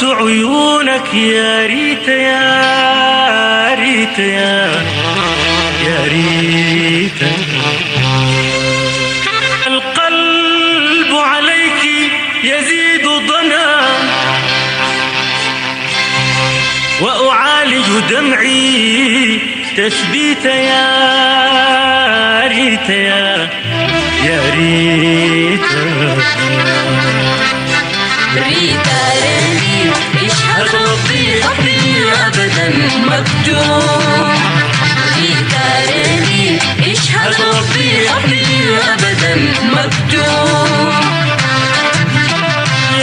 عيونك يا ريتا، يا ريتا، يا، يا ريتا. القلب عليك يزيد ضنا، وأعالج دمعي تثبيت يا ريتا، يا، يا ريتا. ريتا ريني، يشهد ربي حبي أبدا مكتوب. ريتا ريني، يشهد ربي حبي أبدا مكتوب.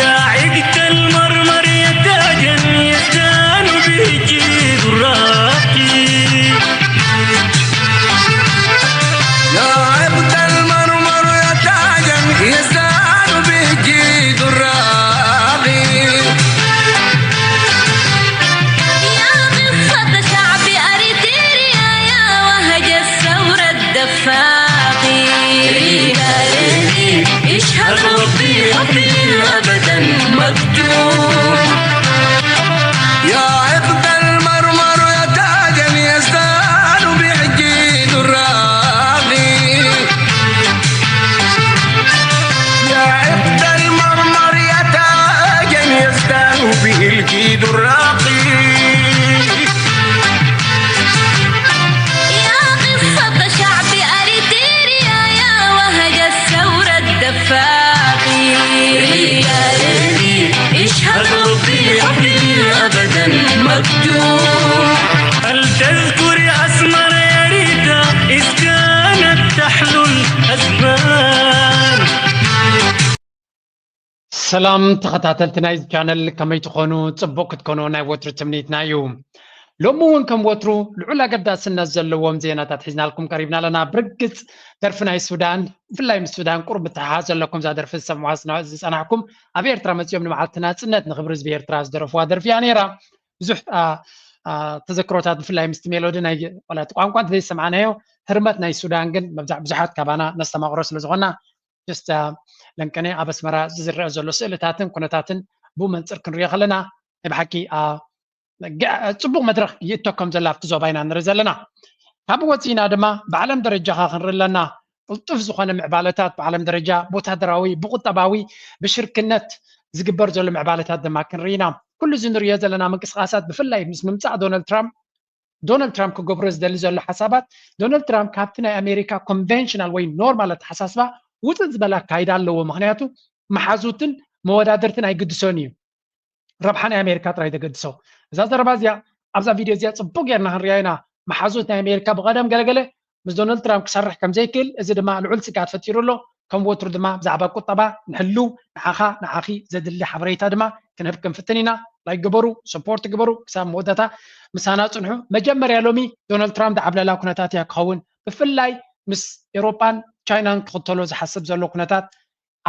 يا عقد المرمر يا تاجا يزدان به الجيد الراقي. يا عقد المرمر يا تاجا يزدان به الجيد الراقي. يا قصة شعب أريتريا، يا وهج الثورة الدفاقي. ريتا ريني، يشهد ربي حبي أبدا مكتوب. يا عقد المرمر يا تاجا يزدان به الجيد الراقي. يا عقد المرمر يا تاجا يزدان به الجيد الراقي. يا قصة شعب أريتريا، يا وهج الثورة الدفاقي. ريتا ريني، يشهد ربي حبي أبدا مكتوب. هل تذكر أسمر يا ريتا إذ كانت تحلو الأزمان؟ ሰላም ተኸታተልቲ ናይዚ ቻነል፣ ከመይ ትኾኑ? ጽቡቕ ክትኮኑ ናይ ወትሩ ትምኒትና እዩ። ሎሚ እውን ከም ወትሩ ልዑል ኣገዳስነት ዘለዎም ዜናታት ሒዝናልኩም ቀሪብና ኣለና። ብርግጽ ደርፊ ናይ ሱዳን፣ ብፍላይ ምስ ሱዳን ቁሩብ ምትሕሓዝ ዘለኩም፣ እዛ ደርፊ ዝሰምዕዋ ዝና-፣ ዝጸናሕኩም፣ ኣብ ኤርትራ መጺኦም ንመዓልቲ ናጽነት ንኽብሪ ህዝቢ ኤርትራ ዝደረፍዋ ደርፊ እያ ነይራ። ብዙሕ፣ ኣ፣ ኣ፣ ተዘክሮታት፣ ብፍላይ ምስቲ ሜሎዲ ናይ፣ ዋላ እቲ ቋንቋ እንተዘይሰማዕናዮ፣ ህርመት ናይ ሱዳን ግን መብዛሕ-፣ ብዙሓት ካባና ነስተማቕሮ ስለ ዝኾንና፣ just፣ ኣ፣ ለንቀነ ኣብ ኣስመራ ዝረአ ዘሎ ስእልታትን ኩነታትን ብኡ መንጽር ክንሪኦ ከለና፣ ናይ ብሓቂ፣ ኣ፣ ገ-፣ ጽቡቕ መድረኽ ይእቶ ከም ዘሎ ኣብቲ ዞባ ኢና ንርኢ ዘለና። ካብኡ ወጺእና ድማ ብዓለም ደረጃ ኸኣ ክንርኢ ኣለና። ቅልጡፍ ዝኾነ ምዕባለታት ብዓለም ደረጃ፣ ብወታደራዊ፣ ብቁጠባዊ፣ ብሽርክነት ዝግበር ዘሎ ምዕባለታት ድማ ክንርኢ ኢና። ኩሉ እዚ ንርእዮ ዘለና ምንቅስቓሳት፣ ብፍላይ ምስ ምምጻእ ዶናልድ ትራምፕ፣ ዶናልድ ትራምፕ ክገብሮ ዝደሊ ዘሎ ሓሳባት፣ ዶናልድ ትራምፕ ካብቲ ናይ ኣሜሪካ ኮንቨንሽናል ወይ ኖርማል ኣተሓሳስባ ውጽእ ዝበለ ኣካይዳ ኣለዎ። ምኽንያቱ መሓዙትን መወዳድርትን ኣይግድሶን እዩ። ረብሓ ናይ ኣሜሪካ ጥራይ ዘገድሶ። እዛ ዘረባ እዚኣ ኣብዛ ቪድዮ እዚኣ ጽቡቕ ጌርና ክንሪኣ ኢና። መሓዙት ናይ ኣሜሪካ ብቐደም ገለገለ ምስ ዶናልድ ትራምፕ ክሰርሕ ከም ዘይክእል፣ እዚ ድማ ልዑል ስግኣት ፈጢሩ ኣሎ። ከም ወትሩ ድማ ብዛዕባ ቁጠባ ንሕልው ንዓኻ ንዓኺ ዘድሊ ሓበሬታ ድማ ክንህብ ክንፍትን ኢና። ላይክ ግበሩ፣ ሰፖርት ግበሩ፣ ክሳብ መወዳእታ ምሳና ጽንሑ። መጀመርያ ሎሚ ዶናልድ ትራምፕ ዝዓብለላ ኩነታት እያ ክኸውን። ብፍላይ ምስ ኤውሮጳን ቻይናን ክኽተሎ ዝሓስብ ዘሎ ኩነታት፣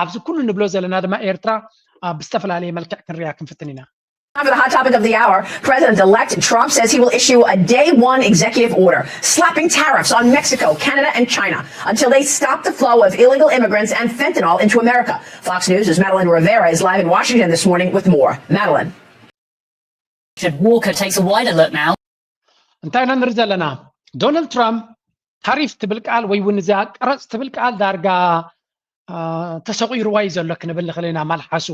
ኣብዚ ኩሉ ንብሎ ዘለና ድማ ኤርትራ፣ ኣ፣ ብዝተፈላለየ መልክዕ ክንሪኣ ክንፍትን ኢና። Time for the hot topic of the hour. President-elect Trump says he will issue a day one executive order slapping tariffs on Mexico, Canada, and China until they stop the flow of illegal immigrants and fentanyl into America. Fox News' Madeline Rivera is live in Washington this morning with more. Madeline. Walker takes a wider look now. እንታይ ኢና ንርኢ ዘለና? ዶናልድ ትራምፕ ታሪፍ ትብል ቃል ወይ እውን እዚኣ ቀረጽ ትብል ቃል ዳርጋ፣ ኣ፣ ተሰቒርዋ እዩ ዘሎ ክንብል ንኽእል ኢና። ማልሓሱ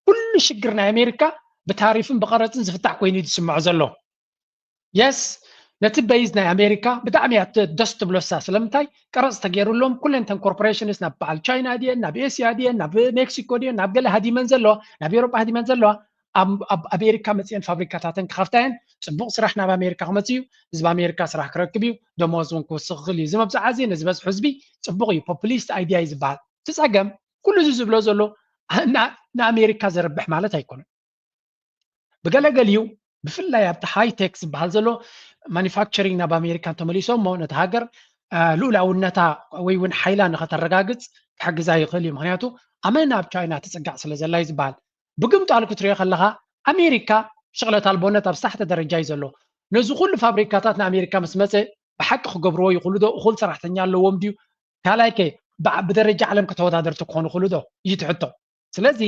ኩሉ ሽግር ናይ ኣሜሪካ ብታሪፍን ብቐረጽን ዝፍታሕ ኮይኑ እዩ ዝስምዖ ዘሎ። የስ፣ ነቲ በይዝ ናይ ኣሜሪካ ብጣዕሚ እያ ት-፣ ደስ ትብሎሳ። ስለምንታይ? ቀረጽ ተገይሩሎም ኩለን እተን ኮርፖሬሽንስ ናብ በዓል ቻይና ድየን፣ ናብ ኤስያ ድየን፣ ናብ ሜክሲኮ ድየን፣ ናብ ገለ ሃዲመን ዘለዋ፣ ናብ ኤውሮጳ ሃዲመን ዘለዋ፣ ኣብ፣ ኣብ ኣሜሪካ መጽየን ፋብሪካታተን ክኸፍታ እየን። ጽቡቕ ስራሕ ናብ ኣሜሪካ ክመጽእ እዩ። ህዝቢ ኣሜሪካ ስራሕ ክረክብ እዩ። ደሞዝ እውን ክውስኽ ይኽእል እዩ። እዚ መብጽዓ እዚ ነዚ በዝሒ ህዝቢ ጽቡቕ እዩ። ፖፑሊስት ኣይድያ እዩ ዝበሃል። እቲ ጸገም ኩሉ እዚ ዝብሎ ዘሎ ን-፣ ንኣሜሪካ ዘርብሕ ማለት ኣይኮነን። ብገለገሊኡ ብፍላይ ኣብቲ ሃይቴክ ዝበሃል ዘሎ ማኒፋክቸሪንግ ናብ ኣሜሪካ እንተመሊሶሞ ነቲ ሃገር፣ አ፣ ልኡላውነታ ወይ እውን ሓይላ ንኸተረጋግጽ ክሕግዛ ይኽእል እዩ። ምኽንያቱ ኣመና ኣብ ቻይና ትጽጋዕ ስለ ዘላ እዩ ዝበሃል። ብግምጣሉ ክትሪኦ ከለኻ ኣሜሪካ ሽቕለት ኣልቦነት ኣብ ዝታሕተ ደረጃ እዩ ዘሎ። ነዚ ኩሉ ፋብሪካታት ንኣሜሪካ ምስ መጸ ብሓቂ ክገብርዎ ይኽእሉ ዶ? እኹል ሰራሕተኛ ኣለዎም ድዩ? ካልኣይ ከ ብዓ-፣ ብደረጃ ዓለም ከተወዳደርቲ ክኾኑ ይኽእሉ ዶ? እዩ እቲ ሕቶ። ስለዚ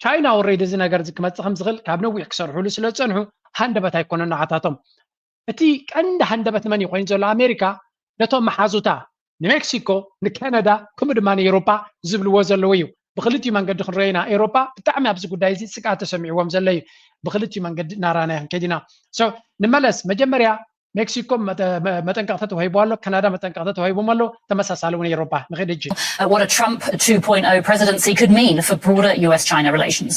ቻይና ወረድ እዚ ነገር እዚ ክመፅእ ከም ዝኽእል ካብ ነዊሕ ክሰርሕሉ ስለ ዝፀንሑ ሃንደበት ኣይኮነን ንዓታቶም። እቲ ቀንዲ ሃንደበት ንመን እዩ ኮይኑ ዘሎ? ኣሜሪካ ነቶም መሓዙታ ንሜክሲኮ፣ ንካናዳ፣ ከምኡ ድማ ንኤሮፓ ዝብልዎ ዘለዉ እዩ። ብክልቲኡ መንገዲ ክንሪኦ ኢና። ኤሮፓ ብጣዕሚ ኣብዚ ጉዳይ እዚ ስግኣት ተሰሚዕዎም ዘሎ እዩ። ብክልቲኡ መንገዲ እናራናዮ ክንከይድ ኢና። So ንመለስ። መጀመርያ ሜክሲኮ መጠንቀቕታ ተዋሂቡ ኣሎ፣ ካናዳ መጠንቀቕታ ተዋሂቦም ኣሎ። ተመሳሳሊ እውን ኤሮፓ። ንኸይድ ሕጂ። What a Trump two point oh presidency could mean for broader U S China relations.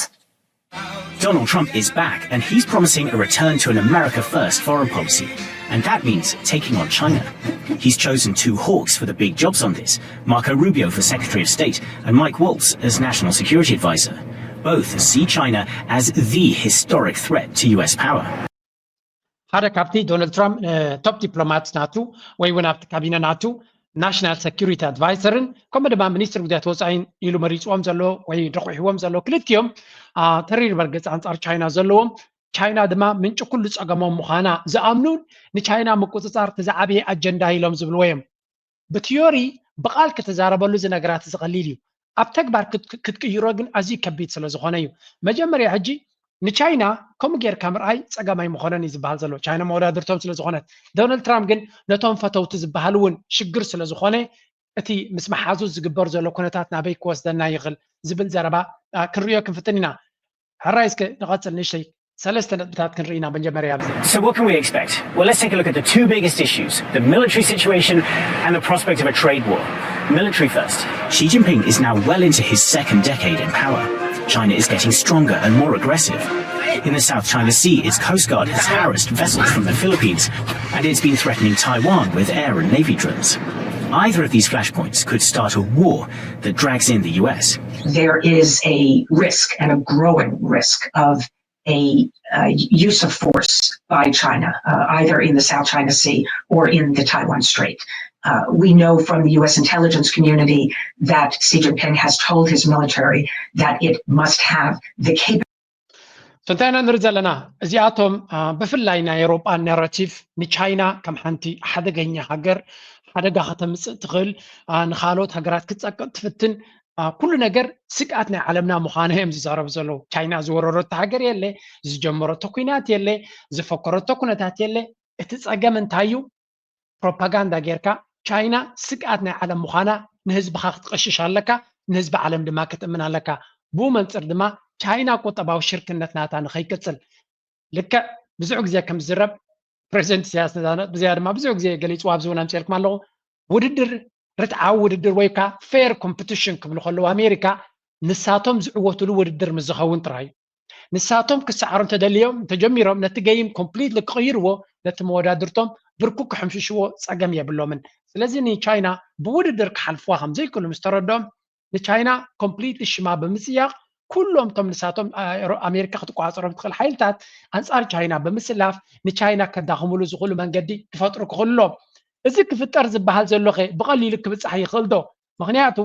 Donald Trump is back, and he's promising a return to an America First foreign policy. And that means taking on China. He's chosen two hawks for the big jobs on this, Marco Rubio for Secretary of State and Mike Waltz as National Security Advisor. Both see China as the historic threat to U S power. ሓደ ካብቲ ዶናልድ ትራምፕ ቶፕ ዲፕሎማት ናቱ ወይ እውን ኣብቲ ካቢነ ናቱ ናሽናል ሰኪሪቲ ኣድቫይዘርን ከምኡ ድማ ሚኒስትር ጉዳያት ወፃኢን ኢሉ መሪፅዎም ዘሎ ወይ ደቑሕዎም ዘሎ ክልቲኦም ተሪር መርገፂ ኣንፃር ቻይና ዘለዎም፣ ቻይና ድማ ምንጪ ኩሉ ፀገሞም ምዃና ዝኣምኑን ንቻይና ምቁፅፃር እቲ ዝዓበየ ኣጀንዳ ኢሎም ዝብልዎ እዮም። ብቲዮሪ ብቓል ክትዛረበሉ እዚ ነገራት እዚ ቀሊል እዩ። ኣብ ተግባር ክትቅይሮ ግን ኣዝዩ ከቢድ ስለ ዝኾነ እዩ። መጀመርያ ሕጂ ንቻይና ከምኡ ጌርካ ምርኣይ ጸገም ኣይምኾነን እዩ ዝበሃል ዘሎ፣ ቻይና መወዳድርቶም ስለ ዝኾነት። ዶናልድ ትራምፕ ግን ነቶም ፈተውቲ ዝበሃል እውን ሽግር ስለ ዝኾነ እቲ ምስ መሓዙት ዝግበር ዘሎ ኩነታት ናበይ ክወስደና ይኽእል ዝብል ዘረባ ክንሪኦ ክንፍትን ኢና። ሕራይ እስከ ንቐጽል ንእሽተይ ሰለስተ ነጥብታት ክንርኢ ኢና መጀመርያ ኣብዚ። So what can we expect? Well, let's take a look at the two biggest issues, the military situation and the prospect of a trade war. Military first. Xi Jinping is now well into his second decade in power. China is getting stronger and more aggressive. In the South China Sea, its coast guard has harassed vessels from the Philippines, and it's been threatening Taiwan with air and navy drones. Either of these flashpoints could start a war that drags in the U S. There is a risk, and a growing risk, of a uh, use of force by China, uh, either in the South China Sea or in the Taiwan Strait. Uh, we know from the U S intelligence community that Xi Jinping has told his military that it must have the capability. So እንታይ ኢና ንርኢ ዘለና? እዚኣቶም ብፍላይ ናይ ኤውሮጳ ናራቲቭ ንቻይና ከም ሓንቲ ሓደገኛ ሃገር፣ ሓደጋ ከተምፅእ ትኽእል፣ ንካልኦት ሃገራት ክትፀቅጥ ትፍትን፣ ኩሉ ነገር ስግኣት ናይ ዓለምና ምዃኑ እዮም ዝዛረቡ ዘለዉ። ቻይና ዝወረረቶ ሃገር የለ፣ ዝጀመረቶ ኲናት የለ፣ ዝፈከረቶ ኩነታት የለ። እቲ ፀገም እንታይ እዩ? ፕሮፓጋንዳ ጌርካ ቻይና ስግኣት ናይ ዓለም ምዃና ንህዝብኻ ክትቐሽሽ ኣለካ፣ ንህዝቢ ዓለም ድማ ክትእምን ኣለካ። ብኡ መንፅር ድማ ቻይና ቁጠባዊ ሽርክነት ናታ ንኸይቅፅል ልክዕ ብዙሕ ግዜ ከም ዝዝረብ ፕሬዚደንት ኢሳያስ ነዛነት ብዚያ ድማ ብዙሕ ግዜ ገሊፅዋ ኣብዚ እውን ኣምፅኤልኩም ኣለኹ። ውድድር ርትዓዊ ውድድር ወይ ከዓ ፌር ኮምፒቲሽን ክብሉ ከለዉ ኣሜሪካ ንሳቶም ዝዕወትሉ ውድድር ምስ ዝኸውን ጥራይ እዩ። ንሳቶም ክሰዓሩ እንተደልዮም እንተጀሚሮም ነቲ ገይም ኮምፕሊትሊ ክቕይርዎ ነቲ መወዳድርቶም ብርኩ ክሕምሽሽዎ ፀገም የብሎምን። ስለዚ ንቻይና ብውድድር ክሓልፍዋ ከም ዘይክእሉ ምስ ተረድኦም ንቻይና ኮምፕሊትሊ ሽማ ብምፅያቕ ኩሎም እቶም ንሳቶም ኣሜሪካ ክትቆፃፀሮም ትኽእል ሓይልታት ኣንፃር ቻይና ብምስላፍ ንቻይና ከዳኽምሉ ዝኽእሉ መንገዲ ክፈጥሩ ክኽእሉ ኣለዎም። እዚ ክፍጠር ዝበሃል ዘሎ ኸ ብቐሊሉ ክብፃሕ ይኽእል ዶ? ምኽንያቱ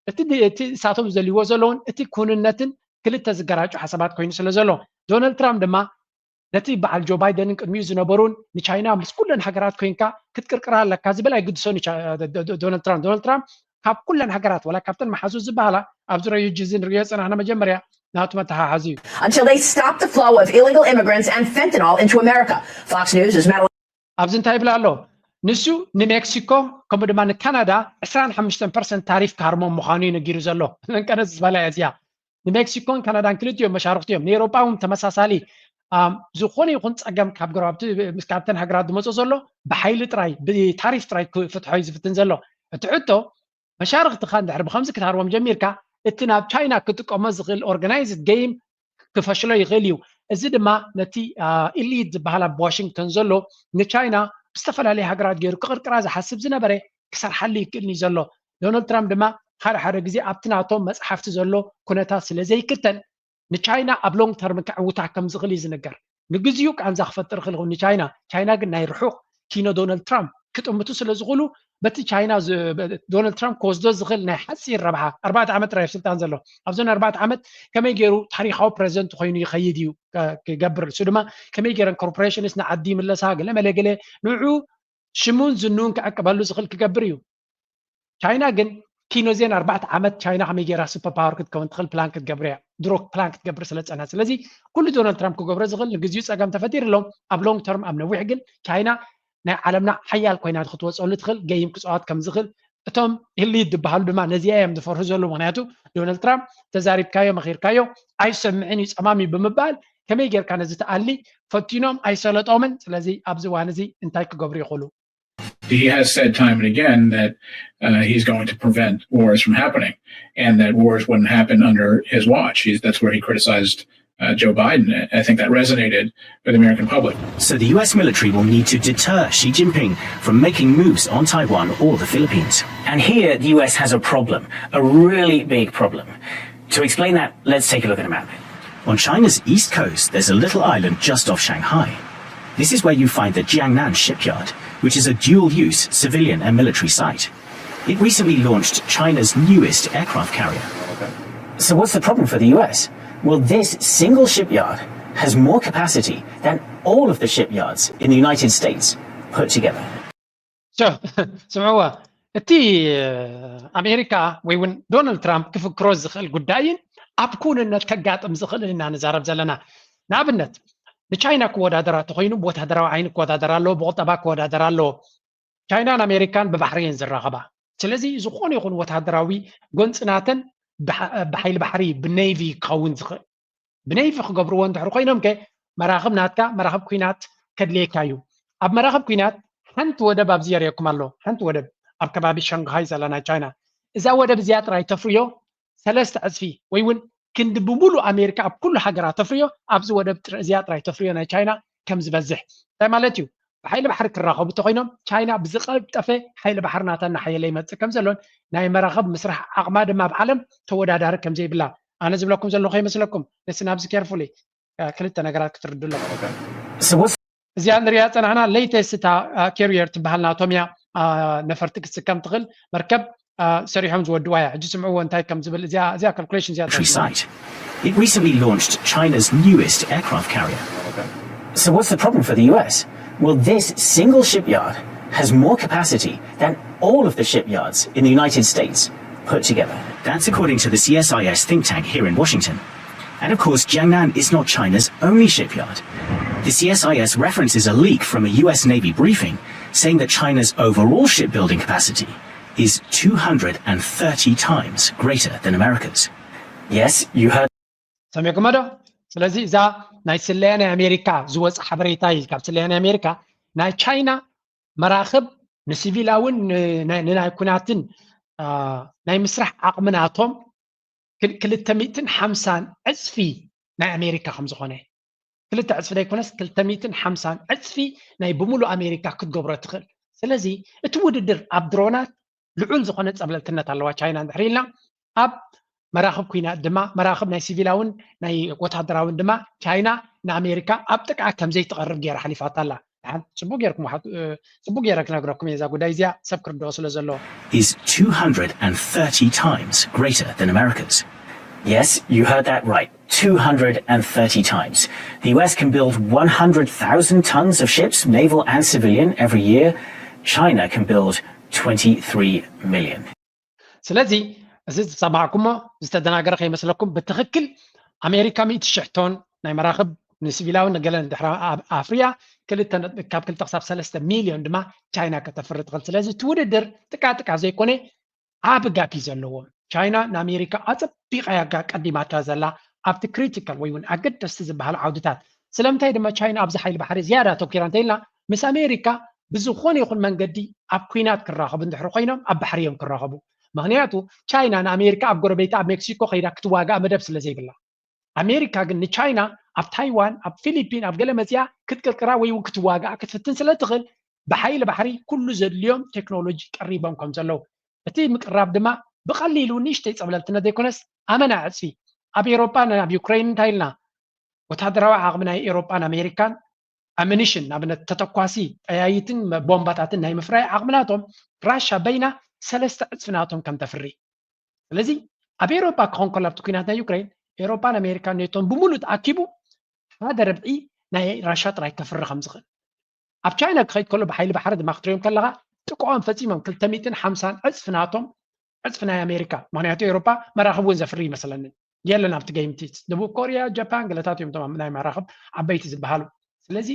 እቲ እቲ ንሳቶም ዝደልይዎ ዘለውን እቲ ክውንነትን ክልተ ዝገራጩ ሓሳባት ኮይኑ ስለ ዘሎ ዶናልድ ትራምፕ ድማ ነቲ በዓል ጆ ባይደንን ቅድሚኡ ዝነበሩን ንቻይና ምስ ኩለን ሃገራት ኮይንካ ክትቅርቅራ ኣለካ ዝብል ኣይግድሶን እዩ ዶናልድ ትራምፕ። ዶናልድ ትራምፕ ካብ ኩለን ሃገራት ዋላ ካብተን መሓዙ ዝበሃላ ኣብ ዙርያ ዩጂ እዚ ንሪኦ ዝፀናሕና መጀመርያ ናቱ መተሓሓዚ እዩ። Until they stop the flow of illegal immigrants and fentanyl into America. Fox News is Madeline. ኣብዚ እንታይ ይብል ኣሎ? ንሱ ንሜክሲኮ ከምኡ ድማ ንካናዳ ዕስራን ሓሙሽተን ፐርሰንት ታሪፍ ክሃርሞም ምዃኑ እዩ ነጊሩ ዘሎ። ለንቀነስ ዝበላ እያ እዚኣ። ንሜክሲኮን ካናዳን ክልቲኦም መሻርኽቲ እዮም። ንኤውሮጳ እውን ተመሳሳሊ ዝኾነ ይኹን ፀገም ካብ ጎረባብቲ ካብተን ሃገራት ዝመፅኦ ዘሎ ብሓይሊ ጥራይ ብታሪፍ ጥራይ ክፍትሖ እዩ ዝፍትን ዘሎ። እቲ ሕቶ መሻርኽትኻ እንድሕር ብከምዚ ክትሃርቦም ጀሚርካ እቲ ናብ ቻይና ክጥቀሞ ዝኽእል ኦርጋናይዝድ ገይም ክፈሽሎ ይኽእል እዩ። እዚ ድማ ነቲ ኢሊት ዝበሃል ኣብ ዋሽንግተን ዘሎ ንቻይና ብዝተፈላለየ ሃገራት ገይሩ ክቕርቅራ ዝሓስብ ዝነበረ ክሰርሓሉ ይክእልኒ ዘሎ። ዶናልድ ትራምፕ ድማ ሓደ ሓደ ግዜ ኣብቲ ናቶም መፅሓፍቲ ዘሎ ኩነታት ስለ ዘይክተል ንቻይና ኣብ ሎንግ ተርም ከዕውታ ከም ዝኽእል እዩ ዝንገር። ንግዚኡ ቃንዛ ክፈጥር ይኽእል ይኸውን ንቻይና። ቻይና ግን ናይ ርሑቕ ኪኖ ዶናልድ ትራምፕ ክጥምቱ ስለ ዝኽእሉ በቲ ቻይና ዶናልድ ትራምፕ ክወስዶ ዝኽእል ናይ ሓፂር ረብሓ ኣርባዕተ ዓመት ጥራይ ኣብ ስልጣን ዘሎ ኣብዞን ኣርባዕተ ዓመት ከመይ ገይሩ ታሪካዊ ፕሬዚደንት ኮይኑ ይኸይድ እዩ ክገብር እሱ ድማ ከመይ ገይረን ኮርፖሬሽንስ ንዓዲ ይምለሳ ገለ መለ ገለ ንዑ ሽሙን ዝንኡን ክዕቅበሉ ዝኽእል ክገብር እዩ። ቻይና ግን ኪኖዜን ኣርባዕተ ዓመት ቻይና ከመይ ገይራ ሱፐር ፓወር ክትከውን ትኽእል ፕላን ክትገብር እያ። ድሮ ፕላን ክትገብር ስለ ዝፀንሐት። ስለዚ ኩሉ ዶናልድ ትራምፕ ክገብሮ ዝኽእል ንግዚኡ ፀገም ተፈጢሩ ኣሎ። ኣብ ሎንግ ተርም፣ ኣብ ነዊሕ ግን ቻይና ናይ ዓለምና ሓያል ኮይና ክትወፀሉ ትኽእል ገይም ክፃወት ከም ዝኽእል እቶም ኢሊት ዝበሃሉ ድማ ነዚኣ እዮም ዝፈርሁ ዘለዉ። ምክንያቱ ዶናልድ ትራምፕ ተዛሪብካዮ መኺርካዮ ኣይሰምዕን እዩ፣ ፀማም እዩ ብምባል ከመይ ጌርካ ነዚ ትኣሊ ፈቲኖም ኣይሰለጦምን። ስለዚ ኣብዚ እዋን እዚ እንታይ ክገብሩ ይኽእሉ? He has said time and again that uh, he's going to prevent wars from happening and that wars wouldn't happen under his watch. He's, that's where he criticized uh, Joe Biden. I think that resonated with the American public. So the U S military will need to deter Xi Jinping from making moves on Taiwan or the Philippines. And here the U S has a problem, a really big problem. To explain that, let's take a look at a map. On China's east coast, there's a little island just off Shanghai. This is where you find the Jiangnan shipyard, which is a dual use civilian and military site. It recently launched China's newest aircraft carrier. So, what's the problem for the U S? Well, this single shipyard has more capacity than all of the shipyards in the United States put together. ስምዕዋ፣ እቲ ኣሜሪካ ወይ እውን ዶናልድ ትራምፕ ክፍክሮ ዝኽእል ጉዳይን ኣብ ክውንነት ከጋጥም ዝኽእልን ኢና ንዛረብ ዘለና። ንኣብነት ንቻይና ክወዳደራ ተኮይኑ ብወታደራዊ ዓይኒ ክወዳደር ኣለዎ፣ ብቁጠባ ክወዳደር ኣለዎ። ቻይናን ኣሜሪካን ብባሕሪ እየን ዝራኸባ። ስለዚ ዝኾነ ይኹን ወታደራዊ ጎንፅናተን ብሓይሊ ባሕሪ ብኔቪ ክኸውን ዝኽእል ብነይፊ ክገብርዎ እንድሕር ኮይኖም ከ መራኽብ ናትካ መራኽብ ኩናት ከድልየካ እዩ። ኣብ መራኽብ ኩናት ሓንቲ ወደብ ኣብዚ የርእየኩም ኣሎ። ሓንቲ ወደብ ኣብ ከባቢ ሻንግሃይ ዘላ ናይ ቻይና፣ እዛ ወደብ እዚኣ ጥራይ ተፍርዮ ሰለስተ ዕፅፊ ወይ እውን ክንዲ ብምሉእ ኣሜሪካ ኣብ ኩሉ ሃገራት ተፍርዮ ኣብዚ ወደብ እዚኣ ጥራይ ተፍርዮ ናይ ቻይና ከም ዝበዝሕ እንታይ ማለት እዩ? ብሓይሊ ባሕሪ ክራኸቡ እንተኮይኖም ቻይና ብዝቀልጠፈ ሓይሊ ባሕሪ ናታ እናሓየለ ይመፅእ ከም ዘሎን ናይ መራኽብ ምስራሕ ዓቕማ ድማ ኣብ ዓለም ተወዳዳሪ ከም ዘይብላ ኣነ ዝብለኩም ዘለኹ ይመስለኩም። ንስ ናብዚ ኬርፉሊ ክልተ ነገራት ክትርዱ ኣለኩም። እዚኣ ንሪኣ ፀናሕና ሌተስት እታ ካሪየር ትበሃል ናቶም እያ። ነፈርቲ ክትስከም ትኽእል መርከብ ሰሪሖም ዝወድዋ እያ። ሕጂ ስምዕዎ እንታይ ከም ዝብል እዚኣ calculation እዚኣ It recently launched China's newest aircraft carrier. So what's the problem for the U S? Well, this single shipyard has more capacity than all of the shipyards in the United States put together. That's according to the C S I S think tank here in Washington. And of course, Jiangnan is not China's only shipyard. The C S I S references a leak from a U S Navy briefing saying that China's overall shipbuilding capacity is two hundred and thirty times greater than America's. Yes, you heard. ሰሚዕኩሞ ዶ? ስለዚ እዛ ናይ ስለያ ናይ ኣሜሪካ ዝወፅ ሓበሬታ እዩ። ካብ ስለያ ናይ ኣሜሪካ ናይ ቻይና መራኽብ ንሲቪላውን ንናይ ኩናትን ናይ ምስራሕ ዓቕሚ ናቶም ክልተ ሚእትን ሓምሳን ዕፅፊ ናይ ኣሜሪካ ከም ዝኾነ፣ ክልተ ዕፅፊ ዘይኮነስ ክልተ ሚእትን ሓምሳን ዕፅፊ ናይ ብምሉእ ኣሜሪካ ክትገብሮ ትኽእል። ስለዚ እቲ ውድድር ኣብ ድሮናት ልዑል ዝኾነ ፀብለልትነት ኣለዋ ቻይና እንድሕር ኢልና። ኣብ መራኽብ ኩናት ድማ መራኽብ ናይ ሲቪላውን ናይ ወታደራውን ድማ ቻይና ንኣሜሪካ ኣብ ጥቅዓ ከም ዘይትቐርብ ገይራ ሓሊፋታ ኣላ። ጽቡቅ ጌርኩም ጽቡቅ ጌረ ክነግረኩም እየ እዛ ጉዳይ እዚኣ ሰብ ክርድኦ ስለ ዘለዎ። Is two hundred and thirty times greater than America's. Yes, you heard that right. Two hundred and thirty times. The U S can build one hundred thousand tons of ships, naval and civilian, every year. China can build twenty-three million. ስለዚ እዚ ዝሰማዕኩሞ ዝተደናገረ ከይመስለኩም። ብትኽክል ኣሜሪካ ሚእቲ ሽሕ ቶን ናይ መራኽብ ንሲቪላዊ ንገለ ንድሕራ ኣፍርያ ካብ ክልተ ክሳብ ሰለስተ ሚልዮን ድማ ቻይና ከተፍሪ ትኽእል። ስለዚ እቲ ውድድር ጥቃጥቃ ዘይኮነ ዓቢ ጋፕ እዩ ዘለዎም። ቻይና ንኣሜሪካ ኣጸቢቓ እያ ቀዲማታ ዘላ ኣብቲ ክሪቲካል ወይ እውን ኣገደስቲ ዝበሃል ዓውድታት። ስለምንታይ ድማ ቻይና ኣብዚ ሓይሊ ባሕሪ ዝያዳ ኣተኪራ እንተኢልና ምስ ኣሜሪካ ብዝኾነ ይኹን መንገዲ ኣብ ኲናት ክራኸቡ እንድሕር ኮይኖም ኣብ ባሕሪ እዮም ክራኸቡ። ምኽንያቱ ቻይና ንኣሜሪካ ኣብ ጎረቤታ ኣብ ሜክሲኮ ከይዳ ክትዋጋእ መደብ ስለ ዘይብላ። ኣሜሪካ ግን ንቻይና ኣብ ታይዋን ኣብ ፊሊፒን ኣብ ገለ መፅያ ክትቅርቅራ ወይ እውን ክትዋጋእ ክትፍትን ስለ ትኽእል ብሓይሊ ባሕሪ ኩሉ ዘድልዮም ቴክኖሎጂ ቀሪቦም ከም ዘለዉ እቲ ምቅራብ ድማ ብቐሊሉ ንእሽተይ ፀብለልትነት ዘይኮነስ ኣመና ዕፅፊ ኣብ ኤሮጳ ናብ ዩክሬን እንታይ ኢልና ወታደራዊ ዓቕሚ ናይ ኤሮጳን ኣሜሪካን ኣሚኒሽን ንኣብነት ተተኳሲ ጠያይትን ቦምባታትን ናይ ምፍራይ ዓቕሚ ናቶም ራሻ በይና ሰለስተ ዕፅፊ ናቶም ከም ተፍሪ ስለዚ ኣብ ኤሮጳ ክኾን ከሎ ኣብቲ ኩናት ናይ ዩክሬን ኤሮጳን ኣሜሪካን ኔቶን ብምሉእ ተኣኪቡ ሓደ ርብዒ ናይ ራሻ ጥራይ ከፍሪ ከም ዝኽእል ኣብ ቻይና ክኸይድ ከሎ ብሓይሊ ባሕሪ ድማ ክትሪኦም ከለኻ ጥቅዖም ፈፂሞም ክልተ ሚእትን ሓምሳን ዕፅፊ ናቶም ዕፅፊ ናይ ኣሜሪካ ምክንያቱ ኤሮጳ መራኽብ እውን ዘፍሪ ይመስለንን የለን ኣብቲ game እቲ። ደቡብ ኮርያ፣ ጃፓን ገለታት እዮም እቶም ናይ መራኽብ ዓበይቲ ዝበሃሉ። ስለዚ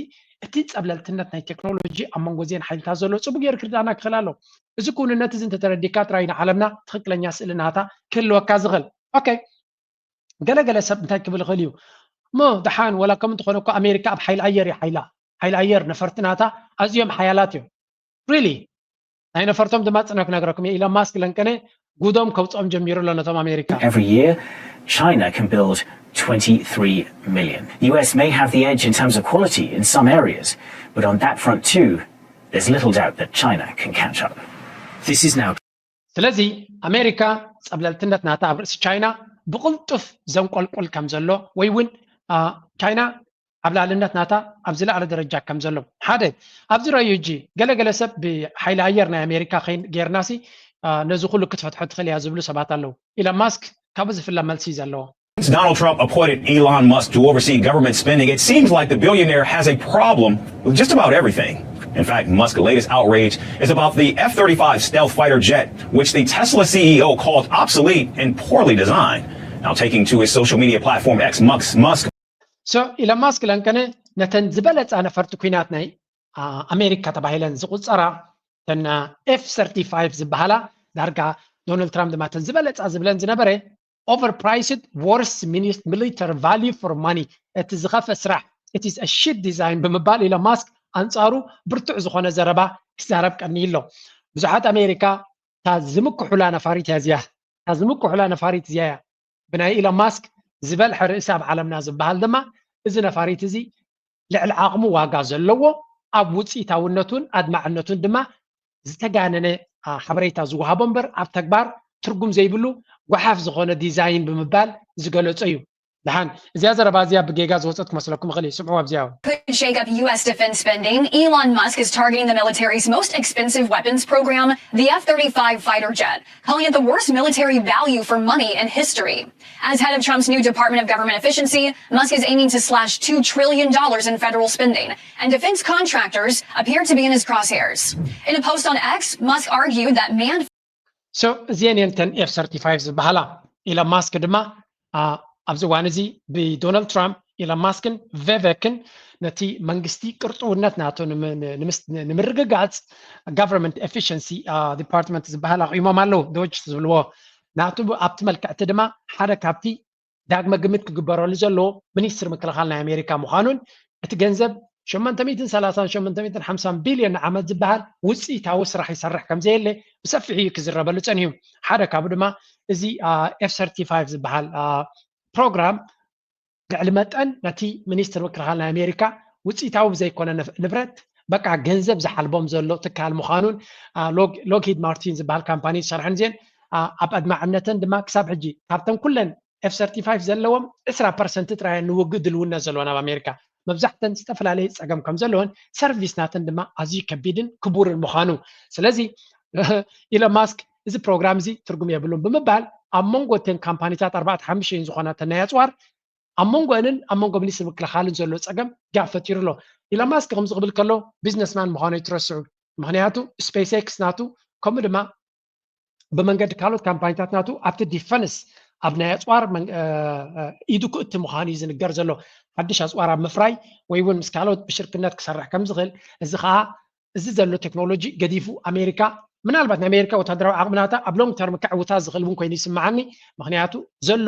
እቲ ጸብለልትነት ናይ ቴክኖሎጂ ኣብ መንጎ እዚአን ሓይልታት ዘሎ ጽቡቅ ገይሩ ክርዳና ክኽእል ኣሎ። እዚ ክውንነት እዚ እንተተረዲካ ጥራይ ንዓለምና ትኽክለኛ ስእሊ ናታ ክህልወካ ዝኽእል። ኦኬ፣ ገለገለ ሰብ እንታይ ክብል ይኽእል እዩ? እሞ ደሓን ወላ ከም እንተኾነ እኮ ኣሜሪካ ኣብ ሓይሊ ኣየር እያ ሓይላ። ሓይሊ ኣየር ነፈርቲ ናታ ኣዝዮም ሓያላት እዮም። Really? ናይ ነፈርቶም ድማ ጽነ ክነግረኩም እየ። ኢሎን ማስክ ለንቀነ ጉዶም ከውጽኦም ጀሚሩ ኣሎ ነቶም ኣሜሪካ። Every year, China can build twenty-three million. The U S may have the edge in terms of quality in some areas, but on that front too, there's little doubt that China can catch up. This is now ስለዚ ኣሜሪካ ጸብለልትነት ናታ ኣብ ርእሲ ቻይና ብቕልጡፍ ዘንቆልቁል ከም ዘሎ ወይ እውን ቻይና ኣብ ልዕልነት ናታ ኣብ ዝለዓለ ደረጃ ከም ዘሎ ሓደ ኣብዚ ረዩ እጂ ገለገለ ሰብ ብሓይሊ ኣየር ናይ ኣሜሪካ ጌርናሲ ነዚ ኩሉ ክትፈትሖ ትኽእል እያ ዝብሉ ሰባት ኣለዉ። ኢሎን ማስክ ካብኡ ዝፍለ መልሲ እዩ ዘለዎ። Since Donald Trump appointed Elon Musk to oversee government spending, it seems like the billionaire has a problem with just about everything. In fact, Musk's latest outrage is about the F thirty-five stealth fighter jet, which the Tesla C E O called obsolete and poorly designed. Now taking to his social media platform X, Musk, Musk So ኢሎን ማስክ ለንቀነ ነተን ዝበለፃ ነፈርቲ ኩናት ናይ ኣሜሪካ ተባሂለን ዝቁፀራ ተን ኤፍ ሰርቲፋይቭ ዝበሃላ ዳርጋ ዶናልድ ትራምፕ ድማ ተን ዝበለፃ ዝብለን ዝነበረ overpriced, worst military value for money፣ እቲ ዝኸፈ ስራሕ፣ it is a shit design ብምባል ኢሎን ማስክ ኣንፃሩ ብርቱዕ ዝኾነ ዘረባ ክዛረብ ቀኒ ኣሎ። ብዙሓት ኣሜሪካ እታ ዝምክሑላ ነፋሪት እያ እዚኣ፣ እታ ዝምክሑላ ነፋሪት እዚኣ እያ ብናይ ኢሎን ማስክ ዝበልሐ ርእሲ ኣብ ዓለምና ዝበሃል ድማ እዚ ነፋሪት እዚ ልዕሊ ዓቕሙ ዋጋ ዘለዎ ኣብ ውፅኢታውነቱን ኣድማዕነቱን ድማ ዝተጋነነ ሓበሬታ ዝወሃቦ እምበር ኣብ ተግባር ትርጉም ዘይብሉ ጓሓፍ ዝኾነ ዲዛይን ብምባል ዝገለጾ እዩ። ደሓን እዚኣ ዘረባ እዚኣ ብጌጋ ዝወፀት ክመስለኩም ይኽእል እዩ። ስምዑ ኣብዚኣ እውን። Could shake up U S defense spending. Elon Musk is targeting the military's most expensive weapons program, the F thirty-five fighter jet, calling it the worst military value for money in history. As head of Trump's new Department of Government Efficiency, Musk is aiming to slash two trillion dollars in federal spending, and defense contractors appear to be in his crosshairs. In a post on X, Musk argued that manned So እዚአን እየን ተን ኤፍ ሰርቲፋይቭ ዝበሃላ። ኢሎን ማስክ ድማ ኣብዚ እዋን እዚ ብዶናልድ ትራምፕ ኢሎን ማስክን ቬቨክን ነቲ መንግስቲ ቅርጥውነት ናቱ ንምርግጋፅ government efficiency department ዝበሃል ኣቑሞም ኣለዉ፣ ዶጅ ዝብልዎ ናቱ። ኣብቲ መልክዕቲ ድማ ሓደ ካብቲ ዳግመ ግምት ክግበረሉ ዘለዎ ሚኒስትሪ ምክልኻል ናይ ኣሜሪካ ምዃኑን እቲ ገንዘብ ሸሞንተ ሚእትን ሰላሳን ሸሞንተ ሚእትን ሓምሳን ቢልዮን ንዓመት ዝበሃል ውፅኢታዊ ስራሕ ይሰርሕ ከም ዘየለ ብሰፊሑ እዩ ክዝረበሉ ፀኒሑ። ሓደ ካብኡ ድማ እዚ ኤፍ ሰርቲፋይቭ ዝበሃል ፕሮግራም ልዕሊ መጠን ነቲ ሚኒስትሪ ምክልኻል ናይ ኣሜሪካ ውፅኢታዊ ብዘይኮነ ንብረት በቃ ገንዘብ ዝሓልቦም ዘሎ ትካል ምዃኑን ሎክሂድ ማርቲን ዝበሃል ካምፓኒ ዝሰርሐን እዚአን ኣብ ኣድማዕነተን ድማ ክሳብ ሕጂ ካብተን ኩለን ኤፍ ሰርቲፋይቭ ዘለዎም ዕስራ ፐርሰንት ጥራይ ንውግእ ድልውነት ዘለወን ኣብ ኣሜሪካ። መብዛሕተን ዝተፈላለየ ፀገም ከም ዘለወን ሰርቪስ ናተን ድማ ኣዝዩ ከቢድን ክቡርን ምዃኑ። ስለዚ ኢሎን ማስክ እዚ ፕሮግራም እዚ ትርጉም የብሉን ብምባል ኣብ መንጎ እተን ካምፓኒታት ኣርባዕተ ሓሙሽተ ዝኾና ተን ናይ ኣፅዋር ኣብ መንጎአንን ኣብ መንጎ ሚኒስትሪ ምክልኻልን ዘሎ ፀገም ጋብ ፈጢሩ ኣሎ። ኢሎን ማስክ ከምዚ ክብል ከሎ ቢዝነስማን ምዃኑ ኣይትረስዑ። ምኽንያቱ ስፔስ ኤክስ ናቱ ከምኡ ድማ ብመንገዲ ካልኦት ካምፓኒታት ናቱ ኣብቲ ዲፈንስ ኣብ ናይ ኣፅዋር ኢዱ ክእቲ ምዃኑ እዩ ዝንገር ዘሎ። ሓድሽ ኣፅዋር ኣብ ምፍራይ ወይ እውን ምስ ካልኦት ብሽርክነት ክሰርሕ ከም ዝኽእል፣ እዚ ከዓ እዚ ዘሎ ቴክኖሎጂ ገዲፉ ኣሜሪካ ምናልባት ናይ ኣሜሪካ ወታደራዊ ዓቕሚ ናታ ኣብ ሎንግ ተርም ከዕውታ ዝኽእል እውን ኮይኑ ይስምዓኒ። ምኽንያቱ ዘሎ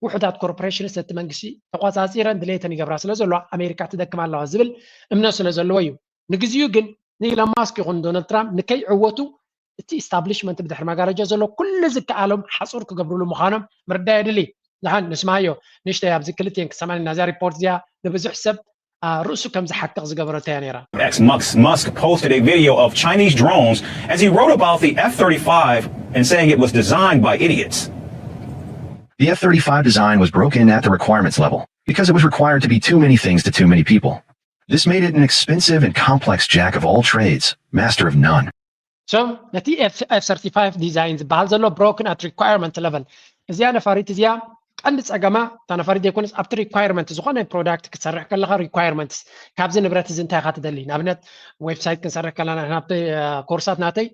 ውሑዳት ኮርፖሬሽንስ ነቲ መንግስቲ ተቆፃፂረን ድሌተን ይገብራ ስለ ዘለዋ ኣሜሪካ ትደክም ኣለዋ ዝብል እምነት ስለ ዘለዎ እዩ። ንግዚኡ ግን ንኢሎን ማስክ ይኹን ዶናልድ ትራምፕ ንከይዕወቱ እቲ ኢስታብሊሽመንት ብድሕሪ መጋረጃ ዘሎ ኩሉ ዝከኣሎም ሓፁር ክገብርሉ ምዃኖም ምርዳእ የድሊ። ደሓን ንስማዮ ንእሽተይ ኣብዚ ክልቲኤን ክሰማኒ ናዛ ሪፖርት እዚኣ ንብዙሕ ሰብ ርእሱ ከም ዝሓክቕ ዝገበረቶ እያ ነይራ። X, Musk, Musk posted a video of Chinese drones as he wrote about the F thirty-five and saying it was designed by idiots. The F thirty-five design was broken at the requirements level because it was required to be too many things to too many people. This made it an expensive and complex jack of all trades, master of none. So ነቲ ኤፍ ሰርቲፋይቭ ዲዛይን ዝበሃል ዘሎ broken at requirement level እዚኣ ነፋሪት እዚኣ ቀንዲ ፀገማ እታ ነፋሪት ዘይኮነስ ኣብቲ ሪኳየርመንት ዝኾነ ፕሮዳክት ክትሰርሕ ከለካ ሪኳየርመንትስ ካብዚ ንብረት እዚ እንታይ ኢካ ትደሊ? ንኣብነት ዌብሳይት ክንሰርሕ ከለና ናብቲ ኮርሳት ናተይ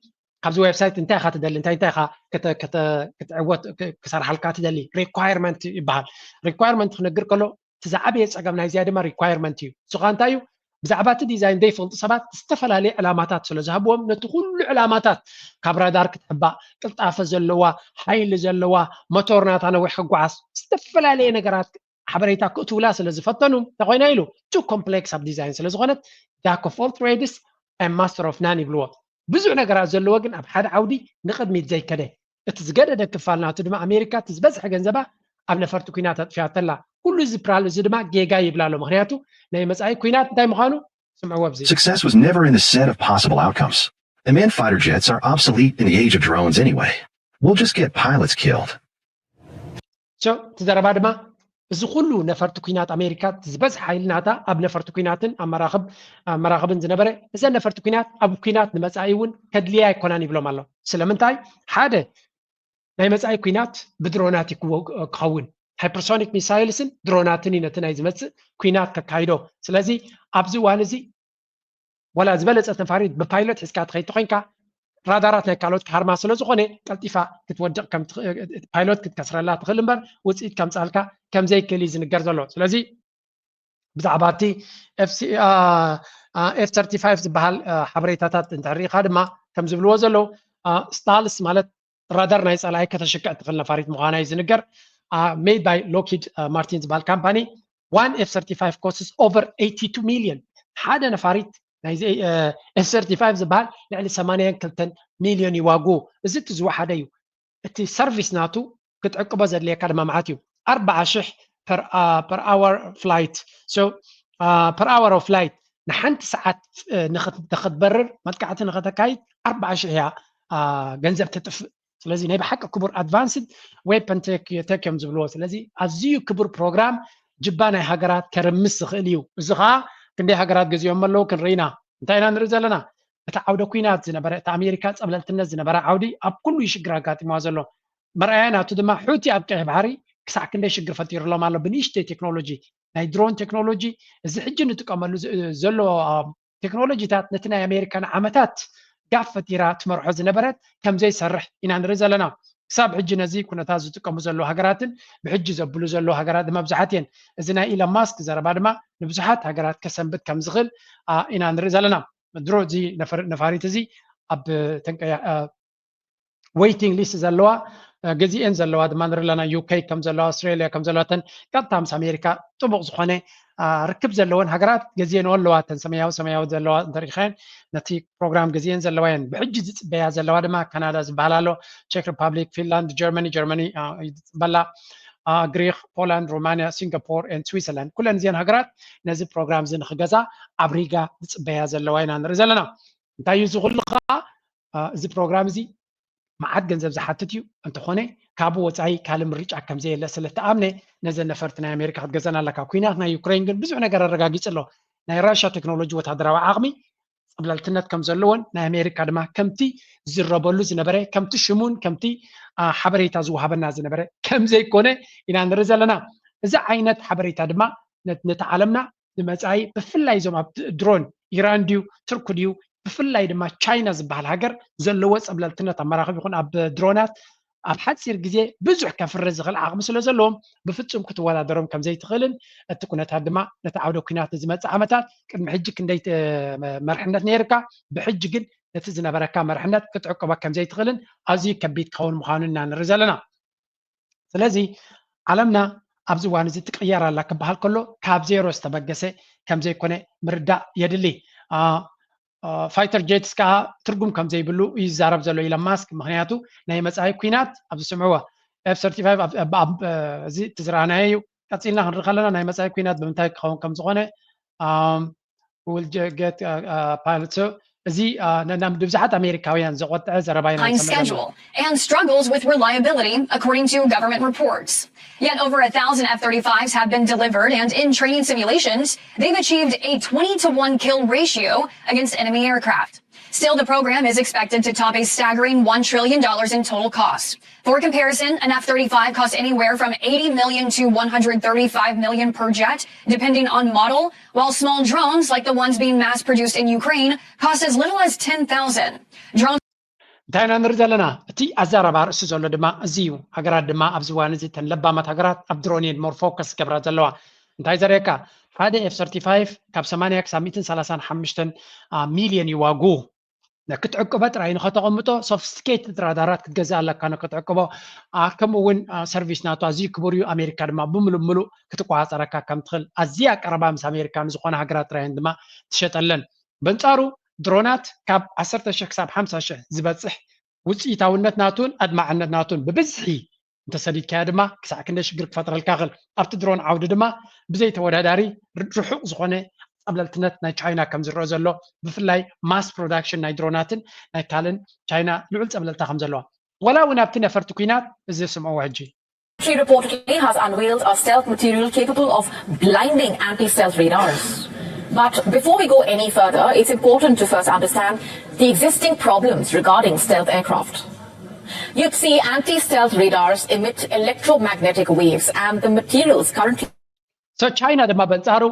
ካብዚ ዌብሳይት እንታይ ኢኻ ትደሊ እንታይ እንታይ ኢኻ ክትዕወት ክሰርሓልካ ትደሊ requirement ይበሃል። Requirement ክነግር ከሎ እቲ ዝዓበየ ፀገም ናይዚኣ ድማ requirement እዩ። እሱ ከዓ እንታይ እዩ? ብዛዕባ እቲ ዲዛይን ዘይፈልጡ ሰባት ዝተፈላለየ ዕላማታት ስለ ዝሃብዎም ነቲ ኩሉ ዕላማታት ካብ ራዳር ክትሕባእ ቅልጣፈ ዘለዋ ሓይሊ ዘለዋ ሞቶር ናታ ነዊሕ ክጓዓዝ ዝተፈላለየ ነገራት ሓበሬታ ክእትውላ ስለ ዝፈተኑ እንተኮይና ኢሉ too complex ኣብ ዲዛይን ስለ ዝኾነት jack of all trades and master of none ይብልዎ። ብዙሕ ነገራት ዘለዎ ግን ኣብ ሓደ ዓውዲ ንቕድሚት ዘይከደ እቲ ዝገደደ ክፋል ናቱ ድማ ኣሜሪካ እቲ ዝበዝሐ ገንዘባ ኣብ ነፈርቲ ኩናት ኣጥፊኣተላ። ኩሉ እዚ ፕራል እዚ ድማ ጌጋ ይብላ ኣሎ። ምክንያቱ ናይ መፃኢ ኩናት እንታይ ምዃኑ ስምዕዎ ኣብዚ Success was never in the set of possible outcomes. And fighter jets are obsolete in the age of drones anyway. We'll just get pilots killed. So እቲ ዘረባ ድማ እዚ ኩሉ ነፈርቲ ኩናት ኣሜሪካ ዝበዝሕ ሓይሊ ናታ ኣብ ነፈርቲ ኩናትን ኣብ መራኽብ ኣብ መራኽብን ዝነበረ እዘን ነፈርቲ ኩናት ኣብ ኩናት ንመፃኢ እውን ከድልያ ኣይኮናን ይብሎም ኣሎ። ስለምንታይ ሓደ ናይ መፃኢ ኩናት ብድሮናት ክኸውን hypersonic missile ስን ድሮናትን እዩ ነቲ ናይ ዝመፅእ ኩናት ከካይዶ። ስለዚ ኣብዚ እዋን እዚ ወላ ዝበለፀት ነፋሪት ብፓይሎት ሒዝካ ትኸይድ ተኮይንካ ራዳራት ናይ ካልኦት ክሃርማ ስለ ዝኾነ ቀልጢፋ ክትወድቕ ፓይሎት ክትከስረላ ትኽእል እምበር ውፅኢት ከምፃልካ ከምዘይክእል እዩ ዝንገር ዘሎ። ስለዚ ብዛዕባ እቲ ኤፍ ሰርቲ ፋይቭ ዝበሃል ሓበሬታታት እንተሪኢኻ ድማ ከም ዝብልዎ ዘለዉ ስታልስ ማለት ራዳር ናይ ፀላኢ ከተሽክዕ ትኽእል ነፋሪት ምዃና እዩ ዝንገር። Made by Lockheed Martin ዝበሃል ካምፓኒ one F thirty-five costs over eighty-two million ሓደ ነፋሪት ናይዚ ኤፍ ሰርቲ ፋይቭ ዝበሃል ልዕሊ ሰማንያን ክልተን ሚልዮን ይዋጉ። እዚ እቲ ዝወሓደ እዩ። እቲ ሰርቪስ ናቱ ክትዕቅቦ ዘድልየካ ድማ መዓት እዩ። ኣርባዓ ሽሕ per hour flight per hour of flight ንሓንቲ ሰዓት ንክትበርር መጥቃዕቲ ንክተካይድ ኣርባዓ ሽሕ እያ ገንዘብ ትጥፍእ። ስለዚ ናይ ብሓቂ ክቡር advanced weapon tech እዮም ዝብልዎ። ስለዚ ኣዝዩ ክቡር ፕሮግራም ጅባ ናይ ሃገራት ከርምስ ዝኽእል እዩ። እዚ ከዓ ክንደይ ሃገራት ገዚኦም ኣለዉ ክንርኢ ኢና። እንታይ ኢና ንርኢ ዘለና? እቲ ዓውደ ኩናት ዝነበረ እቲ ኣሜሪካ ፀብለልትነት ዝነበረ ዓውዲ ኣብ ኩሉ ሽግር ኣጋጢምዋ ዘሎ መርኣያ ናቱ ድማ ሑቲ ኣብ ቀይሕ ባሕሪ ክሳዕ ክንደይ ሽግር ፈጢሩሎም ኣሎ ብንእሽተይ ቴክኖሎጂ ናይ ድሮን ቴክኖሎጂ እዚ ሕጂ ንጥቀመሉ ዘሎ ቴክኖሎጂታት ነቲ ናይ ኣሜሪካ ንዓመታት ጋፍ ፈጢራ ትመርሖ ዝነበረት ከምዘይሰርሕ ኢና ንርኢ ዘለና። ክሳብ ሕጂ ነዚ ኩነታት ዝጥቀሙ ዘለዉ ሃገራትን ብሕጂ ዘብሉ ዘለዉ ሃገራት መብዛሕት እየን። እዚ ናይ ኢሎን ማስክ ዘረባ ድማ ንብዙሓት ሃገራት ከሰንብድ ከም ዝኽእል ኢና ንርኢ ዘለና። ድሮ እዚ ነፋሪት እዚ ኣብ waiting list ዘለዋ ገዚኤን ዘለዋ ድማ ንርኢ ኣለና። ዩኬ ከም ዘለዋ ኣውስትራሊያ ከም ዘለዋ እተን ቀጥታ ምስ ኣሜሪካ ጥቡቕ ዝኾነ ርክብ ዘለወን ሃገራት ገዚኤንኦ ኣለዋ። እተን ሰማያዊ ሰማያዊ ዘለዋ እንተሪኢኻየን ነቲ ፕሮግራም ገዚኤን ዘለዋ እየን። ብሕጂ ዝፅበያ ዘለዋ ድማ ካናዳ ዝበሃል ኣሎ፣ ቼክ ሪፓብሊክ፣ ፊንላንድ፣ ጀርመኒ ጀርመኒ ይፅበላ፣ ግሪክ፣ ፖላንድ፣ ሮማንያ፣ ሲንጋፖር ን ስዊዘርላንድ ኩለን እዚአን ሃገራት ነዚ ፕሮግራም እዚ ንክገዛ ኣብ ሪጋ ዝፅበያ ዘለዋ ኢና ንርኢ ዘለና። እንታይ እዩ እዚ ኩሉ ከዓ እዚ ፕሮግራም እዚ መዓት ገንዘብ ዝሓትት እዩ። እንተኾነ ካብኡ ወፃኢ ካልእ ምርጫ ከምዘየለ ስለተኣምነ ነዘን ነፈርቲ ናይ ኣሜሪካ ክትገዘን ኣለካ። ኩናት ናይ ዩክሬን ግን ብዙሕ ነገር ኣረጋጊፅ ኣሎ። ናይ ራሻ ቴክኖሎጂ ወታደራዊ ዓቕሚ ፀብለልትነት ከም ዘለዎን ናይ ኣሜሪካ ድማ ከምቲ ዝዝረበሉ ዝነበረ ከምቲ ሽሙን ከምቲ ሓበሬታ ዝወሃበና ዝነበረ ከም ዘይኮነ ኢና ንርኢ ዘለና። እዚ ዓይነት ሓበሬታ ድማ ነቲ ዓለምና ንመፃኢ ብፍላይ እዞም ኣብ ድሮን ኢራን ድዩ ቱርክ ድዩ ብፍላይ ድማ ቻይና ዝበሃል ሃገር ዘለዎ ፀብለልትነት ኣብ መራኽብ ይኹን ኣብ ድሮናት ኣብ ሓፂር ግዜ ብዙሕ ከፍሪ ዝኽእል ዓቕሚ ስለ ዘለዎም ብፍፁም ክትወዳደሮም ከም ዘይትኽእልን እቲ ኩነታት ድማ ነቲ ዓውደ ኩናት ንዝመፅእ ዓመታት ቅድሚ ሕጂ ክንደይ መርሕነት ነይርካ ብሕጂ ግን ነቲ ዝነበረካ መርሕነት ክትዕቅቦ ከም ዘይትኽእልን ኣዝዩ ከቢድ ክኸውን ምዃኑ ኢና ንርኢ ዘለና። ስለዚ ዓለምና ኣብዚ እዋን እዚ ትቅየር ኣላ ክበሃል ከሎ ካብ ዜሮ ዝተበገሰ ከም ዘይኮነ ምርዳእ የድሊ። ፋይተር ጀትስ ከዓ ትርጉም ከም ዘይብሉ እዩ ዝዛረብ ዘሎ ኢሎን ማስክ። ምክንያቱ ናይ መፃኢ ኩናት ኣብዚ ስምዕዎ ኤፍ ሰርቲፋይቭ እዚ እቲ ዝረኣናዮ እዩ። ቀፂልና ክንርኢ ከለና ናይ መፃኢ ኩናት ብምንታይ ክኸውን ከም ዝኾነ will get pilot እዚ ንብዙሓት ኣሜሪካውያን ዘቆጥዐ ዘረባ ኢና schedule and struggles with reliability, according to government reports. Yet over a thousand F thirty-fives have been delivered, and in training simulations, they've achieved a twenty to one kill ratio against enemy aircraft. Still, the program is expected to top a staggering one trillion dollars in total cost. For comparison, an F thirty-five costs anywhere from eighty million to one hundred thirty-five million per jet, depending on model, while small drones, like the ones being mass produced in Ukraine, cost as little as ten thousand. Drones እንታይ ኢና ንርኢ ዘለና? እቲ ኣዛራባ ርእሲ ዘሎ ድማ እዚ እዩ። ሃገራት ድማ ኣብዚ እዋን እዚ እተን ለባማት ሃገራት ኣብ ድሮን እየን ሞር ፎከስ ዝገብራ ዘለዋ። እንታይ ዘርእየካ? ሓደ ኤፍ ሰርቲፋይቭ ካብ ሰማንያ ክሳብ ሚእትን ሰላሳን ሓሙሽተን ሚልዮን እዩ ዋግኡ። ክትዕቅቦ ጥራይ ንኸተቐምጦ ሶፊስቲኬትድ ራዳራት ክትገዝእ ኣለካ ንክትዕቅቦ። ከምኡ እውን ሰርቪስ ናቱ ኣዝዩ ክቡር እዩ። ኣሜሪካ ድማ ብምሉእ ብምሉእ ክትቆፃፀረካ ከም ትኽእል ኣዝያ ቀረባ ምስ ኣሜሪካ ንዝኾነ ሃገራት ጥራይ እየን ድማ ትሸጠለን። በንፃሩ ድሮናት ካብ ዓሰርተ ሽሕ ክሳብ ሓምሳ ሽሕ ዝበፅሕ ውፅኢታውነት ናቱን ኣድማዕነት ናቱን ብብዝሒ እንተሰዲድካዮ ድማ ክሳዕ ክንደይ ሽግር ክፈጥረልካ ይኽእል። ኣብቲ ድሮን ዓውዲ ድማ ብዘይ ተወዳዳሪ ርሑቕ ዝኾነ ፀብለልትነት ናይ ቻይና ከም ዝረአ ዘሎ፣ ብፍላይ ማስ ፕሮዳክሽን ናይ ድሮናትን ናይ ካልእን ቻይና ልዑል ፀብለልታ ከም ዘለዋ፣ ዋላ እውን ኣብቲ ነፈርቲ ኲናት እዚ ስምዕዎ ሕጂ። She reportedly has unveiled a stealth material capable of blinding anti-stealth radars. But before we go any further, it's important to first understand the existing problems regarding stealth aircraft. You'd see anti-stealth radars emit electromagnetic waves, and the materials currently So ቻይና ድማ በንጻሩ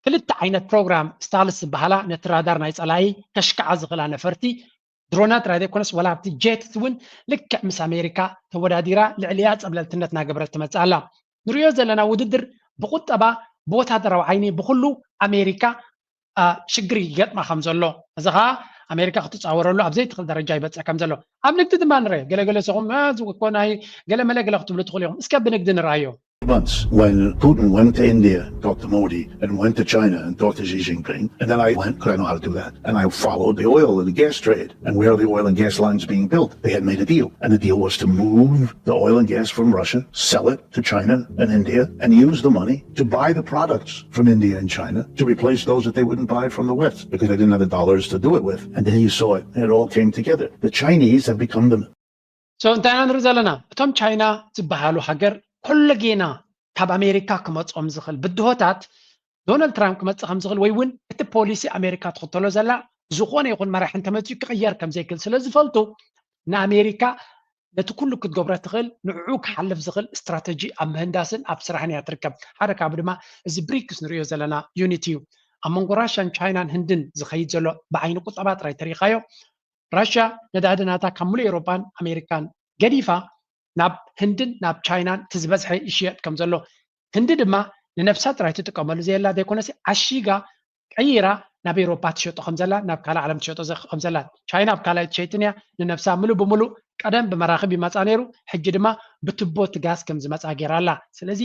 ክልተ ዓይነት ፕሮግራም ስታልስ ዝበሃላ ነቲ ራዳር ናይ ጸላኢ ከሽክዓ ዝኽእላ ነፈርቲ ድሮናት ጥራይ ዘይኮነስ ዋላ ኣብቲ ጀት እውን ልክዕ ምስ ኣሜሪካ ተወዳዲራ ልዕሊኣ ጸብለልትነት እናገበረት ትመጽእ ኣላ። ንሪኦ ዘለና ውድድር ብቁጠባ ብወታደራዊ ዓይኒ ብኩሉ ኣሜሪካ ሽግር ይገጥማ ከም ዘሎ፣ እዚ ከዓ ኣሜሪካ ክትፃወረሉ ኣብ ዘይትኽእል ደረጃ ይበፅሕ ከም ዘሎ ኣብ ንግዲ ድማ ንርአ። ገለገለ ሰኹም እዚ እኮ ናይ ገለመለ ገለ ክትብሉ ትኽእሉ ኢኹም። እስከ ብንግዲ ንርኣዮ። Months when Putin went to India, talked to Modi, and went to China and talked to Xi Jinping, and then I went, because I know how to do that, and I followed the oil and the gas trade and where the oil and gas lines being built. They had made a deal, and the deal was to move the oil and gas from Russia, sell it to China and India, and use the money to buy the products from India and China to replace those that they wouldn't buy from the West because they didn't have the dollars to do it with. And then you saw it, and it all came together. The Chinese have become the So እንታይ ኢና ንርኢ ዘለና? እቶም ቻይና ዝበሃሉ ሃገር ኮለጌና ካብ ኣሜሪካ ክመፅኦም ዝኽእል ብድሆታት ዶናልድ ትራምፕ ክመፅእ ከም ዝኽእል ወይ እውን እቲ ፖሊሲ ኣሜሪካ ትኽተሎ ዘላ ዝኾነ ይኹን መራሒ እንተመፅኡ ክቕየር ከም ዘይክእል ስለ ዝፈልጡ ንኣሜሪካ ነቲ ኩሉ ክትገብሮ ትኽእል ንዕኡ ክሓልፍ ዝኽእል ስትራተጂ ኣብ ምህንዳስን ኣብ ስራሕን እያ ትርከብ። ሓደ ካብኡ ድማ እዚ ብሪክስ ንሪኦ ዘለና ዩኒት እዩ። ኣብ መንጎ ራሽያን ቻይናን ህንድን ዝኸይድ ዘሎ ብዓይኒ ቁጠባ ጥራይ ተሪኻዮ ራሽያ ነዳዲ ናታ ካብ ሙሉእ ኤውሮጳን ኣሜሪካን ገዲፋ ናብ ህንድን ናብ ቻይናን እቲ ዝበዝሐ ይሽየጥ ከም ዘሎ ህንዲ ድማ ንነብሳ ጥራይ ትጥቀመሉ ዘየላ ዘይኮነሲ ዓሺጋ ቀይራ ናብ ኤውሮጳ ትሸጦ ከም ዘላ ናብ ካልእ ዓለም ትሸጦ ከም ዘላ ቻይና ኣብ ካልኣይ ትሸይጥን እያ ንነብሳ ምሉእ ብምሉእ ቀደም ብመራኽብ ይመፃ ነይሩ ሕጂ ድማ ብትቦ እቲ ጋዝ ከም ዝመፃ ገይራ ኣላ ስለዚ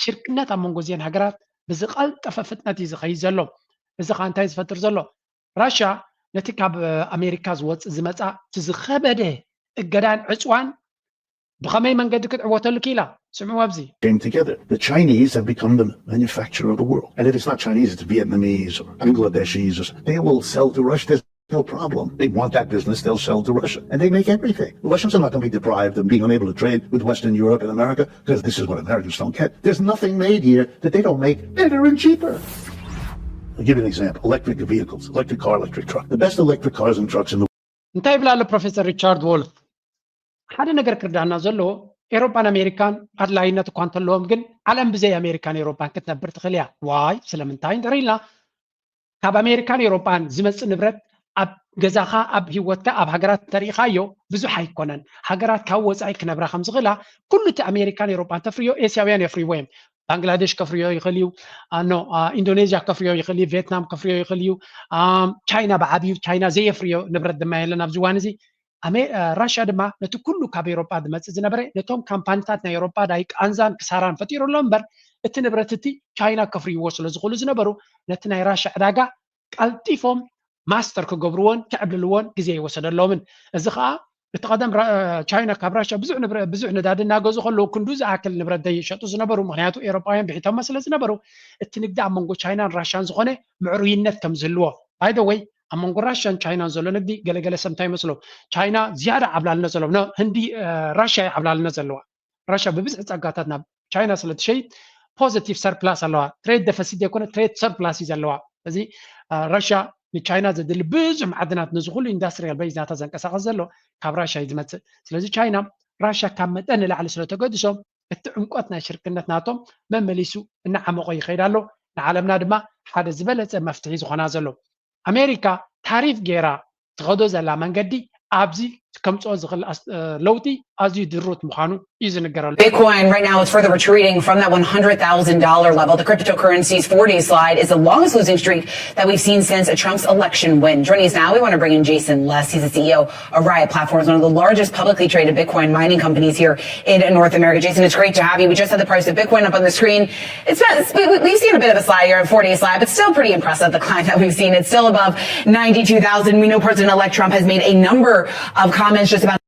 ሽርክነት ኣብ መንጎ እዚአን ሃገራት ብዝቐልጠፈ ፍጥነት እዩ ዝኸይድ ዘሎ እዚ ከዓ እንታይ ዝፈጥር ዘሎ ራሽያ ነቲ ካብ ኣሜሪካ ዝወፅእ ዝመፃ እቲ ዝኸበደ እገዳን ዕፅዋን ብኸመይ መንገዲ ክትዕወተሉ ክኢላ ስምዑ ኣብዚ came together. The Chinese have become the manufacturer of the world. And it is not Chinese, it's Vietnamese or Bangladeshis. Or, they will sell to Russia. There's no problem. They want that business, they'll sell to Russia. And they make everything. The Russians are not going to be deprived of being unable to trade with Western Europe and America because this is what Americans don't get. There's nothing made here that they don't make better and cheaper. I'll give you an example. Electric vehicles, electric car, electric truck. The best electric cars and trucks in the እንታይ ይብል ኣሎ ፕሮፌሰር ሪቻርድ ዎልፍ ሓደ ነገር ክርዳና ዘለዎ ኤሮፓን ኣሜሪካን ኣድላይነት እኳ እንተለዎም ግን ዓለም ብዘይ ኣሜሪካን ኤሮፓን ክትነብር ትኽእል እያ ዋይ ስለምንታይ እንድሕር ኢልና ካብ ኣሜሪካን ኤሮፓን ዝመፅእ ንብረት ኣብ ገዛኻ ኣብ ሂወትካ ኣብ ሃገራት እንተሪኢኻዮ ብዙሕ ኣይኮነን ሃገራት ካብ ወፃኢ ክነብራ ከም ዝኽእላ ኩሉ እቲ ኣሜሪካን ኤሮፓን ተፍርዮ ኤስያውያን የፍርይዎ እዮም ባንግላዴሽ ከፍርዮ ይኽእል እዩ ኖ ኢንዶኔዥያ ከፍርዮ ይኽእል እዩ ቬትናም ከፍርዮ ይኽእል እዩ ቻይና ብዓብዩ ቻይና ዘየፍርዮ ንብረት ድማ የለን ኣብዚ እዋን እዚ ራሽያ ድማ ነቲ ኩሉ ካብ ኤሮጳ ዝመፅእ ዝነበረ ነቶም ካምፓኒታት ናይ ኤሮጳ ዳይ ቃንዛን ክሳራን ፈጢሩ ኣሎ እምበር እቲ ንብረት እቲ ቻይና ከፍርይዎ ስለ ዝኽእሉ ዝነበሩ ነቲ ናይ ራሽያ ዕዳጋ ቀልጢፎም ማስተር ክገብርዎን ክዕብልልዎን ግዜ ይወሰደሎምን እዚ ከዓ እቲ ቀደም ቻይና ካብ ራሽያ ብዙሕ ብዙሕ ነዳዲ እናገዙ ከለዉ ክንዱ ዝኣክል ንብረት ዘይሸጡ ዝነበሩ ምክንያቱ ኤሮጳውያን ብሒቶማ ስለ ዝነበሩ እቲ ንግዲ ኣብ መንጎ ቻይናን ራሽያን ዝኾነ ምዕሩይነት ከም ዝህልዎ ባይደወይ ኣብ መንጎ ራሽያን ቻይናን ዘሎ ንግዲ ገለገለ ሰብ እንታይ ይመስሎ ቻይና ዝያዳ ዓብላልነት ዘለዎ ህንዲ ራሽያ ዓብላልነት ዘለዋ ራሽያ ብብዝሒ ፀጋታት ናብ ቻይና ስለ ትሸይጥ ፖዚቲቭ ሰርፕላስ ኣለዋ ትሬድ ደፈሲት ዘይኮነ ትሬድ ሰርፕላስ እዩ ዘለዋ እዚ ራሽያ ንቻይና ዘድሊ ብዙሕ ማዕድናት ነዚ ኩሉ ኢንዳስትሪያል በይዝ ናታ ዘንቀሳቀስ ዘሎ ካብ ራሽያ እዩ ዝመፅእ ስለዚ ቻይና ራሽያ ካብ መጠን ንላዕሊ ስለተገድሶም እቲ ዕምቆት ናይ ሽርክነት ናቶም መመሊሱ እናዓመቆ ይኸይድ ኣሎ ንዓለምና ድማ ሓደ ዝበለፀ መፍትሒ ዝኾና ዘሎ ኣሜሪካ ታሪፍ ገይራ ትኸዶ ዘላ መንገዲ ኣብዚ ከምፅኦ ዝኽእል ለውጢ ኣዝዩ ድሩት ምዃኑ እዩ ዝንገረሉ። Bitcoin right now is further retreating from that one hundred thousand dollar level. The cryptocurrency's forty slide is the longest losing streak that we've seen since Trump's election win. Joining us now, we want to bring in Jason Les. He's the C E O of Riot Platforms, one of the largest publicly traded Bitcoin mining companies here in North America. Jason, it's great to have you. We just had the price of Bitcoin up on the screen. It's been, it's, we, we've seen a bit of a slide here, a forty slide, but still pretty impressive, the climb that we've seen. It's still above ninety-two thousand. We know President-elect Trump has made a number of comments just about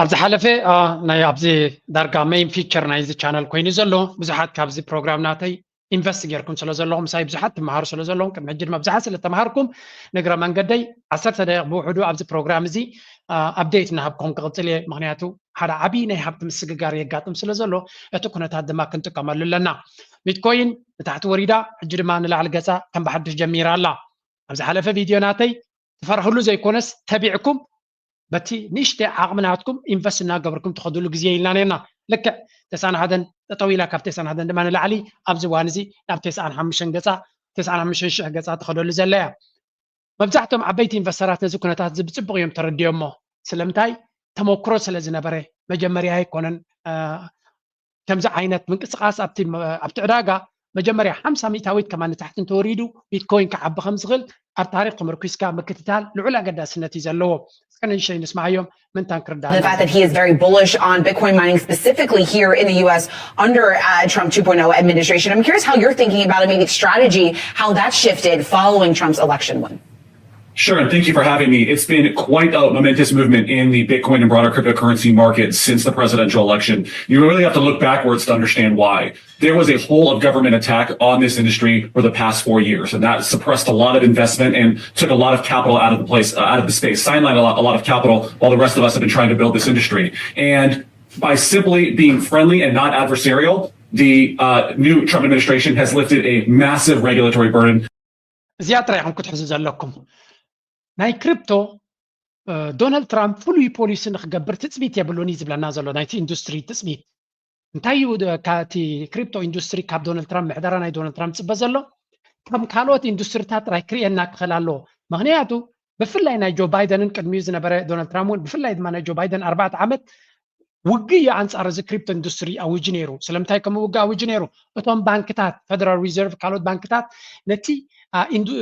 ኣብ ዝሓለፈ ናይ ኣብዚ ዳርጋ main feature ናይዚ ቻነል ኮይኑ ዘሎ ብዙሓት ካብዚ ፕሮግራም ናተይ ኢንቨስት ጌርኩም ስለ ዘለኹም ምሳይ ብዙሓት ትመሃሩ ስለ ዘለኹም ቅድሚ ሕጂ ድማ ብዙሓት ስለ ተምሃርኩም ንግረ መንገደይ ዓሰርተ ደቂቕ ብውሕዱ ኣብዚ ፕሮግራም እዚ ኣፕዴት እናሃብኩም ክቕፅል እየ። ምክንያቱ ሓደ ዓብዪ ናይ ሃብቲ ምስግጋር የጋጥም ስለ ዘሎ እቲ ኩነታት ድማ ክንጥቀመሉ ኣለና። ቢትኮይን ንታሕቲ ወሪዳ ሕጂ ድማ ንላዕሊ ገፃ ከም ብሓዱሽ ጀሚራ ኣላ። ኣብ ዝሓለፈ ቪድዮ ናተይ ትፈርህሉ ዘይኮነስ ተቢዕኩም በቲ ንእሽተይ ዓቕሚ ናትኩም ኢንቨስት እናገበርኩም ትኸድሉ ግዜ ኢልና ነርና። ልክዕ ተስዓን ሓደን ጠጠው ኢላ ካብ ተስዓን ሓደን ድማ ንላዕሊ ኣብዚ እዋን እዚ ናብ ተስዓን ሓሙሽተን ገፃ ተስዓን ሓሙሽተን ሽሕ ገፃ ትኸደሉ ዘላ እያ። መብዛሕትኦም ዓበይቲ ኢንቨስተራት ነዚ ኩነታት እዚ ብፅቡቕ እዮም ተረዲኦሞ። ስለምንታይ? ተመክሮ ስለ ዝነበረ መጀመርያ ኣይኮነን። ከምዚ ዓይነት ምንቅስቃስ ኣብቲ ኣብቲ ዕዳጋ መጀመርያ ሓምሳ ሚእታዊት ከማን ንታሕቲ እንተወሪዱ ቢትኮይን ክዓቢ ከም ዝኽእል ኣብ ታሪክ ተመርኪስካ ምክትታል ልዑል ኣገዳስነት እዩ ዘለዎ። እስከ ንእሽተይ ንስማዓዮም ምንታን ክርዳእ The fact that he is very bullish on Bitcoin mining specifically here in the U S under uh, Trump two point oh administration. I'm curious how you're thinking about it, maybe strategy, how that shifted following Trump's election win. Sure, and thank you for having me. It's been quite a momentous movement in the Bitcoin and broader cryptocurrency market since the presidential election. You really have to look backwards to understand why. There was a whole of government attack on this industry for the past four years, and that suppressed a lot of investment and took a lot of capital out of the place, uh, out of the space, sidelined a lot, a lot of capital while the rest of us have been trying to build this industry. And by simply being friendly and not adversarial, the uh, new Trump administration has lifted a massive regulatory burden. እዚኣ ጥራይ ኢኹም ክትሕዙ ዘለኩም። ናይ ክሪፕቶ ዶናልድ ትራምፕ ፍሉይ ፖሊሲ ንክገብር ትፅቢት የብሉን እዩ ዝብለና ዘሎ ናይቲ ኢንዱስትሪ ትፅቢት እንታይ እዩ? እቲ ክሪፕቶ ኢንዱስትሪ ካብ ዶናልድ ትራምፕ ምሕደራ ናይ ዶናልድ ትራምፕ ፅበ ዘሎ ከም ካልኦት ኢንዱስትሪታት ጥራይ ክርእየና ክኽእል ኣለዎ። ምክንያቱ ብፍላይ ናይ ጆ ባይደንን ቅድሚኡ ዝነበረ ዶናልድ ትራምፕ እውን ብፍላይ ድማ ናይ ጆ ባይደን ኣርባዕተ ዓመት ውግእ እዩ ኣንጻር እዚ ክሪፕቶ ኢንዱስትሪ ኣውጁ ነይሩ። ስለምንታይ ከምኡ ውግእ ኣውጁ ነይሩ? እቶም ባንክታት፣ ፌደራል ሪዘርቭ፣ ካልኦት ባንክታት ነቲ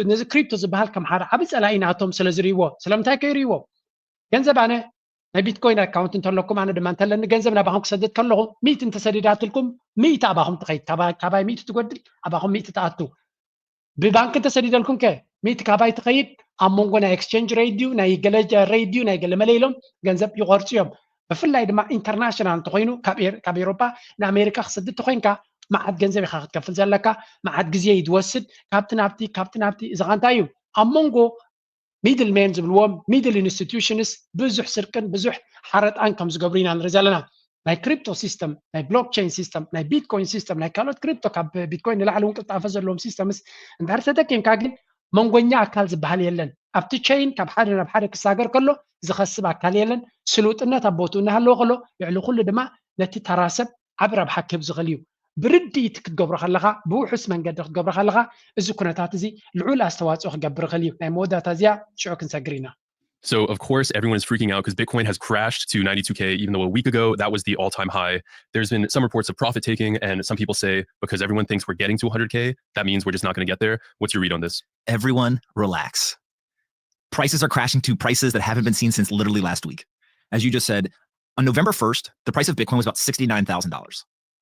ነዚ ክሪፕቶ ዝበሃል ከም ሓደ ዓቢ ጸላኢ ናቶም ስለ ዝርእይዎ። ስለምንታይ ከይርእይዎ? ገንዘብ ኣነ ናይ ቢትኮይን ኣካውንት እንተለኩም ኣነ ድማ እንተለኒ ገንዘብ ናባኹም ክሰድድ ከለኹ ሚእቲ እንተሰዲዳትልኩም ሚእቲ ኣባኹም ትኸይድ፣ ካባይ ሚእቲ ትጎድል ኣባኹም ሚእቲ ትኣቱ። ብባንክ እንተሰዲደልኩም ከ ሚእቲ ካባይ ትኸይድ ኣብ መንጎ ናይ ኤክስቸንጅ ሬት ድዩ ናይ ገለ ሬት ድዩ ናይ ገለ መለ ኢሎም ገንዘብ ይቆርፁ እዮም። ብፍላይ ድማ ኢንተርናሽናል እንተኮይኑ ካብ ኤሮፓ ንኣሜሪካ ክሰድድ ተኮይንካ መዓት ገንዘብ ኢካ ክትከፍል ዘለካ፣ መዓት ግዜ እዩ ዝወስድ። ካብቲ ናብቲ ካብቲ ናብቲ እዚ ከ እንታይ እዩ ኣብ መንጎ ሚድል ሜን ዝብልዎም ሚድል ኢንስቲትዩሽንስ ብዙሕ ስርቅን ብዙሕ ሓረጣን ከም ዝገብሩ ኢና ንርኢ ዘለና። ናይ ክሪፕቶ ሲስተም፣ ናይ ብሎክቸይን ሲስተም፣ ናይ ቢትኮይን ሲስተም፣ ናይ ካልኦት ክሪፕቶ ካብ ቢትኮይን ንላዕሊ እውን ቅልጣፈ ዘለዎም ሲስተምስ እንድሕር ተጠቂምካ ግን መንጎኛ ኣካል ዝበሃል የለን። ኣብቲ ቸይን ካብ ሓደ ናብ ሓደ ክሳገር ከሎ ዝኸስብ ኣካል የለን። ስሉጥነት ኣብ ቦትኡ እናሃለወ ከሎ ልዕሊ ኩሉ ድማ ነቲ ተራ ሰብ ዓቢ ረብሓ ክህብ ዝኽእል እዩ። ብርድኢት ክትገብሮ ከለኻ፣ ብውሑስ መንገዲ ክትገብሮ ከለኻ፣ እዚ ኩነታት እዚ ልዑል ኣስተዋጽኦ ክገብር ይኽእል እዩ። ናይ መወዳእታ እዚኣ ሽዑ ክንሰግር ኢና። So, of course, everyone is freaking out because Bitcoin has crashed to ninety-two K, even though a week ago that was the all time high. There's been some reports of profit taking, and some people say because everyone thinks we're getting to one hundred K, that means we're just not going to get there. What's your read on this? Everyone, relax. Prices are crashing to prices that haven't been seen since literally last week. As you just said, on November first, the price of Bitcoin was about sixty-nine thousand dollars.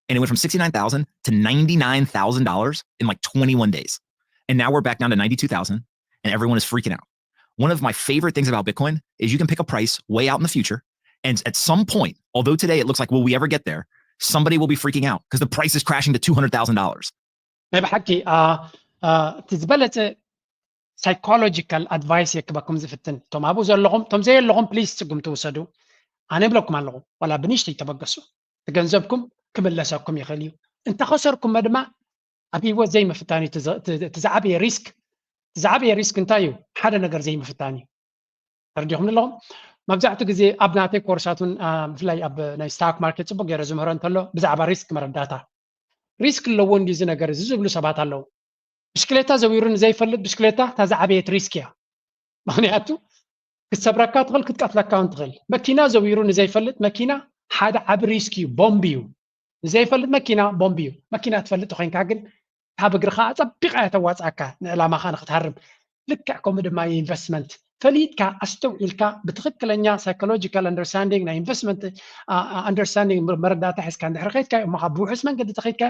And it went from sixty-nine thousand to ninety-nine thousand dollars in like twenty-one days. And now we're back down to ninety-two thousand and everyone is freaking out. One of my favorite things about Bitcoin is you can pick a price way out in the future. And at some point, although today it looks like, will we ever get there? Somebody will be freaking out because the price is crashing to two hundred thousand dollars. ናይ ብሓቂ እቲ ዝበለፀ ሳይኮሎጂካል ኣድቫይስ የክበኩም ዝፍትን እቶም ኣብኡ ዘለኹም እቶም ዘየለኹም ፕሊስ ፅጉም ትውሰዱ። ኣነ ይብለኩም ኣለኹ ዋላ ብንሽተይ ተበገሱ፣ እቲ ገንዘብኩም ክምለሰኩም ይኽእል እዩ። እንተኸሰርኩመ ድማ ኣብ ህይወት ዘይምፍታን እዩ። እቲ ዝዓበየ ሪስክ እቲ ዝዓበየ ሪስክ እንታይ እዩ? ሓደ ነገር ዘይምፍታን እዩ። ተረዲኹም ኣለኹም? መብዛሕትኡ ግዜ ኣብ ናተይ ኮርሳት እውን ብፍላይ ኣብ ናይ ስታክ ማርኬት ፅቡቅ ገይረ ዝምህሮ እንተሎ ብዛዕባ ሪስክ መረዳእታ ሪስክ ኣለዎ እንዲ እዚ ነገር እዚ ዝብሉ ሰባት ኣለዉ። ብሽክሌታ ዘዊሩ ንዘይፈልጥ ብሽክሌታ እታ ዝዓበየት ሪስክ እያ። ምክንያቱ ክትሰብረካ ትኽእል ክትቀትለካ እውን ትኽእል። መኪና ዘዊሩ ንዘይፈልጥ መኪና ሓደ ዓቢ ሪስክ እዩ። ቦምብ እዩ። ንዘይፈልጥ መኪና ቦምብ እዩ። መኪና ትፈልጥ ኮይንካ ግን ካብ እግርኻ ኣጸቢቓ እያ ተዋጽኣካ ንዕላማኻ ንክትሃርም። ልክዕ ከምኡ ድማ ኢንቨስትመንት ፈሊጥካ ኣስተውዒልካ ብትኽክለኛ ሳይኮሎጂካል ኣንደርስታንዲንግ ናይ ኢንቨስትመንት ኣንደርስታንዲንግ መረዳእታ ሒዝካ እንድሕር ከይድካ እሞ ካብ ብውሑስ መንገዲ ተኸይድካ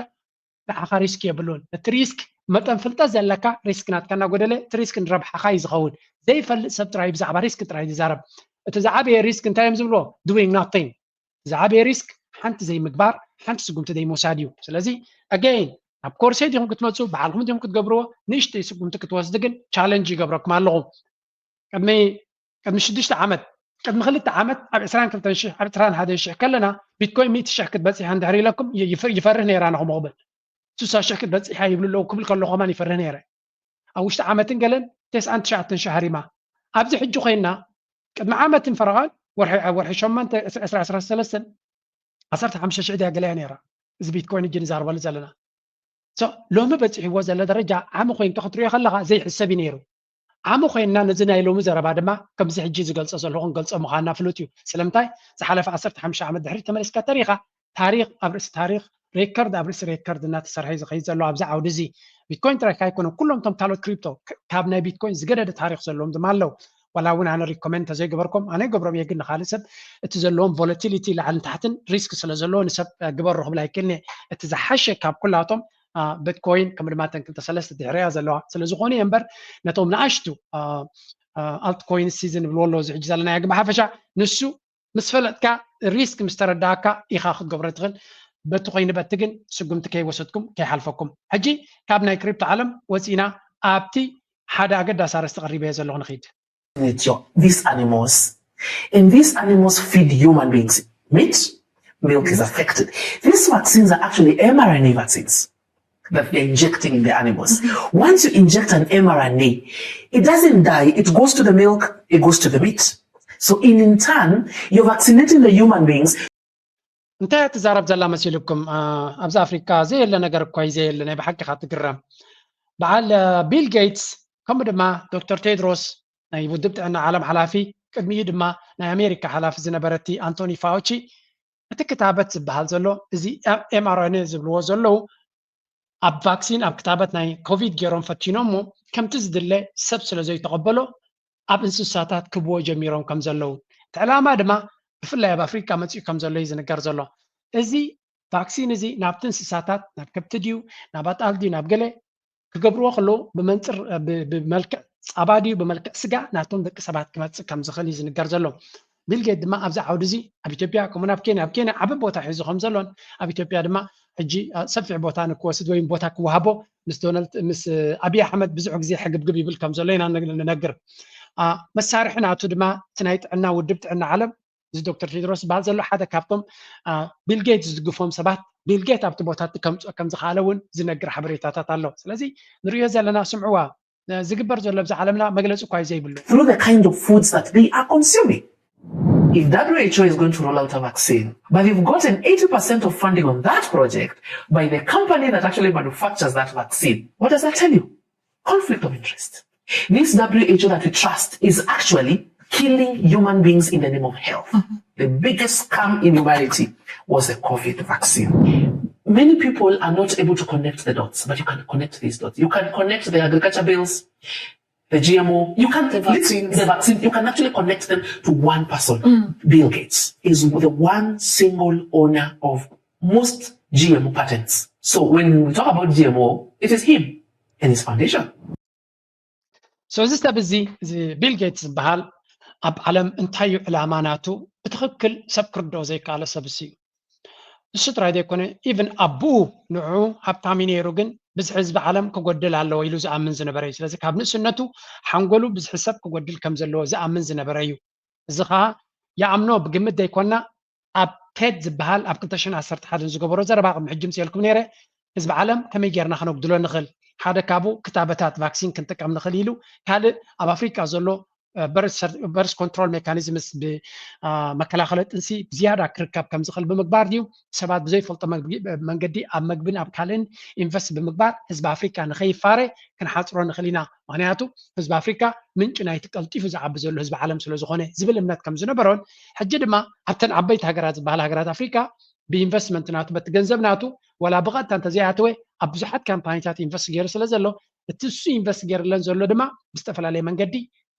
ንዓኻ ሪስክ የብሉን። እቲ ሪስክ መጠን ፍልጠት ዘለካ ሪስክ ናትካ እናጎደለ እቲ ሪስክ ንረብሓኻ እዩ ዝኸውን። ዘይፈልጥ ሰብ ጥራይ ብዛዕባ ሪስክ ጥራይ ዝዛረብ። እቲ ዝዓበየ ሪስክ እንታይ እዮም ዝብልዎ? Doing nothing። ዝዓበየ ሪስክ ሓንቲ ዘይምግባር፣ ሓንቲ ስጉምቲ ዘይምውሳድ እዩ። ስለዚ ኣገይን ኣብ ኮርሰይ ዲኹም ክትመፁ ብዓልኩም ዲኹም ክትገብርዎ፣ ንእሽተይ ስጉምቲ ክትወስድ ግን ቻለንጅ ይገብረኩም ኣለኹ። ቅድሚ ቅድሚ ሽዱሽተ ዓመት ቅድሚ ክልተ ዓመት ኣብ ዕስራን ክልተን ሽሕ ኣብ ዕስራን ሓደን ሽሕ ከለና ቢትኮይን ሚእቲ ሽሕ ክትበፅሕ እንድሕር ኢለኩም ይፈርህ ነይራ ነኹም ክብል ስሳ ሽሕ ክትበፅሕ ይብሉ ኣለዉ ክብል ከለኹ ከማን ይፈርህ ነይረ። ኣብ ውሽጢ ዓመትን ገለን ተስዓን ትሽዓተን ሽሕ ሃሪማ። ኣብዚ ሕጂ ኮይና ቅድሚ ዓመትን ፈረቓን ወርሒ ወርሒ ሸሞንተ ዕስራ ዕስራ ሰለስተን ዓሰርተ ሓሙሽተ ሽሕ ድያ ገለያ ነይራ። እዚ ቢትኮይን እጂ ንዛርበሉ ዘለና ሎሚ በፂሕዎ ዘሎ ደረጃ ዓሚ ኮይንካ ክትሪኦ ከለካ ዘይሕሰብ እዩ ነይሩ። ዓሚ ኮይንና ነዚ ናይ ሎሚ ዘረባ ድማ ከምዚ ሕጂ ዝገልፆ ዘለኹ ክንገልፆ ምዃንና ፍሉጥ እዩ። ስለምንታይ ዝሓለፈ ዓሰርተ ሓሙሽተ ዓመት ድሕሪ ተመሊስካ ተሪኻ ታሪክ ኣብ ርእሲ ታሪክ ሬከርድ ኣብ ርእሲ ሬከርድ እናተሰርሐ ዝኸይድ ዘሎ ኣብዚ ዓውዲ እዚ ቢትኮይን ጥራይ ካይኮነ ኩሎም ቶም ካልኦት ክሪፕቶ ካብ ናይ ቢትኮይን ዝገደደ ታሪክ ዘለዎም ድማ ኣለዉ። ዋላ እውን ኣነ ሪኮመንድ እንተዘይገበርኩም ኣነ ይገብሮም እየ ግን ንካልእ ሰብ እቲ ዘለዎም ቮለቲሊቲ ላዕልን ታሕትን ሪስክ ስለ ዘለዎ ንሰብ ግበሮ ክብል ኣይክእልን እየ። እቲ ዝሓሸ ካብ ኩላቶም ቢትኮይን ከም ድማ ተን ክልተ ሰለስተ ድሕሪያ ዘለዋ ስለ ዝኾኑ እየ እምበር ነቶም ንኣሽቱ ኣልትኮይን ሲዝን ንብልዎ ኣለዎ እዚ ሕጂ ዘለናዮ ግን ብሓፈሻ ንሱ ምስ ፈለጥካ ሪስክ ምስ ተረዳእካ ኢኻ ክትገብሮ ትኽእል። በቲ ኮይኑ በቲ ግን ስጉምቲ ከይወሰድኩም ከይሓልፈኩም። ሕጂ ካብ ናይ ክሪፕቶ ዓለም ወፂና ኣብቲ ሓደ ኣገዳሲ ኣርእስቲ ቀሪበዮ ዘለኹ ንኺድ። Nature, these animals, and these animals feed human beings meat, milk is affected. These vaccines are actually mRNA vaccines that they're injecting in the animals. Once you inject an mRNA, it doesn't die, it goes to the milk, it goes to the meat. So in, in turn, you're vaccinating the human beings. እንታይ ትዛረብ ዘላ መሲልኩም ኣብዚ ኣፍሪካ ዘየለ ነገር እኳ ዘየለ ናይ ብሓቂ ካ ትግረም። በዓል ቢል ጌትስ ከምኡ ድማ ዶክተር ቴድሮስ ናይ ውድብ ጥዕና ዓለም ሓላፊ ቅድሚኡ ድማ ናይ ኣሜሪካ ሓላፊ ዝነበረ እቲ ኣንቶኒ ፋውቺ እቲ ክታበት ዝበሃል ዘሎ እዚ ኤምኣርኤንኤ ዝብልዎ ዘለዉ ኣብ ቫክሲን ኣብ ክታበት ናይ ኮቪድ ገይሮም ፈቲኖሞ ከምቲ ዝድለ ሰብ ስለ ዘይተቐበሎ ኣብ እንስሳታት ክብዎ ጀሚሮም ከም ዘለዉ እቲ ዕላማ ድማ ብፍላይ ኣብ ኣፍሪካ መፂኡ ከም ዘሎ እዩ ዝንገር ዘሎ። እዚ ቫክሲን እዚ ናብቲ እንስሳታት ናብ ከብቲ ድዩ ናብ ኣጣል ድዩ ናብ ገለ ክገብርዎ ከለዉ ብመንፅር ብመልክዕ ፃባ ድዩ ብመልክዕ ስጋ ናቶም ደቂ ሰባት ክመፅእ ከም ዝኽእል እዩ ዝንገር ዘሎ። ቢልጌት ድማ ኣብዚ ዓውዲ እዚ ኣብ ኢትዮጵያ ከምኡ ኣብ ኬንያ ኣብ ኬንያ ዓቢ ቦታ ሒዙ ከም ዘሎን ኣብ ኢትዮጵያ ድማ ሕጂ ሰፊሕ ቦታ ንክወስድ ወይ ቦታ ክወሃቦ ምስ ዶናልድ ምስ ኣብይ ኣሕመድ ብዙሕ ግዜ ሕግብግብ ይብል ከም ዘሎ ኢና ንነግር። መሳርሒ ናቱ ድማ እቲ ናይ ጥዕና ውድብ ጥዕና ዓለም እዚ ዶክተር ቴድሮስ ዝበሃል ዘሎ ሓደ ካብቶም ቢልጌት ዝድግፎም ሰባት ቢልጌት ኣብቲ ቦታ ከምፅኦ ከም ዝኸኣለ እውን ዝነግር ሓበሬታታት ኣሎ። ስለዚ ንሪኦ ዘለና ስምዕዋ ዝግበር ዘሎ ኣብዚ ዓለምና መግለፂ እኳ እዩ ዘይብሉ። Through the kind of foods that they are consuming. If WHO is going to roll out a vaccine, but they've gotten eighty percent of funding on that project by the company that actually manufactures that vaccine, what does that tell you? Conflict of interest. This WHO that we trust is actually killing human beings in the name of health. The biggest scam in humanity was the COVID vaccine. Many people are not able to connect the dots, but you can connect these dots. You can connect the agriculture bills, the G M O, you can the vaccine, the vaccine, you can actually connect them to one person. Bill Gates is the one single owner of most G M O patents. So when we talk about G M O, it is him and his foundation. So እዚ ሰብ እዚ እዚ ቢል ጌትስ ዝበሃል ኣብ ዓለም እንታይ እዩ ዕላማ ናቱ ብትኽክል ሰብ ክርድኦ ዘይከኣለ ሰብ እሱ እዩ። እሱ ጥራይ ዘይኮነ ኢቭን ኣቦኡ ንዑ ሃብታም እዩ ነይሩ ግን ብዝሒ ህዝቢ ዓለም ክጎድል ኣለዎ ኢሉ ዝኣምን ዝነበረ እዩ። ስለዚ ካብ ንእስነቱ ሓንጎሉ ብዝሒ ሰብ ክጎድል ከም ዘለዎ ዝኣምን ዝነበረ እዩ። እዚ ከዓ ይኣምኖ ብግምት ዘይኮና ኣብ ቴድ ዝበሃል ኣብ ክልተ ሽሕን ዓሰርተ ሓደን ዝገበሮ ዘረባ ቅድሚ ሕጂ ምፅኤልኩም ነይረ ህዝቢ ዓለም ከመይ ጌርና ከነጉድሎ ንኽእል ሓደ ካብኡ ክታበታት ቫክሲን ክንጥቀም ንኽእል ኢሉ ካልእ ኣብ ኣፍሪቃ ዘሎ በርስ ኮንትሮል ሜካኒዝምስ ብመከላኸሊ ጥንሲ ብዝያዳ ክርከብ ከም ዝኽእል ብምግባር ድዩ? ሰባት ብዘይፈልጦ መንገዲ ኣብ መግብን ኣብ ካልእን ኢንቨስት ብምግባር ህዝቢ ኣፍሪካ ንኸይፋረ ክንሓፅሮ ንኽእል ኢና። ምክንያቱ ህዝቢ ኣፍሪካ ምንጭ ናይቲ ቀልጢፉ ዝዓቢ ዘሎ ህዝቢ ዓለም ስለ ዝኾነ ዝብል እምነት ከም ዝነበሮን ሕጂ ድማ ኣብተን ዓበይቲ ሃገራት ዝበሃል ሃገራት ኣፍሪካ ብኢንቨስትመንት ናቱ በቲ ገንዘብ ናቱ ዋላ ብቐጥታ እንተዘይኣተወ ኣብ ብዙሓት ካምፓኒታት ኢንቨስት ገይሩ ስለ ዘሎ እቲ እሱ ኢንቨስት ገይርለን ዘሎ ድማ ብዝተፈላለየ መንገዲ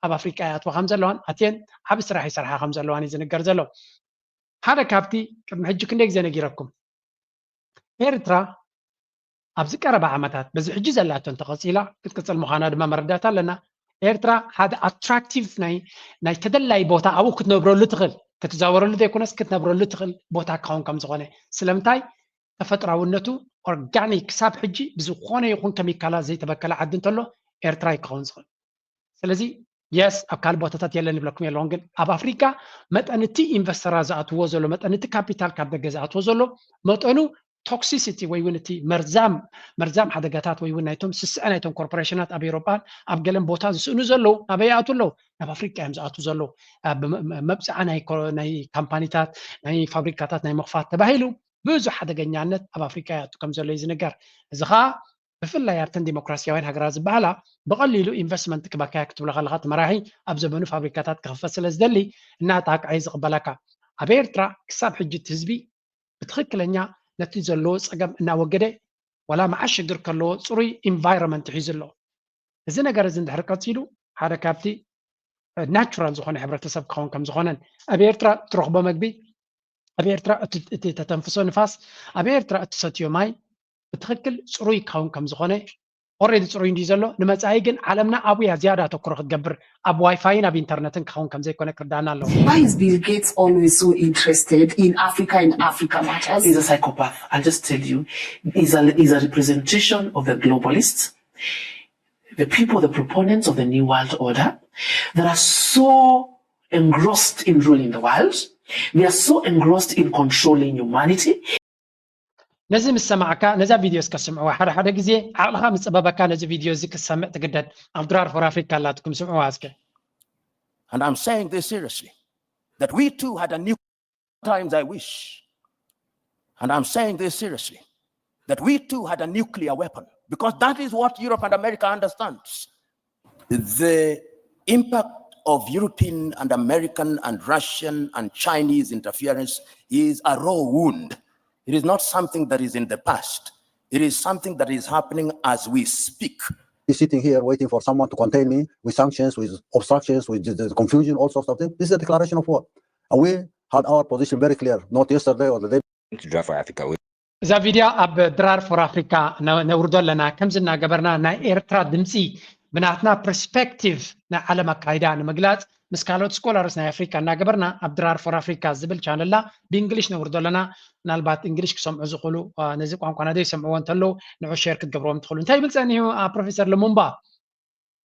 ኣብ ኣፍሪቃ ይኣትዋ ከም ዘለዋን ኣትየን ዓብ ስራሕ ይሰርሓ ከም ዘለዋን እዩ ዝንገር ዘሎ። ሓደ ካብቲ ቅድሚ ሕጂ ክንደይ ግዜ ነጊረኩም ኤርትራ ኣብዚ ቀረባ ዓመታት በዚ ሕጂ ዘላቶ እንተቐፂላ ክትቅፅል ምዃና ድማ መረዳት ኣለና። ኤርትራ ሓደ ኣትራክቲቭ ናይ ናይ ተደላይ ቦታ ኣብኡ ክትነብረሉ ትኽእል ክትዛወረሉ ዘይኮነስ ክትነብረሉ ትኽእል ቦታ ክኸውን ከም ዝኾነ ስለምንታይ ተፈጥራውነቱ ኦርጋኒክ ክሳብ ሕጂ ብዝኾነ ይኹን ከሚካላት ዘይተበከለ ዓዲ እንተሎ ኤርትራ ይክኸውን ዝኽእል። ስለዚ የስ ኣብ ካልእ ቦታታት የለን ይብለኩም የለውን ግን ኣብ ኣፍሪካ መጠን እቲ ኢንቨስተራት ዝኣትዎ ዘሎ መጠን እቲ ካፒታል ካብ ደገ ዝኣትዎ ዘሎ መጠኑ ቶክሲሲቲ ወይ እውን እቲ መርዛም መርዛም ሓደጋታት ወይ እውን ናይቶም ስስዐ ናይቶም ኮርፖሬሽናት ኣብ ኤሮጳን ኣብ ገለን ቦታ ዝስእኑ ዘለዉ ናበይ ይኣቱ ኣለዉ ናብ ኣፍሪቃ እዮም ዝኣቱ ዘለዉ መብፅዓ ናይ ካምፓኒታት ናይ ፋብሪካታት ናይ ምኽፋት ተባሂሉ ብዙሕ ሓደገኛነት ኣብ ኣፍሪቃ ይኣቱ ከም ዘሎ እዩ ዝንገር እዚ ከዓ ብፍላይ ኣብተን ዲሞክራሲያውያን ሃገራት ዝበሃላ ብቐሊሉ ኢንቨስትመንት ክበካያ ክትብሎ ከለካ እቲ መራሒ ኣብ ዘመኑ ፋብሪካታት ክኽፈት ስለ ዝደሊ እናጣቅዐ ዝቕበለካ ኣብ ኤርትራ ክሳብ ሕጂ እቲ ህዝቢ ብትኽክለኛ ነቲ ዘለዎ ፀገም እናወገደ ዋላ መዓት ሽግር ከለዎ ፅሩይ ኢንቫይሮንመንት ሒዙ ኣሎ። እዚ ነገር እዚ እንድሕር ቀፂሉ ሓደ ካብቲ ናቹራል ዝኾነ ሕብረተሰብ ክኸውን ከም ዝኾነን ኣብ ኤርትራ እትረኽቦ መግቢ ኣብ ኤርትራ እቲ ተተንፍሶ ንፋስ ኣብ ኤርትራ እትሰትዮ ማይ ብትኽክል ፅሩይ ክኸውን ከም ዝኾነ ኦሬዲ ፅሩይ እንዲ ዘሎ ንመፃኢ ግን ዓለምና ኣብያ ዝያዳ ኣተኩሮ ክትገብር ኣብ ዋይፋይን ኣብ ኢንተርነትን ክኸውን ከም ዘይኮነ ክርዳና ኣለዎ። Why is Bill Gates always so interested in Africa and Africa matters? He's a psychopath. I'll just tell you, he's a, he's a representation of the globalists, the people, the proponents of the New World Order that are so engrossed in ruling the world. They are so engrossed in controlling humanity. ነዚ ምስ ሰማዕካ ነዛ ቪድዮ እስከ ስምዕዋ ሓደ ሓደ ግዜ ዓቕልኻ ምስ ጸበበካ ነዚ ቪድዮ እዚ ክትሰምዕ ትግደድ ኣብ ድራር ፎር ኣፍሪካ ኣላትኩም ስምዕዋ እስከ And I'm saying this seriously, that we too had a new times I wish, and I'm saying this seriously, that we too had a nuclear weapon, because that is what Europe and America understands. The impact of European and American and Russian and Chinese interference is a raw wound. It is not something that is in the past. It is something that is happening as we speak. Be sitting here waiting for someone to contain me with sanctions, with obstructions, with the confusion, all sorts of things. This is a declaration of war. And we had our position very clear, not yesterday or the day. Draft for Africa. እዛ ቪድዮ ኣብ ድራር ፎር ኣፍሪካ ነውርዶ ኣለና ከምዚ እናገበርና ናይ ኤርትራ ድምፂ ብናትና ፐርስፔክቲቭ ናይ ዓለም ኣካይዳ ንምግላፅ ምስ ካልኦት ስኮላርስ ናይ ኣፍሪካ እናገበርና ኣብ ድራር ፎር ኣፍሪካ ዝብል ቻነልና ብእንግሊሽ ነውርዶ ኣለና ምናልባት እንግሊሽ ክሰምዑ ዝኽእሉ ነዚ ቋንቋና ዘይሰምዕዎ እንተለዉ ንዑ ሸር ክትገብርዎም ትኽእሉ እንታይ ይብል ፀኒሑ ፕሮፌሰር ልሙምባ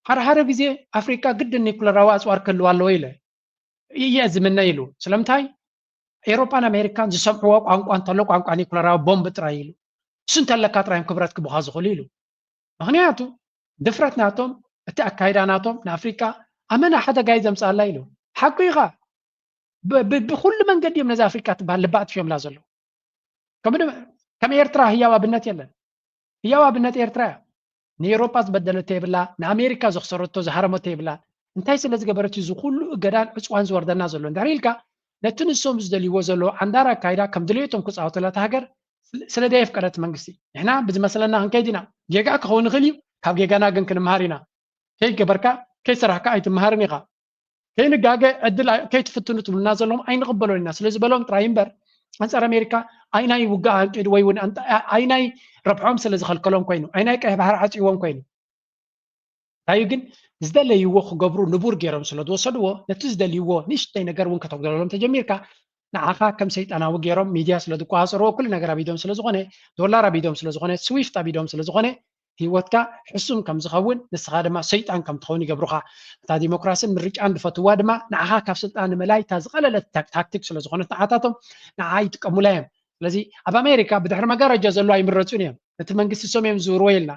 ሓደ ሓደ ግዜ ኣፍሪካ ግድን ኒኩለራዊ ኣፅዋር ክህልዋ ኣለዎ ኢለ እየ ዝምነ ኢሉ ስለምንታይ ኤሮፓን ኣሜሪካን ዝሰምዕዎ ቋንቋ እንተሎ ቋንቋ ኒኩለራዊ ቦምብ ጥራይ ኢሉ እሱ እንተለካ ጥራዮም ክብረት ክቡካ ዝኽእሉ ኢሉ ምክንያቱ ድፍረት ናቶም እቲ ኣካይዳ ናቶም ንኣፍሪካ ኣመና ሓደጋ እዩ ዘምፅኣላ ኢሉ ሓቁ ኢኻ ብኩሉ መንገዲ እዮም ነዚ ኣፍሪካ ትበሃል ልባ ኣጥፊኦምላ ዘለዉ ከም ኤርትራ ህያው ኣብነት የለን ህያው ኣብነት ኤርትራ እያ ንኤሮፓ ዝበደለቶ የብላ ንኣሜሪካ ዘኽሰረቶ ዝሃረመቶ የብላ እንታይ ስለ ዝገበረት እዚ ኩሉ እገዳን ዕፅዋን ዝወርደና ዘሎ እንድሕር ኢልካ ነቲ ንሶም ዝደልይዎ ዘለዉ ዓንዳር ኣካይዳ ከም ድልየቶም ክፃወተላ እታ ሃገር ስለ ዘየፍቀደት መንግስቲ ንሕና ብዝመስለና ክንከይድ ኢና ጌጋ ክኸውን ይኽእል እዩ ካብ ጌጋና ግን ክንምሃር ኢና ከይገበርካ ከይሰራሕካ ኣይትምሃርን ኢኻ ከይንጋገ ዕድል ከይትፍትኑ ትብሉና ዘለኹም ኣይንቕበሎን ኢና ስለ ዝበሎም ጥራይ እምበር ኣንፃር ኣሜሪካ ኣይናይ ውግእ ኣንቂዱ ወይ እውን ኣይናይ ረብሖም ስለ ዝኸልከሎም ኮይኑ ኣይናይ ቀይሕ ባሕሪ ዓፅይዎም ኮይኑ እንታይ ግን ዝደለይዎ ክገብሩ ንቡር ገይሮም ስለ ዝወሰድዎ ነቲ ዝደልይዎ ንእሽተይ ነገር እውን ከተጉደለሎም ተጀሚርካ ንዓኻ ከም ሰይጣናዊ ገይሮም ሚድያ ስለ ዝቆፃፀርዎ ኩሉ ነገር ኣብ ኢዶም ስለ ዝኾነ ዶላር ኣብ ኢዶም ስለ ዝኾነ ስዊፍት ኣብ ኢዶም ስለ ዝኾነ ህይወትካ ሕሱም ከም ዝኸውን ንስኻ ድማ ሰይጣን ከም ትኸውን ይገብሩኻ። እታ ዲሞክራስን ምርጫን ዝፈትውዋ ድማ ንዓኻ ካብ ስልጣን ንምእላይ እታ ዝቐለለት ታክቲክ ስለ ዝኾነት ንዓታቶም ንዓ ይጥቀሙላ እዮም። ስለዚ ኣብ ኣሜሪካ ብድሕሪ መጋረጃ ዘለዉ ኣይምረፁን እዮም። ነቲ መንግስቲ እሶም እዮም ዝዝውርዎ ኢልና።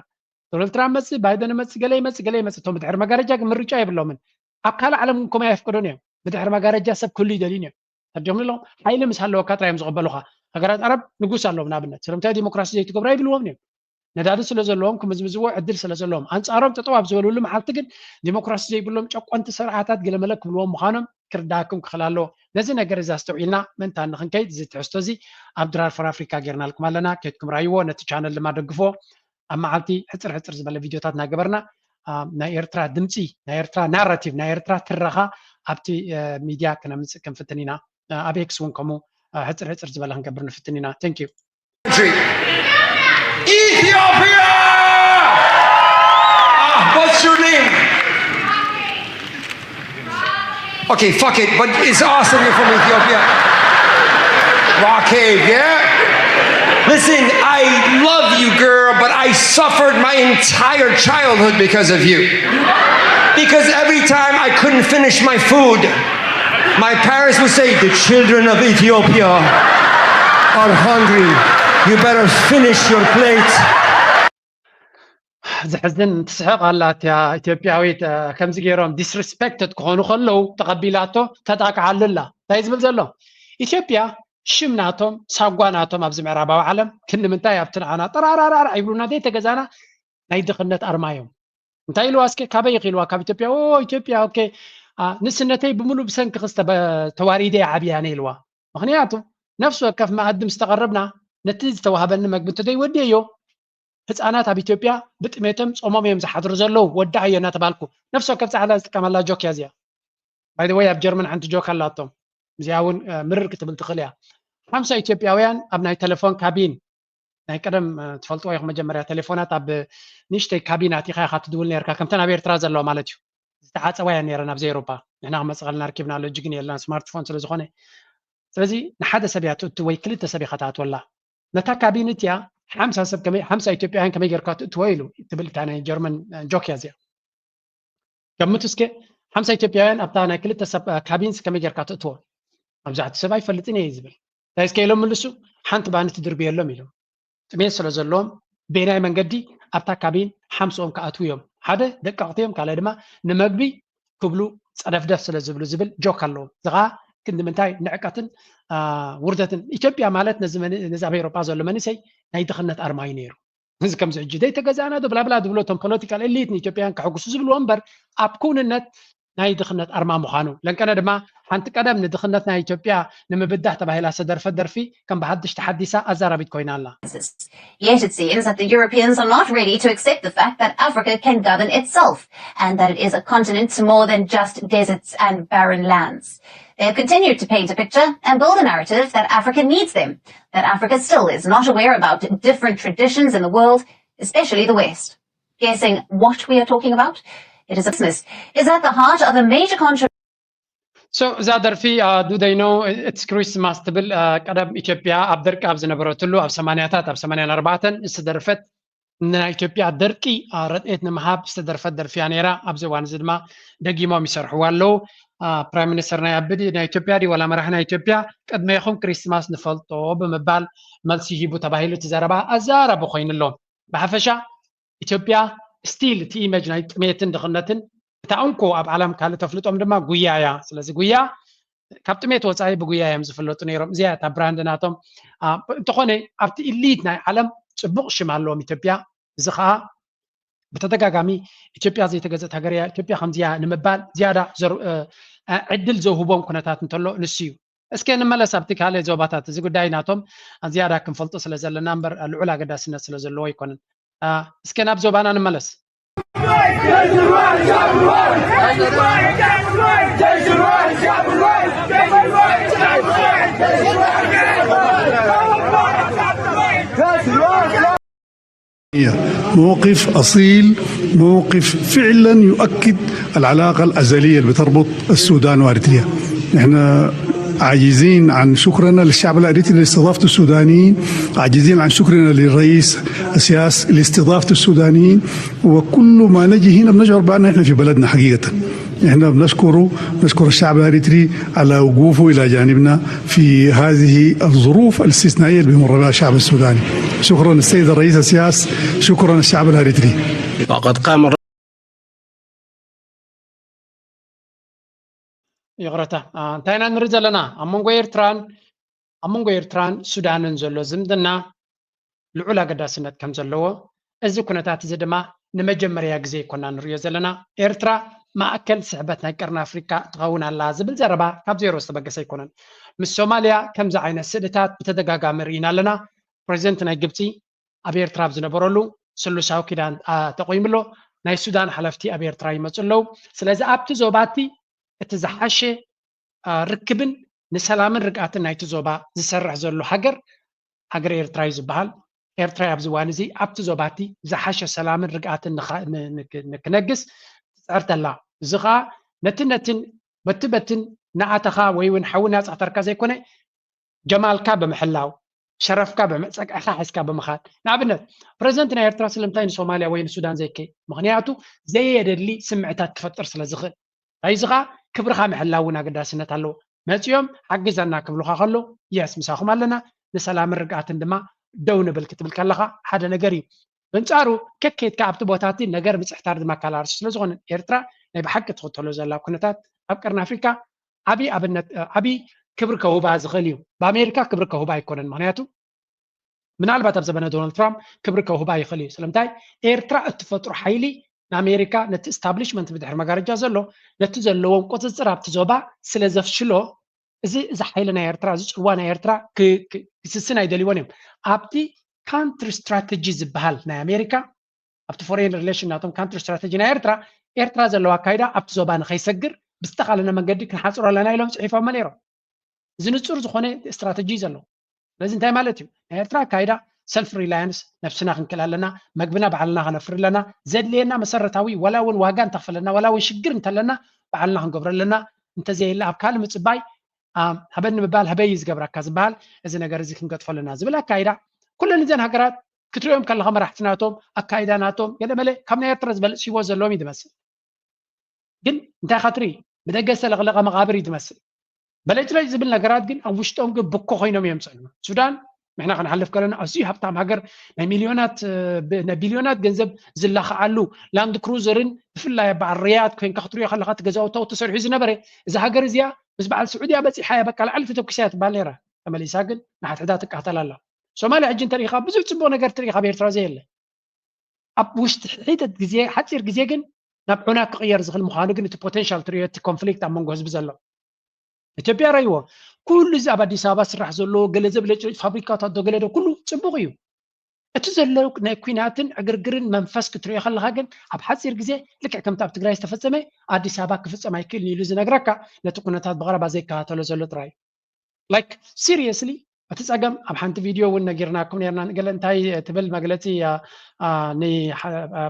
ዶናልድ ትራምፕ መፅእ፣ ባይደን መፅእ፣ ገለ ይመፅእ፣ ገለ ይመፅእ። እቶም ብድሕሪ መጋረጃ ግን ምርጫ የብሎምን። ኣብ ካልእ ዓለም እውን ከምኡ ኣየፍቅዱን እዮም። ብድሕሪ መጋረጃ ሰብ ክህሉ ይደልዩን እዮም። ተረዲኹም ኣለኹም? ሓይሊ ምስ ሃለወካ ጥራይ እዮም ዝቕበሉኻ። ሃገራት ዓረብ ንጉስ ኣለዎም ንኣብነት። ስለምንታይ ዲሞክራሲ ዘይትገብሩ ኣይብልዎም እዮም። ነዳዲ ስለ ዘለዎም ክምዝምዝዎ ዕድል ስለ ዘለዎም ኣንጻሮም ጠጠው ኣብ ዝበልሉ መዓልቲ ግን ዲሞክራሲ ዘይብሎም ጨቆንቲ ስርዓታት ገለመለ ክብልዎም ምዃኖም ክርዳእኩም ክኽእል ኣለዎ። ነዚ ነገር እዚ ኣስተውዒልና ምእንታ ንኽንከይድ እዚ ትሕዝቶ እዚ ኣብ ድራር for Africa ጌርናልኩም ኣለና። ከይድኩም ራይዎ ነቲ ቻነል ድማ ደግፍዎ። ኣብ መዓልቲ ሕጽር ሕጽር ዝበለ ቪድዮታት እናገበርና ናይ ኤርትራ ድምፂ ናይ ኤርትራ ናራቲቭ ናይ ኤርትራ ትረኻ ኣብቲ ሚድያ ክነምፅእ ክንፍትን ኢና። ኣብ ኤክስ እውን ከምኡ ሕፅር ሕፅር ዝበለ ክንገብር ንፍትን ኢና። Thank you. Ethiopia! Ah, what's your name? Okay, fuck it, but it's awesome you're from Ethiopia. Rakev, yeah? Listen, I love you, girl, but I suffered my entire childhood because of you. Because every time I couldn't finish my food, my parents would say, "The children of Ethiopia are hungry. You better finish your plate." ዘሕዝን ትስሕቕ ኣላ እቲያ ኢትዮጵያዊት። ከምዚ ገይሮም disrespected ክኾኑ ከለዉ ተቐቢላቶ ተጣቅዓሉ ኣላ። እንታይ ዝብል ዘሎ? ኢትዮጵያ ሽም ናቶም ሳጓ ናቶም ኣብዚ ምዕራባዊ ዓለም ክንዲ ምንታይ ኣብቲ ንዓና ጠራራራራ ይብሉና ዘይተገዛና ናይ ድኽነት ኣርማ እዮም። እንታይ ኢልዋ እስከ ካበይ ኢኺ ኢልዋ ካብ ኢትዮጵያ ኦ ኢትዮጵያ ኦኬ ንስነተይ ብምሉእ ብሰንኪ ክስተ ተዋሪደ ዓብያ ኣነ ኢልዋ። ምኽንያቱ ነፍሲ ወከፍ መኣዲ ምስ ተቐረብና ነቲ ዝተዋህበኒ መግቢ እንተዘይወድየዮ ህፃናት ኣብ ኢትዮጵያ ብጥሜቶም ፆሞም እዮም ዝሓድሩ ዘለዉ ወዳእ እዮ እናተባልኩ ነፍሲ ወከፍ ፃዕዳ ዝጥቀመላ ጆክ እያ እዚኣ። By the way ኣብ ጀርመን ሓንቲ ጆክ ኣላቶም እዚኣ እውን ምርር ክትብል ትኽእል እያ። ሓምሳ ኢትዮጵያውያን ኣብ ናይ ቴሌፎን ካቢን ናይ ቀደም ትፈልጥዎ ኢኹም መጀመርያ ቴሌፎናት ኣብ ንእሽተይ ካቢን ኣቲኻ ኢኻ ትድውል ነርካ ከምተን ኣብ ኤርትራ ዘለዋ ማለት እዩ። ዝተዓፀዋ እያ ነረን ኣብዚ ኤሮፓ ንሕና ክመፅቐልና ርኪብና ኣሎ እጂ ግን የላን ስማርትፎን ስለዝኾነ ስለዚ ንሓደ ሰብ እያ ትእቱ ወይ ክልተ ሰብ ኢኻ ትኣትወላ ነታ ካቢን እቲያ ሓምሳ ሰብ ከመይ ሓምሳ ኢትዮጵያውያን ከመይ ጌርካ ትእትዎ ኢሉ ትብል እታ ናይ ጀርመን ጆክ እያ እዚኣ። ገምቱ እስከ ሓምሳ ኢትዮጵያውያን ኣብታ ናይ ክልተ ሰብ ካቢንስ ከመይ ጌርካ ትእትዎ? መብዛሕትኡ ሰብ ኣይፈልጥን እየ እዩ ዝብል። እንታይ እስከ ኢሎም ምልሱ? ሓንቲ ባኒ ትድርብየሎም ኢሎም። ጥሜት ስለ ዘለዎም በየናይ መንገዲ ኣብታ ካቢን ሓምስኦም ክኣትዉ እዮም። ሓደ ደቀቕቲ እዮም፣ ካልኣይ ድማ ንመግቢ ክብሉ ጸደፍደፍ ስለ ዝብሉ ዝብል ጆክ ኣለዎም። እዚ ኸኣ ክንዲ ምንታይ ንዕቀትን ውርደትን። ኢትዮጵያ ማለት ነዚ ኣብ ኤውሮጳ ዘሎ መንእሰይ ናይ ድኽነት ኣርማ እዩ ነይሩ። እዚ ከምዚ ሕጂ ዘይተገዛእና ዶ ብላብላ ዝብሎ እቶም ፖለቲካል ኤሊት ንኢትዮጵያውያን ከሐጉሱ ዝብልዎ እምበር ኣብ ክውንነት ናይ ድኽነት ኣርማ ምዃኑ ለንቀነ ድማ ሓንቲ ቀደም ንድኽነት ናይ ኢትዮጵያ ንምብዳህ ተባሂላ ዝተደርፈት ደርፊ ከም ብሓድሽ ተሓዲሳ ኣዛራቢት ኮይና ኣላ። Yet it seems that the Europeans are not ready to accept the fact that Africa can govern itself and that it is a continent more than just deserts and barren lands. They have continued to paint a picture and build a narrative that Africa needs them, that Africa still is not aware about different traditions in the world, especially the West. Guessing what we are talking about? It is a business is at the heart of a major controversy. So እዛ ደርፊ do they know it's Christmas ትብል ቀደም ኢትዮጵያ ኣብ ደርቂ ኣብ ዝነበረትሉ ኣብ ሰማንያታት ኣብ ሰማንያን ኣርባዕተን ዝተደርፈት ናይ ኢትዮጵያ ደርቂ ረድኤት ንምሃብ ዝተደርፈት ደርፊ እያ ነይራ። ኣብዚ እዋን እዚ ድማ ደጊሞም ይሰርሕዋ ኣለዉ። ፕራይም ሚኒስተር ናይ ኣቢ ናይ ኢትዮጵያ ድዩ ዋላ መራሒ ናይ ኢትዮጵያ ቅድሜኹም ክሪስማስ ንፈልጦ ብምባል መልሲ ሂቡ ተባሂሉ እቲ ዘረባ ኣዘራራቢ ኮይኑ ኣሎ። ብሓፈሻ ኢትዮጵያ ስቲል እቲ ኢመጅ ናይ ጥሜትን ድኽነትን እታ እንኮ ኣብ ዓለም ካልእ ተፍልጦም ድማ ጉያ እያ። ስለዚ ጉያ ካብ ጥሜት ወፃኢ ብጉያ እዮም ዝፍለጡ ነይሮም። እዚኣ እታ ብራንድ ናቶም። እንተኾነ ኣብቲ ኢሊት ናይ ዓለም ፅቡቕ ሽም ኣለዎም ኢትዮጵያ። እዚ ከዓ ብተደጋጋሚ ኢትዮጵያ ዘይተገዘት ሃገር እያ፣ ኢትዮጵያ ከምዚያ ንምባል ዝያዳ ዕድል ዘውህቦም ኩነታት እንተሎ ንሱ እዩ። እስከ ንመለስ ኣብቲ ካልእ ዞባታት፣ እዚ ጉዳይ ናቶም ዝያዳ ክንፈልጦ ስለ ዘለና እምበር ልዑል ኣገዳስነት ስለ ዘለዎ ኣይኮነን። እስከ ናብ ዞባና ንመለስ። موقف أصيل، موقف فعلا يؤكد العلاقة الأزلية اللي بتربط السودان وأريتريا. احنا عاجزين عن شكرنا للشعب الأريتري لاستضافة السودانيين، عاجزين عن شكرنا للرئيس السياس لاستضافة السودانيين، وكل ما نجي هنا بنشعر بأن احنا في بلدنا حقيقة. احنا بنشكره، نشكر الشعب الاريتري على وقوفه الى جانبنا في هذه الظروف الاستثنائيه اللي بيمر بها الشعب السوداني. شكرا السيد الرئيس السياس، شكرا الشعب الاريتري. وقد قام ይቕረታ፣ እንታይ ኢና ንርኢ ዘለና? ኣብ መንጎ ኤርትራን ኣብ መንጎ ኤርትራን ሱዳንን ዘሎ ዝምድና ልዑል ኣገዳስነት ከም ዘለዎ፣ እዚ ኩነታት እዚ ድማ ንመጀመርያ ግዜ ኣይኮና ንሪኦ ዘለና። ኤርትራ ማእከል ስሕበት ናይ ቀርኒ ኣፍሪካ ትኸውን ኣላ ዝብል ዘረባ ካብ ዜሮ ዝተበገሰ ኣይኮነን። ምስ ሶማልያ ከምዚ ዓይነት ስእልታት ብተደጋጋሚ ርኢና ኣለና። ፕሬዚደንት ናይ ግብፂ ኣብ ኤርትራ ኣብ ዝነበረሉ ስሉሳዊ ኪዳን ተቆይሙ ኣሎ። ናይ ሱዳን ሓለፍቲ ኣብ ኤርትራ ይመፁ ኣለዉ። ስለዚ ኣብቲ ዞባቲ እቲ ዝሓሸ ርክብን ንሰላምን ርግኣትን ናይቲ ዞባ ዝሰርሕ ዘሎ ሃገር፣ ሃገር ኤርትራ እዩ ዝበሃል። ኤርትራ ኣብዚ እዋን እዚ ኣብቲ ዞባቲ ዝሓሸ ሰላምን ርግኣትን ንክነግስ ትፅዕር ተላ። እዚ ከዓ ነቲ ነትን በቲ በትን ናኣተኻ ወይ እውን ሓዊ ናፃተርካ ዘይኮነ ጀማልካ ብምሕላው፣ ሸረፍካ ብመፀቅዕካ ሒዝካ ብምኻድ። ንኣብነት ፕረዚደንት ናይ ኤርትራ ስለምንታይ ንሶማልያ ወይ ንሱዳን ዘይከይ? ምክንያቱ ዘየደሊ ስምዕታት ክፈጥር ስለ ዝኽእል። እዚ ከዓ ክብርኻ ምሕላው እውን ኣገዳስነት ኣለዎ። መፂኦም ሓግዘና ክብሉካ ከሎ የስ ምሳኹም ኣለና፣ ንሰላምን ርግኣትን ድማ ደው ንብል ክትብል ከለካ ሓደ ነገር እዩ። በንፃሩ ከከይድካ ኣብቲ ቦታ እቲ ነገር ምፅሕታር ድማ ካልእ ኣርእስቲ ስለ ዝኾነ ኤርትራ ናይ ብሓቂ ትኽተሎ ዘላ ኩነታት ኣብ ቀርኒ ኣፍሪካ ዓብዪ ኣብነት ዓብዪ ክብሪ ከውባ ዝኽእል እዩ። ብኣሜሪካ ክብሪ ከውባ ኣይኮነን። ምክንያቱ ምናልባት ኣብ ዘበነ ዶናልድ ትራምፕ ክብሪ ከውህባ ይኽእል እዩ። ስለምንታይ? ኤርትራ እትፈጥሮ ሓይሊ ንኣሜሪካ ነቲ ስታብሊሽመንት ብድሕሪ መጋረጃ ዘሎ ነቲ ዘለዎም ቁፅፅር ኣብቲ ዞባ ስለ ዘፍሽሎ እዚ እዚ ሓይሊ ናይ ኤርትራ እዚ ፅልዋ ናይ ኤርትራ ክስስን ኣይደልይዎን እዮም። ኣብቲ ካንትሪ ስትራተጂ ዝበሃል ናይ ኣሜሪካ ኣብቲ ፎሬን ሪሌሽን ናቶም ካንትሪ ስትራተጂ ናይ ኤርትራ ኤርትራ ዘለዋ ኣካይዳ ኣብቲ ዞባ ንኸይሰግር ብዝተኻለነ መንገዲ ክንሓፅሮ ኣለና ኢሎም ፅሒፎሞ ነይሮም። እዚ ንፁር ዝኾነ ስትራተጂ እዩ ዘለዎ። ስለዚ እንታይ ማለት እዩ? ናይ ኤርትራ ኣካይዳ ሰልፍ ሪላያንስ ነብስና ክንክእል ኣለና፣ መግብና ባዕልና ከነፍሪ ኣለና፣ ዘድልየና መሰረታዊ ዋላ እውን ዋጋ እንተኽፈለና ዋላ እውን ሽግር እንተለና ባዕልና ክንገብሮ ኣለና፣ እንተዘየለ ኣብ ካልእ ምፅባይ ሃበኒ ምባል ሃበይ እዩ ዝገብረካ ዝበሃል እዚ ነገር እዚ ክንገጥፎ ኣለና ዝብል ኣካይዳ ኩለን እዘን ሃገራት ክትሪኦም ከለካ መራሕቲ ናቶም ኣካይዳ ናቶም ገለመለ ካብ ናይ ኤርትራ ዝበልፅ ህይወት ዘለዎም እዩ ዝመስል። ግን እንታይ ኢካ ትርኢ? ብደገ ዝተለቕለቐ መቓብር እዩ ዝመስል። በለጭለጭ ዝብል ነገራት ግን ኣብ ውሽጦም ግን ብኮ ኮይኖም እዮም ዝፀንሑ። ሱዳን ንሕና ክንሓልፍ ከለና ኣዝዩ ሃብታም ሃገር ናይ ሚልዮናት ናይ ቢልዮናት ገንዘብ ዝላኽዓሉ ላንድ ክሩዘርን ብፍላይ ኣብ በዓል ሪያድ ኮይንካ ክትሪኦ ከለካ እቲ ገዛውታው ተሰሪሑ ዝነበረ እዚ ሃገር እዚኣ ምስ በዓል ስዑድያ በፂሓ እያ በቃ ላዕሊ ተተኩሳ እያ ትበሃል ነይራ። ተመሊሳ ግን ንሓድሕዳ ትቃተል ኣላ። ሶማልያ ሕጂ እንተሪኢካ ብዙሕ ፅቡቅ ነገር ትርኢ ካብ ኤርትራ ዘየለ ኣብ ውሽጢ ሒደት ግዜ ሓፂር ግዜ ግን ናብ ዑና ክቕየር ዝኽእል ምዃኑ ግን እቲ ፖቴንሻል ትሪኦ እቲ ኮንፍሊክት ኣብ መንጎ ህዝቢ ዘሎ ኢትዮጵያ ረይዎ ኩሉ እዚ ኣብ ኣዲስ ኣበባ ስራሕ ዘሎ ገለ ዘብለጭለጭ ፋብሪካታት ዶ ገለ ዶ ኩሉ ፅቡቕ እዩ። እቲ ዘሎ ናይ ኩናትን ዕግርግርን መንፈስ ክትሪኦ ከለካ ግን ኣብ ሓፂር ግዜ ልክዕ ከምቲ ኣብ ትግራይ ዝተፈፀመ ኣዲስ ኣበባ ክፍፀም ኣይክእልን ኢሉ ዝነግረካ ነቲ ኩነታት ብቐረባ ዘይከታተሎ ዘሎ ጥራይ። ላይክ ሲሪየስሊ እቲ ፀገም ኣብ ሓንቲ ቪድዮ እውን ነጊርናኩም ነርና። ገለ እንታይ ትብል መግለፂ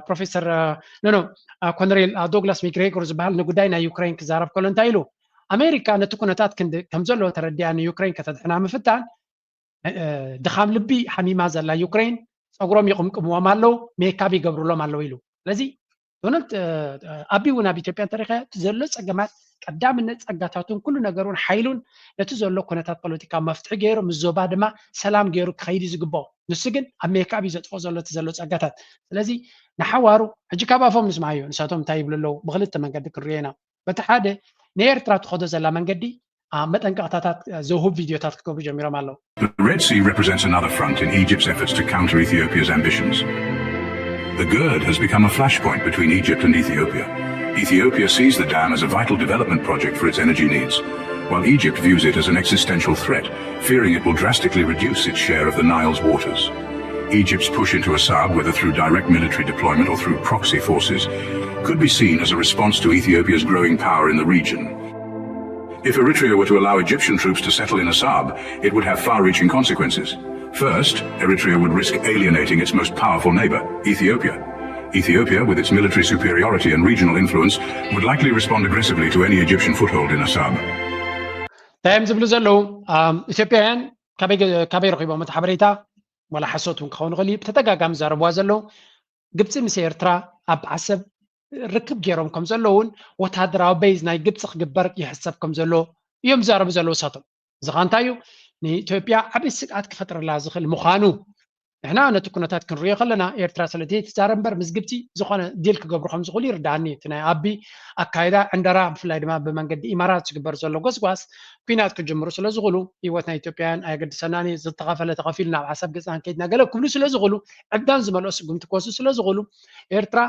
ፕሮፌሰር ኖኖ ኮነሬል ዶግላስ ሚግሬጎር ዝበሃል ንጉዳይ ናይ ዩክሬን ክዛረብ ከሎ እንታይ ኢሉ ኣሜሪካ ነቲ ኩነታት ክንዲ ከም ዘሎ ተረዲኣ ንዩክሬን ከተድሕና ምፍታን ድኻም ልቢ ሓሚማ ዘላ ዩክሬን ፀጉሮም ይቕምቅምዎም ኣለዉ፣ ሜካብ ይገብሩሎም ኣለዉ ኢሉ። ስለዚ ዶናልድ ኣቢ እውን ኣብ ኢትዮጵያ እንተሪኸ እቲ ዘሎ ፀገማት ቀዳምነት ፀጋታቱን ኩሉ ነገሩን ሓይሉን ነቲ ዘሎ ኩነታት ፖለቲካ መፍትሒ ገይሩ ምስ ዞባ ድማ ሰላም ገይሩ ክኸይድ እዩ ዝግብኦ። ንሱ ግን ኣብ ሜካብ እዩ ዘጥፍኦ ዘሎ እቲ ዘሎ ፀጋታት። ስለዚ ንሓዋሩ ሕጂ ካብ ኣፎም ንስምዓዮ ንሳቶም እንታይ ይብሉ ኣለዉ ብክልተ መንገዲ ክንሪኦ ኢና። በቲ ሓደ ንኤርትራ ትኸዶ ዘላ መንገዲ መጠንቀቕታታት ዘውህብ ቪድዮታት ክገብሩ ጀሚሮም ኣለዉ። The Red Sea represents another front in Egypt's efforts to counter Ethiopia's ambitions. The GERD has become a flashpoint between Egypt and Ethiopia. Ethiopia sees the dam as a vital development project for its energy needs, while Egypt views it as an existential threat, fearing it will drastically reduce its share of the Nile's waters. Egypt's push into Assab, whether through direct military deployment or through proxy forces, could be seen as a response to Ethiopia's growing power in the region. If Eritrea were to allow Egyptian troops to settle in Assab, it would have far-reaching consequences. First, Eritrea would risk alienating its most powerful neighbor, Ethiopia. Ethiopia, with its military superiority and regional influence, would likely respond aggressively to any Egyptian foothold in Assab. እንታይ እዮም ዝብሉ ዘለዉ? ኢትዮጵያውያን ካበይ ረኪቦም እቲ ሓበሬታ? ዋላ ሓሶት እውን ክኸውን ይኽእል እዩ። ብተደጋጋሚ ዘረብዋ ዘለዉ ግብፂ ምስ ኤርትራ ኣብ ዓሰብ ርክብ ገይሮም ከም ዘለውን ወታደራዊ ቤዝ ናይ ግብፂ ክግበር ይሕሰብ ከም ዘሎ እዮም ዝዛረቡ ዘለዉ እሳቶም። እዚ ከዓ እንታይ እዩ ንኢትዮጵያ ዓብዪ ስግኣት ክፈጥረላ ዝኽእል ምዃኑ ንሕና ነቲ ኩነታት ክንሪኦ ከለና ኤርትራ ስለ ዘይትዛረብ እምበር ምስ ግብፂ ዝኾነ ዲል ክገብሩ ከም ዝኽእሉ ይርዳኣኒ። እቲ ናይ ኣቢ ኣካይዳ ዕንደራ ብፍላይ ድማ ብመንገዲ ኢማራት ዝግበር ዘሎ ጎስጓስ ኲናት ክጅምሩ ስለ ዝኽእሉ ህይወት ናይ ኢትዮጵያውያን ኣየገድሰናን እዩ። ዝተኸፈለ ተኸፊሉ ናብ ዓሰብ ገፅና ከይድና ገለ ክብሉ ስለ ዝኽእሉ ዕብዳን ዝመልኦ ስጉምቲ ክወስዱ ስለ ዝኽእሉ ኤርትራ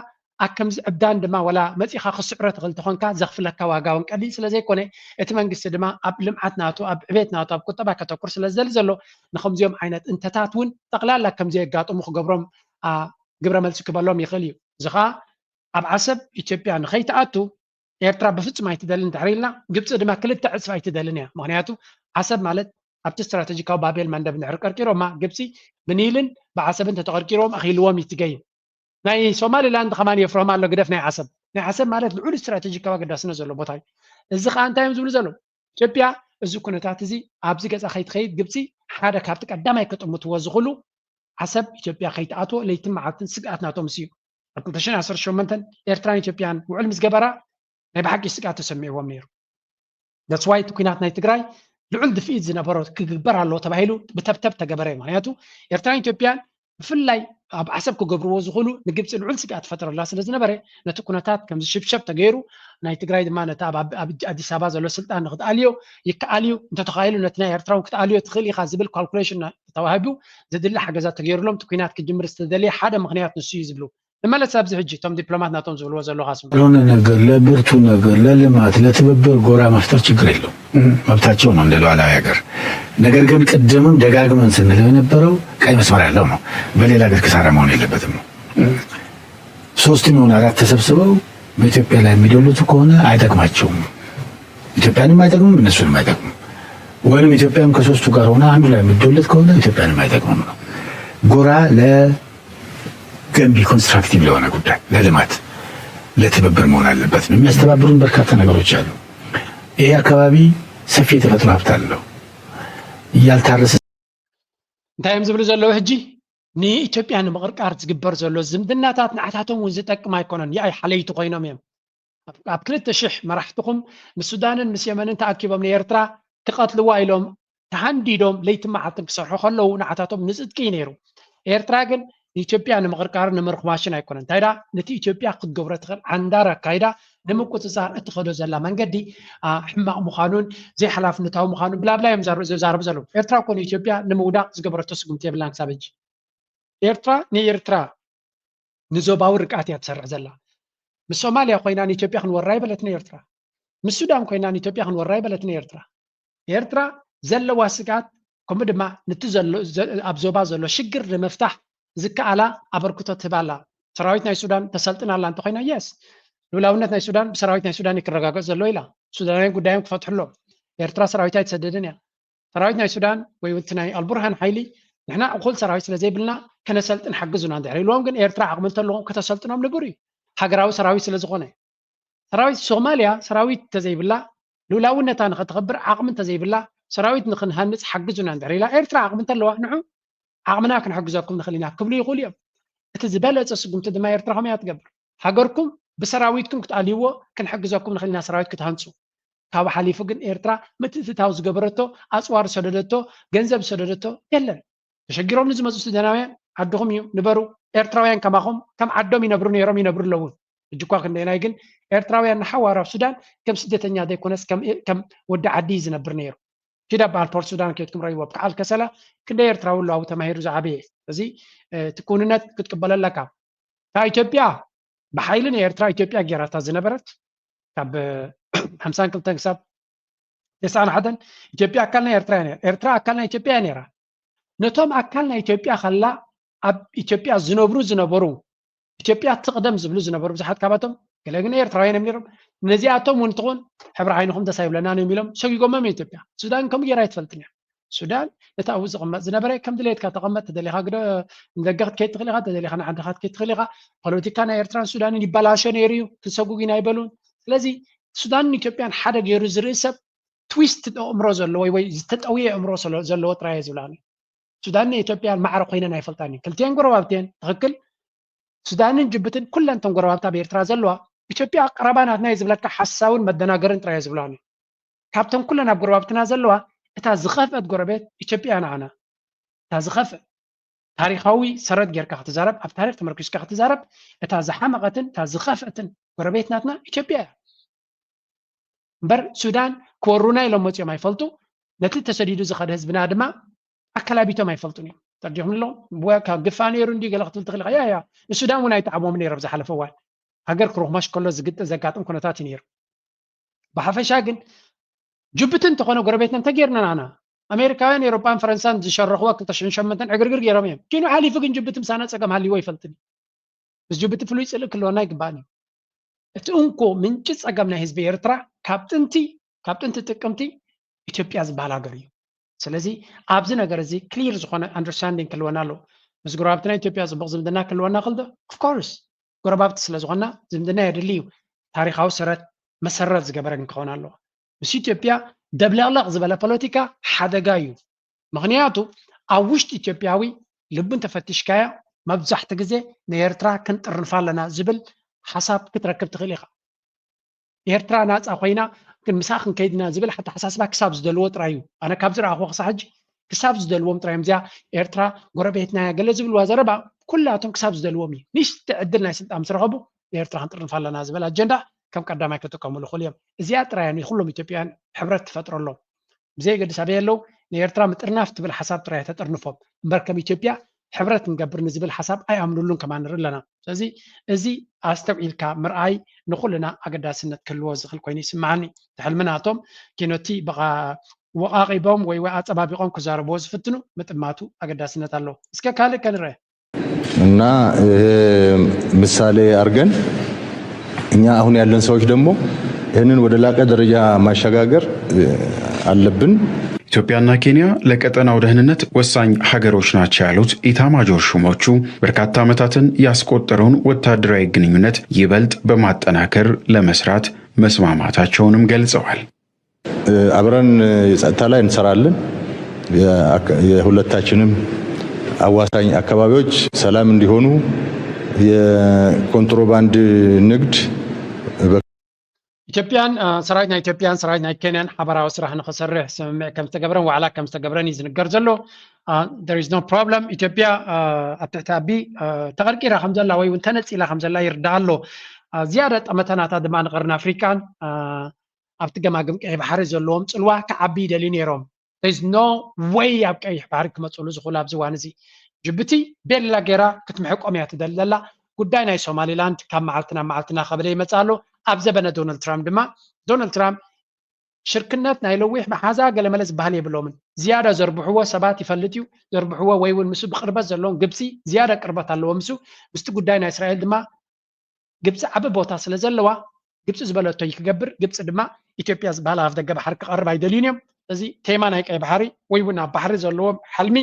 ኣብ ከምዚ ዕብዳን ድማ ወላ መፂኻ ክስዕሮ ትኽእል ተኾንካ ዘኽፍለካ ዋጋ እውን ቀሊል ስለ ዘይኮነ እቲ መንግስቲ ድማ ኣብ ልምዓት ናቱ ኣብ ዕቤት ናቱ ኣብ ቁጠባ ከተኩር ስለ ዝደሊ ዘሎ ንከምዚኦም ዓይነት እንተታት እውን ጠቕላላ ከምዚ የጋጥሙ ክገብሮም ግብረ መልሲ ክበሎም ይኽእል እዩ። እዚ ከዓ ኣብ ዓሰብ ኢትዮጵያ ንኸይትኣቱ ኤርትራ ብፍጹም ኣይትደልን ድሕሪ ኢልና ግብፂ ድማ ክልተ ዕፅፍ ኣይትደልን እያ። ምክንያቱ ዓሰብ ማለት ኣብቲ ስትራተጂካዊ ባቤል መንደብ እንድሕር ቀርቂሮማ ግብፂ ብኒልን ብዓሰብን ተተቐርቂሮም ኣኽኢልዎም እዩ ትገይም። ናይ ሶማሊላንድ ከማን የፍርሆም ኣሎ ግደፍ ናይ ዓሰብ ናይ ዓሰብ ማለት ልዑል ስትራተጂካዊ ኣገዳስነት ዘሎ ቦታ እዩ። እዚ ከዓ እንታይ እዮም ዝብሉ ዘለዉ ኢትዮጵያ እዚ ኩነታት እዚ ኣብዚ ገፃ ከይትኸይድ ግብፂ ሓደ ካብቲ ቀዳማይ ክጥምትዎ ዝኽእሉ ዓሰብ ኢትዮጵያ ከይትኣትዎ ለይትን መዓልትን ስግኣት ናቶም እዩ። ኣብ ክልተ ሽሕን ዓሰርተ ሸሞንተን ኤርትራን ኢትዮጵያን ውዕል ምስ ገበራ ናይ ብሓቂ ስግኣት ተሰሚዕዎም ነይሩ። That's why እቲ ኩናት ናይ ትግራይ ልዑል ድፍኢት ዝነበሮ ክግበር ኣለዎ ተባሂሉ ብተብተብ ተገበረ። ምክንያቱ ኤርትራን ኢትዮጵያን ብፍላይ ኣብ ዓሰብ ክገብርዎ ዝኽእሉ ንግብፂ ልዑል ስግኣት ፈጥረላ ስለ ዝነበረ ነቲ ኩነታት ከምዚ ሽብሸብ ተገይሩ ናይ ትግራይ ድማ ነቲ ኣብ ኣዲስ ኣበባ ዘሎ ስልጣን ንክትኣልዮ ይከኣል እዩ እንተተኻኢሉ ነቲ ናይ ኤርትራ እውን ክትኣልዮ ትኽእል ኢኻ ዝብል ካልኩሌሽን ተዋሂቡ ዘድሊ ሓገዛት ተገይሩሎም እቲ ኩናት ክጅምር ዝተደልየ ሓደ ምክንያት ንሱ እዩ ዝብሉ። ንመለስ ኣብዚ ሕጂ እቶም ዲፕሎማት ናቶም ዝብልዎ ዘለዉ ካሱ ለሆነ ነገር ለብርቱ ነገር ለልማት ለትብብር ጎራ መፍጠር ችግር የለው መብታቸው ነው እንደ ሉዓላዊ ሀገር። ነገር ግን ቅድምም ደጋግመን ስንለው የነበረው ቀይ መስመር ያለው ነው። በሌላ ሀገር ክሳራ መሆን የለበትም ነው። ሶስት የሚሆን አራት ተሰብስበው በኢትዮጵያ ላይ የሚደሉት ከሆነ አይጠቅማቸውም። ኢትዮጵያንም አይጠቅምም፣ እነሱንም አይጠቅምም። ወይም ኢትዮጵያም ከሶስቱ ጋር ሆነ አንዱ ላይ የሚደሉት ከሆነ ኢትዮጵያንም አይጠቅምም ነው። ጎራ ለገንቢ ኮንስትራክቲቭ ለሆነ ጉዳይ ለልማት ለትብብር መሆን አለበት ነው። የሚያስተባብሩን በርካታ ነገሮች አሉ። ይሄ አካባቢ ሰፊ የተፈጥሮ ሀብት አለው። ያልታረሰ እንታይ እዮም ዝብሉ ዘለዉ ሕጂ ንኢትዮጵያ ንምቕርቃር ዝግበር ዘሎ ዝምድናታት ንዓታቶም እውን ዝጠቅም ኣይኮነን። ያኣይ ሓለይቲ ኮይኖም እዮም። ኣብ ክልተ ሽሕ መራሕትኹም ምስ ሱዳንን ምስ የመንን ተኣኪቦም ንኤርትራ ክቐትልዋ ኢሎም ተሃንዲዶም ለይትን መዓልትን ክሰርሑ ከለዉ ንዓታቶም ንፅድቂ እዩ ነይሩ። ኤርትራ ግን ንኢትዮጵያ ንምቕርቃርን ንምርኽባሽን ኣይኮነን። እንታይ ደኣ ነቲ ኢትዮጵያ ክትገብሮ ትኽእል ዓንዳር ኣካይዳ ንምቁፅፃር እትኸዶ ዘላ መንገዲ ሕማቕ ምዃኑን ዘይሓላፍነታዊ ምዃኑን ብላብላ እዮም ዝዛረቡ ዘለዉ። ኤርትራ እኮ ንኢትዮጵያ ንምውዳቕ ዝገበረቶ ስጉምቲ የብላን ክሳብ ሕጂ። ኤርትራ ንኤርትራ ንዞባዊ ርግኣት እያ ትሰርሕ ዘላ። ምስ ሶማልያ ኮይና ንኢትዮጵያ ክንወራ ኣይበለትን ኤርትራ። ምስ ሱዳን ኮይና ንኢትዮጵያ ክንወራ ኣይበለትን ኤርትራ። ኤርትራ ዘለዋ ስግኣት ከምኡ ድማ ንቲ ኣብ ዞባ ዘሎ ሽግር ንምፍታሕ ዝከኣላ ኣበርክቶ ትህብ ኣላ። ሰራዊት ናይ ሱዳን ተሰልጥን ኣላ እንተኮይና የስ ልኡላውነት ናይ ሱዳን ብሰራዊት ናይ ሱዳን ክረጋገፅ ዘሎ ኢላ። ሱዳናውያን ጉዳዮም ክፈትሑ ኣለዎም። ኤርትራ ሰራዊት ኣይትሰደድን እያ። ሰራዊት ናይ ሱዳን ወይ እቲ ናይ ኣልቡርሃን ሓይሊ ንሕና እኹል ሰራዊት ስለ ዘይብልና ከነሰልጥን ሓግዙና እንድሕር ኢልዎም ግን ኤርትራ ዓቕሚ እንተለዎም ከተሰልጥኖም ንቡር እዩ። ሃገራዊ ሰራዊት ስለ ዝኾነ ሰራዊት ሶማልያ ሰራዊት እንተዘይብላ ልኡላውነታ ንኸተኽብር ዓቕሚ እንተዘይብላ ሰራዊት ንክንሃንፅ ሓግዙና እንድሕር ኢላ ኤርትራ ዓቕሚ እንተለዋ ንዑ ዓቕምና ክንሕግዘኩም ንኽእል ኢና ክብሉ ይኽእሉ እዮም። እቲ ዝበለፀ ስጉምቲ ድማ ኤርትራ ከምያ ትገብር። ሃገርኩም ብሰራዊትኩም ክትኣልይዎ ክንሕግዘኩም ንኽእል ኢና ሰራዊት ክትሃንፁ። ካብ ሓሊፉ ግን ኤርትራ ምትእትታው ዝገበረቶ ኣፅዋር ዝሰደደቶ ገንዘብ ዝሰደደቶ የለን። ተሸጊሮም ንዝመፁ ሱዳናውያን ዓድኹም እዩ ንበሩ። ኤርትራውያን ከማኹም ከም ዓዶም ይነብሩ ነይሮም ይነብሩ ኣለውን። ሕጂ እኳ ክንደየናይ ግን ኤርትራውያን ንሓዋሩ ኣብ ሱዳን ከም ስደተኛ ዘይኮነስ ከም ወዲ ዓዲ እዩ ዝነብር ነይሩ። ኪድ ኣበሃል ፖርት ሱዳን ከይድኩም ረእይዎ። ኣብ ከዓል ከሰላ ክንደይ ኤርትራዊ ኣሎ ኣብኡ ተማሂሩ ዝዓበየ። እዚ እቲ ክውንነት ክትቅበሎ ኣለካ። ካብ ኢትዮጵያ ብሓይሊ ንኤርትራ ኢትዮጵያ ጌራታ ዝነበረት ካብ ሓምሳን ክልተን ክሳብ ተስዓን ሓደን ኢትዮጵያ ኣካል ናይ ኤርትራ እያ ነይራ። ኤርትራ ኣካል ናይ ኢትዮጵያ እያ ነይራ። ነቶም ኣካል ናይ ኢትዮጵያ ከላ ኣብ ኢትዮጵያ ዝነብሩ ዝነበሩ ኢትዮጵያ ትቕደም ዝብሉ ዝነበሩ ብዙሓት ካባቶም ገለ ግን ኤርትራውያን እዮም ነይሮም። ነዚኣቶም እውን ትኾን ሕብሪ ዓይንኹም ደስ ኣይብለናን እዮም ኢሎም ሰጊጎሞም እዮም ኢትዮጵያ። ሱዳን ከምኡ ገይራ ኣይትፈልጥን እያ። ሱዳን ነቲ ኣብኡ ዝቕመጥ ዝነበረ ከም ድሌትካ ተቐመጥ ተደሊኻ ግደ ንደገ ክትከይድ ትኽእል ኢኻ ተደሊኻ ንዓድኻ ክትከይድ ትኽእል ኢኻ። ፖለቲካ ናይ ኤርትራን ሱዳንን ይበላሾ ነይሩ እዩ። ክንሰጉግ ኢና ኣይበሉን። ስለዚ ሱዳንን ኢትዮጵያን ሓደ ገይሩ ዝርኢ ሰብ ትዊስት ኣእምሮ ዘለዎ ወይ ዝተጠውየ ኣእምሮ ዘለዎ ጥራይ እየ ዝብላ። ሱዳንን ኢትዮጵያን ማዕረ ኮይነን ኣይፈልጣን እየን። ክልቲኤን ጎረባብቲ እየን። ትኽክል። ሱዳንን ጅቡትን ኩለን እተን ጎረባብቲ ኣብ ኤርትራ ዘለዋ ኢትዮጵያ ቀረባ ናትና እዩ ዝብለካ ሓሳውን መደናገርን ጥራይ እየ ዝብላን እዩ። ካብተን ኩለን ኣብ ጎረባብትና ዘለዋ እታ ዝኸፍአት ጎረቤት ኢትዮጵያ እያ ንዓና። እታ ዝኸፍእ ታሪኻዊ ሰረት ጌርካ ክትዛረብ፣ ኣብ ታሪኽ ተመርኪስካ ክትዛረብ፣ እታ ዝሓመቐትን እታ ዝኸፍአትን ጎረቤት ናትና ኢትዮጵያ እያ። እምበር ሱዳን ክወሩና ኢሎም መፂኦም ኣይፈልጡ። ነቲ ተሰዲዱ ዝኸደ ህዝብና ድማ ኣከላቢቶም ኣይፈልጡን እዮም። ተረዲኹም ኣለኹም? ካብ ግፋ ነይሩ እንዲ ገለ ክትብል ትኽእል ኢኻ። ያ ያ ንሱዳን እውን ኣይጠዓሞም ነይሮም ዝሓለፈ እዋን። ሃገር ክሩኽማሽ ከሎ ዝግጥ ዘጋጥም ኩነታት እዩ ነይሩ። ብሓፈሻ ግን ጅቡቲ እንተኾነ ጎረቤትና እንተጌርና ንዓና ኣሜሪካውያን ኤሮጳን ፈረንሳን ዝሸረኽዋ ክልተ ሽሕን ሸሞንተን ዕግርግር ገይሮም እዮም። ኪኑ ሓሊፉ ግን ጅቡቲ ምሳና ጸገም ሃልይዎ ኣይፈልጥን እዩ። ምስ ጅቡቲ ፍሉይ ጽልኢ ክህልወና ኣይግባእን እዩ። እቲ እንኮ ምንጪ ጸገም ናይ ህዝቢ ኤርትራ ካብ ጥንቲ ካብ ጥንቲ ጥቅምቲ ኢትዮጵያ ዝበሃል ሃገር እዩ። ስለዚ ኣብዚ ነገር እዚ ክሊር ዝኾነ ኣንደርስታንዲንግ ክህልወና ኣለዎ። ምስ ጎረባብትና ኢትዮጵያ ጽቡቕ ዝምድና ክህልወና ክልዶ ኦፍኮርስ ጎረባብቲ ስለ ዝኾና ዝምድና የድሊ እዩ። ታሪኻዊ ሰረት መሰረት ዝገበረ ግን ክኸውን ኣለዎ። ምስ ኢትዮጵያ ደብለቕለቕ ዝበለ ፖለቲካ ሓደጋ እዩ። ምኽንያቱ ኣብ ውሽጢ ኢትዮጵያዊ ልቡ እንተፈቲሽካዮ መብዛሕቲ ግዜ ንኤርትራ ክንጥርንፋ ኣለና ዝብል ሓሳብ ክትረክብ ትኽእል ኢኻ። ኤርትራ ናፃ ኮይና ግን ምሳኣ ክንከይድ ኢና ዝብል ኣተሓሳስባ ክሳብ ዝደልዎ ጥራይ እዩ። ኣነ ካብ ዝረኣኹዎ ክሳብ ሕጂ ክሳብ ዝደልዎም ጥራይ እዮም። እዚኣ ኤርትራ ጎረቤትና እያ ገለ ዝብልዋ ዘረባ ኩላቶም ክሳብ ዝደልዎም እዩ። ንእሽቲ ዕድል ናይ ስልጣን ምስ ረኸቡ ንኤርትራ ክንጥርንፋ ኣለና ዝብል ኣጀንዳ ከም ቀዳማይ ክጥቀምሉ ይኽእሉ እዮም። እዚኣ ጥራይ እያ ንኩሎም ኢትዮጵያውያን ሕብረት ትፈጥረሎም። ብዘየገድስ ኣበይ ኣለዉ ንኤርትራ ምጥርናፍ ትብል ሓሳብ ጥራይ እያ ተጥርንፎም እምበር ከም ኢትዮጵያ ሕብረት ክንገብር ንዝብል ሓሳብ ኣይኣምንሉን ከማን ንርኢ ኣለና። ስለዚ እዚ ኣስተውዒልካ ምርኣይ ንኹልና ኣገዳስነት ክህልዎ ዝኽእል ኮይኑ ይስምዓኒ። እቲ ሕልሚ ናቶም ኪኖቲ ብቓ ወቓቒቦም ወይ ወይ ኣጸባቢቖም ክዛረብዎ ዝፍትኑ ምጥማቱ ኣገዳስነት ኣለዎ። እስከ ካልእ ከንርአ። እና ምሳሌ አድርገን እኛ አሁን ያለን ሰዎች ደግሞ ይህንን ወደ ላቀ ደረጃ ማሸጋገር አለብን። ኢትዮጵያና ኬንያ ለቀጠናው ደህንነት ወሳኝ ሀገሮች ናቸው ያሉት ኢታማጆር ሹሞቹ በርካታ ዓመታትን ያስቆጠረውን ወታደራዊ ግንኙነት ይበልጥ በማጠናከር ለመስራት መስማማታቸውንም ገልጸዋል። አብረን የጸጥታ ላይ እንሰራለን። የአካ- የሁለታችንም አዋሳኝ አካባቢዎች ሰላም እንዲሆኑ የኮንትሮባንድ ንግድ በ- ኢትዮጵያን አ፣ ሰራዊት ናይ ኢትዮጵያን ሰራዊት ናይ ኬንያን ሓበራዊ ስራሕ ንክሰርሕ ስምምዕ ከም ዝተገብረን ዋዕላ ከም ዝተገብረን እዩ ዝንገር ዘሎ። There is no problem። ኢትዮጵያ አ፣ ኣብ ትሕቲ ኣቢ አ፣ ተቐርቂራ ከም ዘላ ወይ እውን ተነፂላ ከም ዘላ ይርዳእ ኣሎ። አ፣ ዝያዳ ጠመተ ናታ ድማ ንቀርኒ ኣፍሪቃን አ፣ ኣብቲ ገማግም ቀይ ባሕሪ ዘለዎም ፅልዋ ክዓቢ ይደልዩ ነይሮም። There is no way ኣብ ቀይሕ ባሕሪ ክመፅሉ ዝኽእሉ ኣብዚ እዋን እዚ። ጅቡቲ ቤላ ገይራ ክትምሕቆም እያ ትደሊ ዘላ። ጉዳይ ናይ ሶማሊላንድ ካብ መዓልቲ ናብ መዓልቲ እናኸበደ ይመፅእ ኣሎ። ኣብ ዘበነ ዶናልድ ትራምፕ ድማ ዶናልድ ትራምፕ ሽርክነት ናይ ለዊሕ መሓዛ ገለመለ ዝበሃል የብሎምን። ዝያዳ ዘርብሕዎ ሰባት ይፈልጥ እዩ። ዘርብሕዎ ወይ እውን ምስ ብቅርበት ዘለዎም ግብፂ ዝያዳ ቅርበት ኣለዎ ምሱ ምስቲ ጉዳይ ናይ እስራኤል ድማ ግብፂ ዓቢ ቦታ ስለ ዘለዋ ግብፂ ዝበለቶ እዩ ክገብር። ግብፂ ድማ ኢትዮጵያ ዝበሃል ኣፍ ደገ ባሕሪ ክቐርብ ኣይደልዩን እዮም። እዚ ቴማ ናይ ቀይ ባሕሪ ወይ እውን ኣብ ባሕሪ ዘለዎም ሓልሚ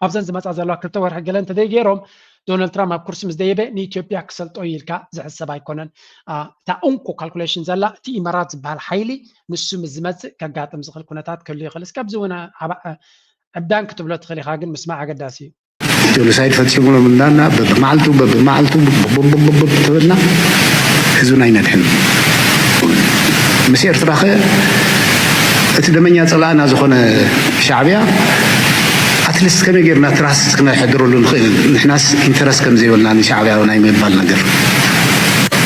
ኣብዘን ዝመፃ ዘለዋ ክልተ ወርሒ ገለ እንተዘይገይሮም ዶናልድ ትራምፕ ኣብ ኩርሲ ምስ ደየበ ንኢትዮጵያ ክሰልጦ እዩ ኢልካ ዝሕሰብ ኣይኮነን። አ፣ እታ እንኮ ካልኩሌሽን ዘላ እቲ ኢመራት ዝበሃል ሓይሊ ንሱ ምስ ዝመፅእ ከጋጥም ዝኽእል ኩነታት ክህሉ ይኽእል። እስከ ኣብዚ እውን ዓባ- ዕብዳን ክትብሎ ትኽእል ኢኻ፣ ግን ምስማዕ ኣገዳሲ እዩ። ጆኖሳይድ ፈፂሙሎም እንዳና በብመዓልቱ በብመዓልቱ ብብብብብ ተበልና ህዝብና ኣይነድሕን። ምስ ኤርትራ ኸ እቲ ደመኛ ፀላእና ዝኾነ ሻዕብያ ኣትሊስት ከመይ ጌርና ትራስት ክነሕድረሉ ንኽእል? ንሕናስ ኢንተረስት ከም ዘይብልና ንሻዕብያ ናይ ምባል ነገር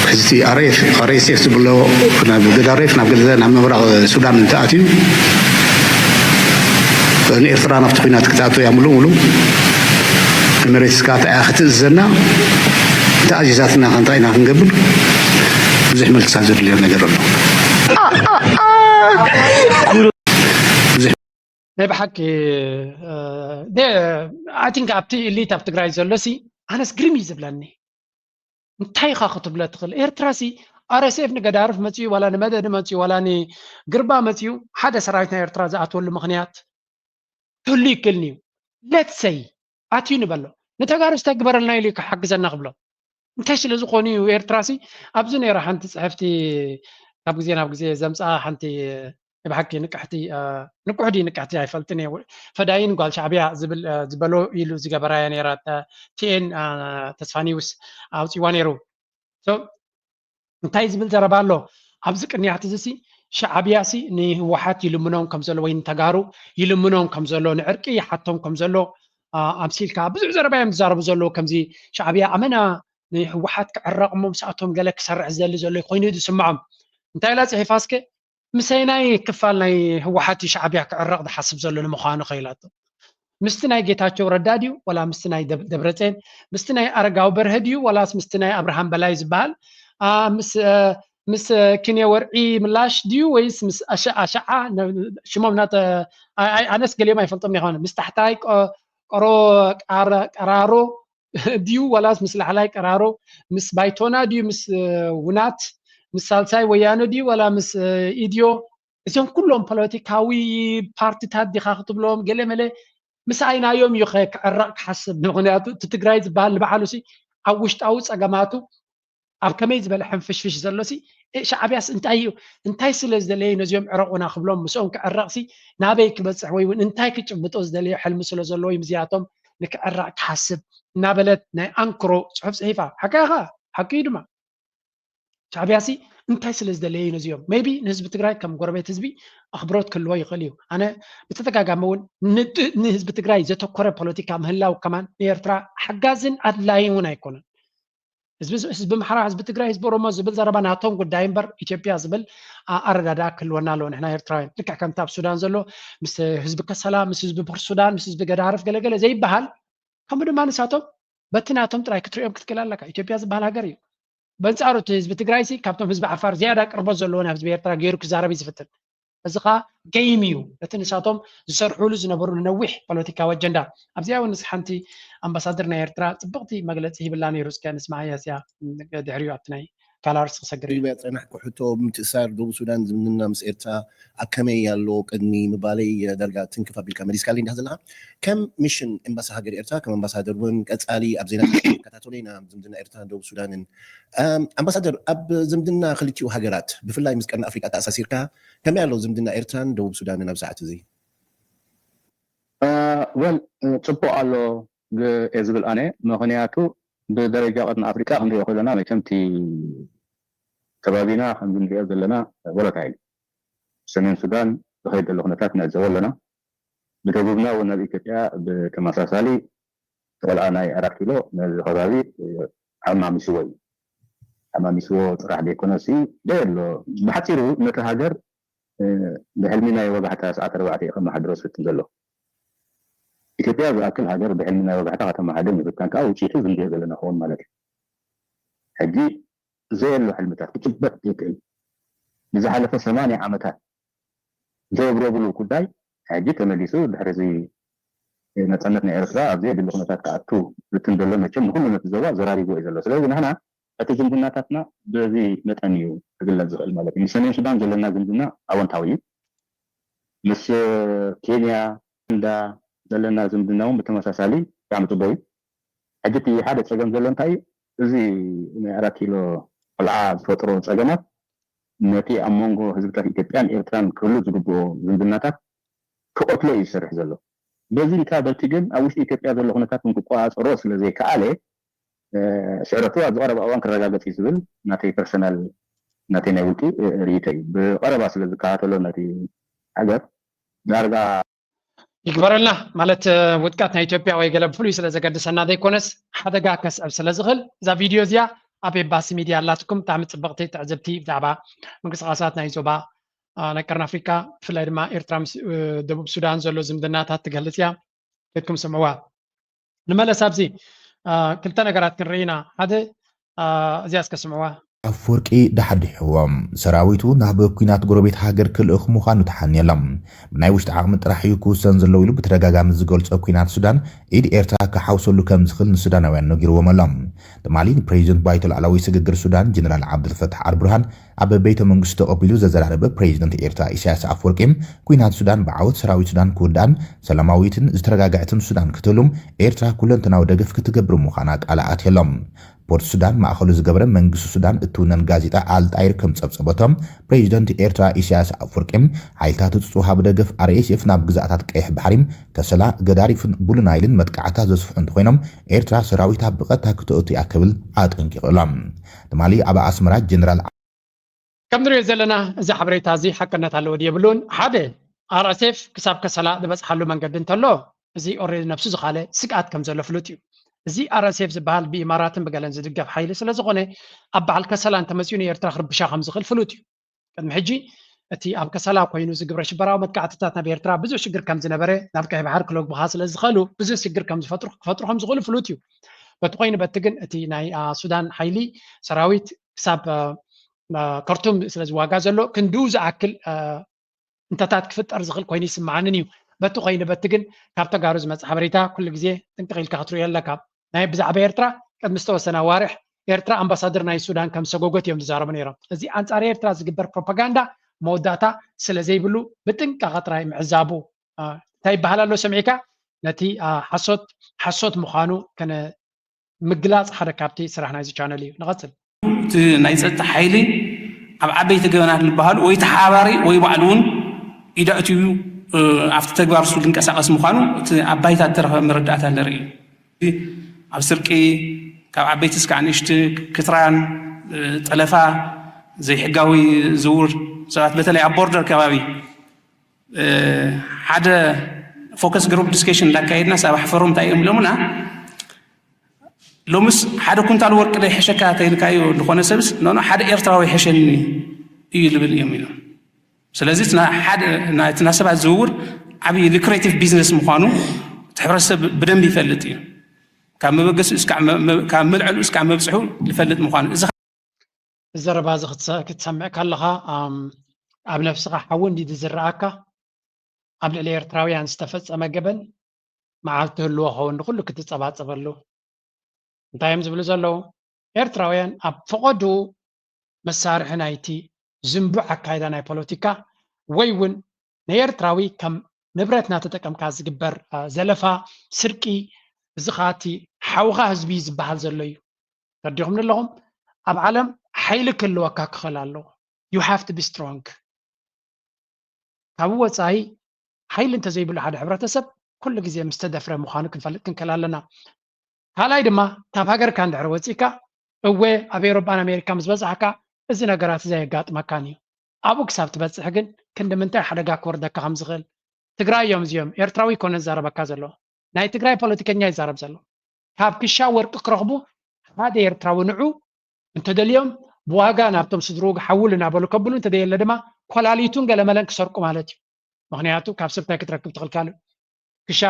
ሕዚ እቲ ኣርኤፍ ኣርኤስኤፍ ዝብሎ ናብ ገዳሬፍ ናብ ገለ ናብ ምብራቕ ሱዳን እንተኣትዩ ንኤርትራ ናብቲ ኩናት ክትኣቱ እያ ሙሉ ሙሉ ኤምሬትስ ከዓ እንታይ እያ ክትእዝዘና ተኣዚዛትና ከ እንታይ ኢና ክንገብር ብዙሕ መልክሳ ዘድልዮ ነገር ኣሎ። ናይ ብሓቂ ኣይ ቲንክ ኣብቲ ኢሊት ኣብ ትግራይ ዘሎ ሲ ኣነስ ግርም እዩ ዝብለኒ። እንታይ ኢኻ ክትብሎ ትኽእል? ኤርትራ ሲ ኣርኤስኤፍ ንገዳርፍ መፅዩ ዋላ ንመደዲ መፅዩ ዋላ ንግርባ መፅዩ ሓደ ሰራዊት ናይ ኤርትራ ዝኣትወሉ ምኽንያት ክህሉ ይክእልን እዩ። ሌትስ ሰይ ኣትዩ ንበሎ ንተጋሩ ዝተግበረልና ኢሉ ክሓግዘና ክብሎ እንታይ ስለ ዝኾኑ እዩ ኤርትራ ሲ ኣብዚ ነይራ ሓንቲ ፅሕፍቲ ካብ ግዜ ናብ ግዜ ዘምፅኣ ሓንቲ ናይ ብሓቂ ንቅሕቲ ንቁሕ ድዩ ንቅሕቲ ኣይፈልጥን እየ ፈዳይን ጓል ሻዕብያ ዝብል ዝበሎ ኢሉ ዝገበራያ ነይራ ቲኤን ተስፋኒውስ ኣውፅዋ ነይሩ። እንታይ ዝብል ዘረባ ኣሎ ኣብዚ ቅንያት እዚ ሲ ሻዕብያ ሲ ንህወሓት ይልምኖም ከም ዘሎ ወይ ንተጋሩ ይልምኖም ከም ዘሎ ንዕርቂ ይሓቶም ከም ዘሎ ኣምሲልካ ብዙሕ ዘረባ እዮም ዝዛረቡ ዘለዉ። ከምዚ ሻዕብያ ኣመና ንህወሓት ክዕረቕ እሞ ምስኣቶም ገለ ክሰርሕ ዝደሊ ዘሎ ኮይኑ እዩ ዝስምዖም። እንታይ ኢላ ፅሒፋ እስከ? ምሰይናይ ክፋል ናይ ህወሓት እዩ ሻዕብያ ክዕረቕ ዝሓስብ ዘሎ ንምዃኑ ከኢላቶ። ምስቲ ናይ ጌታቸው ረዳ ድዩ ዋላ ምስቲ ናይ ደብረፅን? ምስቲ ናይ ኣረጋዊ በርሀ ድዩ ዋላስ ምስቲ ናይ ኣብርሃም በላይ ዝበሃል? ምስ ክንየ ወርዒ ምላሽ ድዩ ወይስ ምስ ኣሸዓ ሽሞም ናተ ኣነስ ገሊኦም ኣይፈልጦም ይኾነ ምስ ታሕታይ ቆሮ ቀራሮ ድዩ ዋላስ ምስ ላዕላይ ቀራሮ? ምስ ባይቶና ድዩ ምስ ውናት? ምስ ሳልሳይ ወያነ ድዩ ዋላ ምስ ኢድዮ? እዚኦም ኩሎም ፖለቲካዊ ፓርቲታት ዲኻ ክትብሎም ገለ መለ ምስ ኣይናዮም እዩ ክዕረቕ ክሓስብ። ምክንያቱ እቲ ትግራይ ዝበሃል ንባዕሉ ሲ ኣብ ውሽጣዊ ፀገማቱ ኣብ ከመይ ዝበለ ሕንፍሽፍሽ ዘሎ ሲ ሻዕብያስ እንታይ እዩ እንታይ ስለ ዝደለየ ነዚኦም ዕረቑና ክብሎም ምስኦም ክዕረቕ ሲ ናበይ ክበፅሕ ወይ እውን እንታይ ክጭብጦ ዝደለዮ ሕልሚ ስለ ዘለዎ እዩ ምስዚኣቶም ንክዕረቕ ክሓስብ እናበለት ናይ ኣንክሮ ፅሑፍ ፅሒፋ። ሓቃኻ ሓቂ እዩ ድማ ሻዕብያ ሲ እንታይ ስለ ዝደለየ እዩ ነዚኦም ሜቢ ንህዝቢ ትግራይ ከም ጎረቤት ህዝቢ ኣኽብሮት ክህልዎ ይኽእል እዩ። ኣነ ብተደጋጋሚ እውን ንህዝቢ ትግራይ ዘተኮረ ፖለቲካ ምህላው ከማን ንኤርትራ ሓጋዝን ኣድላይን እውን ኣይኮነን። ህዝቢ ኣምሓራ ህዝቢ ትግራይ ህዝቢ ኦሮሞ ዝብል ዘረባ ናቶም ጉዳይ እምበር ኢትዮጵያ ዝብል ኣረዳድኣ ክህልወና ኣለዎ። ንሕና ኤርትራውያን ልክዕ ከምቲ ኣብ ሱዳን ዘሎ ምስ ህዝቢ ከሰላ ምስ ህዝቢ ሱዳን ምስ ህዝቢ ገዳርፍ ገለገለ ዘይበሃል ከምኡ ድማ ንሳቶም በቲ ናቶም ጥራይ ክትሪኦም ክትክእል ኣለካ። ኢትዮጵያ ዝበሃል ሃገር እዩ። በንጻሩ እቲ ህዝቢ ትግራይ ሲ ካብቶም ህዝቢ ዓፋር ዝያዳ ቅርበት ዘለዎ ናብ ህዝቢ ኤርትራ ገይሩ ክዛረብ እዩ ዝፍትን። እዚ ኸዓ ገይም እዩ። እቲ ንሳቶም ዝሰርሕሉ ዝነበሩ ንነዊሕ ፖለቲካዊ ኣጀንዳ። ኣብዚኣ እውን ንስ ሓንቲ ኣምባሳደር ናይ ኤርትራ ጽብቕቲ መግለጺ ሂብላ ነይሩ። እስከ ንስማዓያ እዚኣ ድሕሪኡ ኣብቲ ናይ ካላርስ ክሰግር እዩ። ሪበያ ጸናሕኩ ሕቶ ብምትእሳር ደቡብ ሱዳን ዝምድና ምስ ኤርትራ ኣብ ከመይ ኣሎ ቅድሚ ምባለይ ዳርጋ ትንክፍ ኣቢልካ መሊስካለይ እንዲኻ ዘለኻ ከም ሚሽን ኤምባሲ ሃገር ኤርትራ ከም ኣምባሳደር እውን ቀጻሊ ኣብ ዜና ከታተሎ ኢና ዝምድና ኤርትራን ደቡብ ሱዳንን ኣምባሳደር ኣብ ዝምድና ክልቲኡ ሃገራት ብፍላይ ምስ ቀርኒ ኣፍሪቃ ተኣሳሲርካ ከመይ ኣሎ ዝምድና ኤርትራን ደቡብ ሱዳንን ኣብ ሰዓት እዚ ወል ጽቡቅ ኣሎ እየ ዝብል ኣነ ምክንያቱ ብደረጃ ቀርኒ ኣፍሪቃ ክንሪኦ ከለና መቸምቲ ከባቢና ከምዚ ንሪኦ ዘለና ወለታ እዩ ሰሜን ሱዳን ዝኸይድ ዘሎ ኩነታት ንዕዘቦ ኣለና ብደቡብና እውን ናብ ኢትዮጵያ ብተመሳሳሊ ቆልዓ ናይ ኣራት ኪሎ ነዚ ከባቢ ዓማሚስዎ እዩ ዓማሚስዎ ጥራሕ ዘይኮነሲ ደሎ ብሓፂሩ ነቲ ሃገር ብሕልሚ ናይ ወጋሕታ ሰዓት ኣርባዕተ እዩ ከመሓድሮ ዝፍትን ዘሎ ኢትዮጵያ ዝኣክል ሃገር ብሕልሚ ናይ ወጋሕታ ከተመሓድር ምፍታን ከዓ ውፅኢቱ ዝንሪኦ ዘለና ክኸውን ማለት እዩ ሕጂ ዘየሎ ሕልምታት ክጭበጥ ዘይክእል ንዝሓለፈ ሰማንያ ዓመታት ዘብረብሉ ጉዳይ ሕጂ ተመሊሱ ድሕሪ እዚ ነፃነት ናይ ኤርትራ ኣብ ዘየድሊ ኩነታት ክኣቱ ዝትን ዘሎ መቸም ንኩሉ ነቲ ዞባ ዘራሪብዎ እዩ ዘሎ ስለዚ ንሕና እቲ ዝምድናታትና በዚ መጠን እዩ ክግለፅ ዝኽእል ማለት እዩ ምስ ሰሜን ሱዳን ዘለና ዝምድና ኣወንታዊ እዩ ምስ ኬንያ እንዳ ዘለና ዝምድና እውን ብተመሳሳሊ ብጣዕሚ ፅቡቅ እዩ ሕጂ እቲ ሓደ ፀገም ዘሎ እንታይ እዩ እዚ ናይ ኣራት ኪሎ ቆልዓ ዝፈጥሮ ፀገማት ነቲ ኣብ መንጎ ህዝብታት ኢትዮጵያን ኤርትራን ክህሉ ዝግብኦ ዝምድናታት ክቐትሎ እዩ ዝሰርሕ ዘሎ በዚ ኢልካ በቲ ግን ኣብ ውሽጢ ኢትዮጵያ ዘሎ ኩነታት እውን ክቆፃፀሮ ስለዘይከኣለ ስዕረቱ ኣብዚ ቀረባ እዋን ክረጋገፅ እዩ ዝብል ናተይ ፐርሰናል ናተይ ናይ ውልቂ ርእይቶ እዩ ብቀረባ ስለ ዝከታተሎ ነቲ ሃገር ዳርጋ ይግበረልና ማለት ውድቀት ናይ ኢትዮጵያ ወይ ገለ ብፍሉይ ስለ ዘገድሰና ዘይኮነስ ሓደጋ ከስዕብ ስለ ዝኽእል እዛ ቪድዮ እዚኣ ኣብ ኤባሲ ሚድያ ኣላትኩም ብጣዕሚ ፅብቕቲ ትዕዝብቲ ብዛዕባ ምንቅስቃሳት ናይ ዞባ ናይ ቀርኒ ኣፍሪካ ብፍላይ ድማ ኤርትራ ምስ ደቡብ ሱዳን ዘሎ ዝምድናታት ትገልፅ እያ ከድኩም ስምዕዋ ንመለስ ኣብዚ ክልተ ነገራት ክንርኢ ኢና ሓደ እዚኣ እስከ ስምዕዋ ኣፍወርቂ ዳሕዲሕዎ ሰራዊቱ ናብ ኲናት ጎረቤት ሃገር ክልእኽ ምዃኑ ተሓንየሎም። ብናይ ውሽጢ ዓቕሚ ጥራሕ እዩ ክውሰን ዘለዎ ኢሉ ብተደጋጋሚ ዝገልጾ ኲናት ሱዳን ኢድ ኤርትራ ክሓውሰሉ ከም ዝኽእል ንሱዳናውያን ነጊርዎም ኣሎ። ትማሊ ንፕሬዚደንት ባይቶ ላዕለዋይ ስግግር ሱዳን ጀነራል ዓብዱልፈታሕ ኣልቡርሃን ኣብ ቤተ መንግስቱ ተቐቢሉ ዘዘራረበ ፕሬዚደንት ኤርትራ ኢሳያስ ኣፍወርቂ ኲናት ሱዳን ብዓወት ሰራዊት ሱዳን ክውዳእን ሰላማዊትን ዝተረጋግዐትን ሱዳን ክትህሉ ኤርትራ ኩለንተናዊ ደገፍ ክትገብር ምዃና ቃል ኣትየሎም። ፖርት ሱዳን ማእኸሉ ዝገበረ መንግስቲ ሱዳን እትውነን ጋዜጣ ኣልጣይር ከም ጸብጸበቶ ፕሬዚደንት ኤርትራ ኢሳያስ ኣፍወርቂ ሓይልታት ህፁፅ ወሃቢ ደገፍ ኣርኤስኤፍ ናብ ግዛኣታት ቀይሕ ባሕሪ ከሰላ ገዳሪፍን ብሉ ናይልን መጥቃዕታ ዘስፍሑ እንተኮይኖም ኤርትራ ሰራዊታ ብቐጥታ ክተእቱ እያ ክብል ኣጠንቂቑ ኣሎ። ትማሊ ኣብ ኣስመራ ጀነራል ከም ንሪኦ ዘለና እዚ ሓበሬታ እዚ ሓቅነት ኣለዎ ድየብሉን ሓደ ኣርኤስኤፍ ክሳብ ከሰላ ዝበፅሓሉ መንገዲ እንተሎ እዚ ኦልሬዲ ነብሱ ዝኻለ ስግኣት ከም ዘሎ ፍሉጥ እዩ። እዚ ኣር ኤስ ኤፍ ዝበሃል ብኢማራትን ብገለን ዝድገፍ ሓይሊ ስለ ዝኾነ፣ ኣብ በዓል ከሰላ እንተመጺኡ ንኤርትራ ክርብሻ ከም ዝኽእል ፍሉጥ እዩ። ቅድሚ ሕጂ እቲ ኣብ ከሰላ ኮይኑ እዚ ግብረ ሽበራዊ መጥቃዕትታት ናብ ኤርትራ ብዙሕ ሽግር ከም ዝነበረ፣ ናብ ቀይ ባሕር ክለግቡኻ ስለ ዝኽእሉ ብዙሕ ሽግር ከም ዝፈጥሩ ክፈጥሩ ከም ዝኽእሉ ፍሉጥ እዩ። በቲ ኮይኑ በቲ ግን እቲ ናይ ሱዳን ሓይሊ ሰራዊት ክሳብ ከርቱም ስለ ዝዋጋ ዘሎ ክንድኡ ዝኣክል እንተታት ክፍጠር ዝኽእል ኮይኑ ይስምዓንን እዩ። በቲ ኮይኑ በቲ ግን ካብ ተጋሩ ዝመጽእ ሓበሬታ ኩሉ ግዜ ጥንቅቕ ኢልካ ክትርእዮ ኣለካ። ናይ ብዛዕባ ኤርትራ ቅድሚ ዝተወሰነ ኣዋርሕ ኤርትራ ኣምባሳደር ናይ ሱዳን ከም ሰጎጎት እዮም ዝዛረቡ ነይሮም። እዚ ኣንጻር ኤርትራ ዝግበር ፕሮፓጋንዳ መወዳእታ ስለ ዘይብሉ ብጥንቃቐ ጥራይ ምዕዛቡ እንታይ ይበሃል ኣሎ ሰሚዕካ ነቲ ሓሶት ሓሶት ምዃኑ ከነ ምግላጽ ሓደ ካብቲ ስራሕ ናይዚ ቻነል እዩ። ንቐጽል። እቲ ናይ ጸጥታ ሓይሊ ኣብ ዓበይቲ ገበናት ዝበሃሉ ወይ ተሓባባሪ ወይ ባዕሉ እውን ኢዳእትዩ ኣብቲ ተግባር እሱ ዝንቀሳቐስ ምዃኑ እቲ ኣብ ባይታ እተረኸበ መረዳእታ ዘርኢ እዩ። ኣብ ስርቂ ካብ ዓበይቲ እስካዕ ንእሽቲ ክትራን፣ ጠለፋ፣ ዘይሕጋዊ ዝውር ሰባት በተለይ ኣብ ቦርደር ከባቢ ሓደ ፎከስ ግሩፕ ዲስከሽን እንዳካየድና ሳብ ኣሕፈሮም እንታይ እዮም ኢሎምና ሎምስ ሓደ ኩንታል ወርቂ ዶ ይሕሸካ ተይልካዮ ዝኾነ ሰብስ ኖኖ ሓደ ኤርትራዊ ይሕሸኒ እዩ ልብል እዮም ኢሎም ስለዚ ናይቲ ናይ ሰባት ዝውውር ዓብዪ ሉክሬቲቭ ቢዝነስ ምዃኑ እቲ ሕብረተሰብ ብደንብ ይፈልጥ እዩ ካብ መበገሲኡ ካብ መልዕሉ እስካዕ መብፅሑ ዝፈልጥ ምዃኑ እዚ ዘረባ እዚ ክትሰምዕ ከለኻ ኣብ ነብስኻ ሓዊ እንዲ ዝረኣካ ኣብ ልዕሊ ኤርትራውያን ዝተፈጸመ ገበን መዓልቲ ህልዎ ኸውን ንኹሉ ክትጸባጸበሉ እንታይ እዮም ዝብሉ ዘለዉ ኤርትራውያን ኣብ ፈቐዱ መሳርሒ ናይቲ ዝንቡዕ ኣካይዳ ናይ ፖለቲካ ወይ እውን ንኤርትራዊ ከም ንብረት እናተጠቀምካ ዝግበር ዘለፋ ስርቂ እዚ ከዓ እቲ ሓውኻ ህዝቢ ዝበሃል ዘሎ እዩ ተረዲኹም ኣለኹም ኣብ ዓለም ሓይሊ ክህልወካ ክኽእል ኣለዎ you have to be strong ካብኡ ወፃኢ ሓይሊ እንተዘይብሉ ሓደ ሕብረተሰብ ኩሉ ግዜ ምስ ተደፍረ ምዃኑ ክንፈልጥ ክንክእል ኣለና ካልኣይ ድማ ካብ ሃገርካ እንድሕር ወፂእካ እወ ኣብ ኤሮጳን ኣሜሪካ ምስ በፃሕካ እዚ ነገራት እዚ ኣየጋጥመካን እዩ ኣብኡ ክሳብ ትበፅሕ ግን ክንዲ ምንታይ ሓደጋ ክወርደካ ከም ዝኽእል ትግራይ እዮም እዚኦም ኤርትራዊ ይኮነ ዝዛረበካ ዘሎ ናይ ትግራይ ፖለቲከኛ ይዛረብ ዘሎ ካብ ክሻ ወርቂ ክረኽቡ ሓደ ኤርትራዊ ንዑ እንተደልዮም ብዋጋ ናብቶም ስድርኡ ሓውል እናበሉ ከብሉ እንተደየለ ድማ ኮላሊቱን ገለመለን ክሰርቁ ማለት እዩ ምክንያቱ ካብ ሰብ እንታይ ክትረክብ ትኽእል ካልእ ክሻ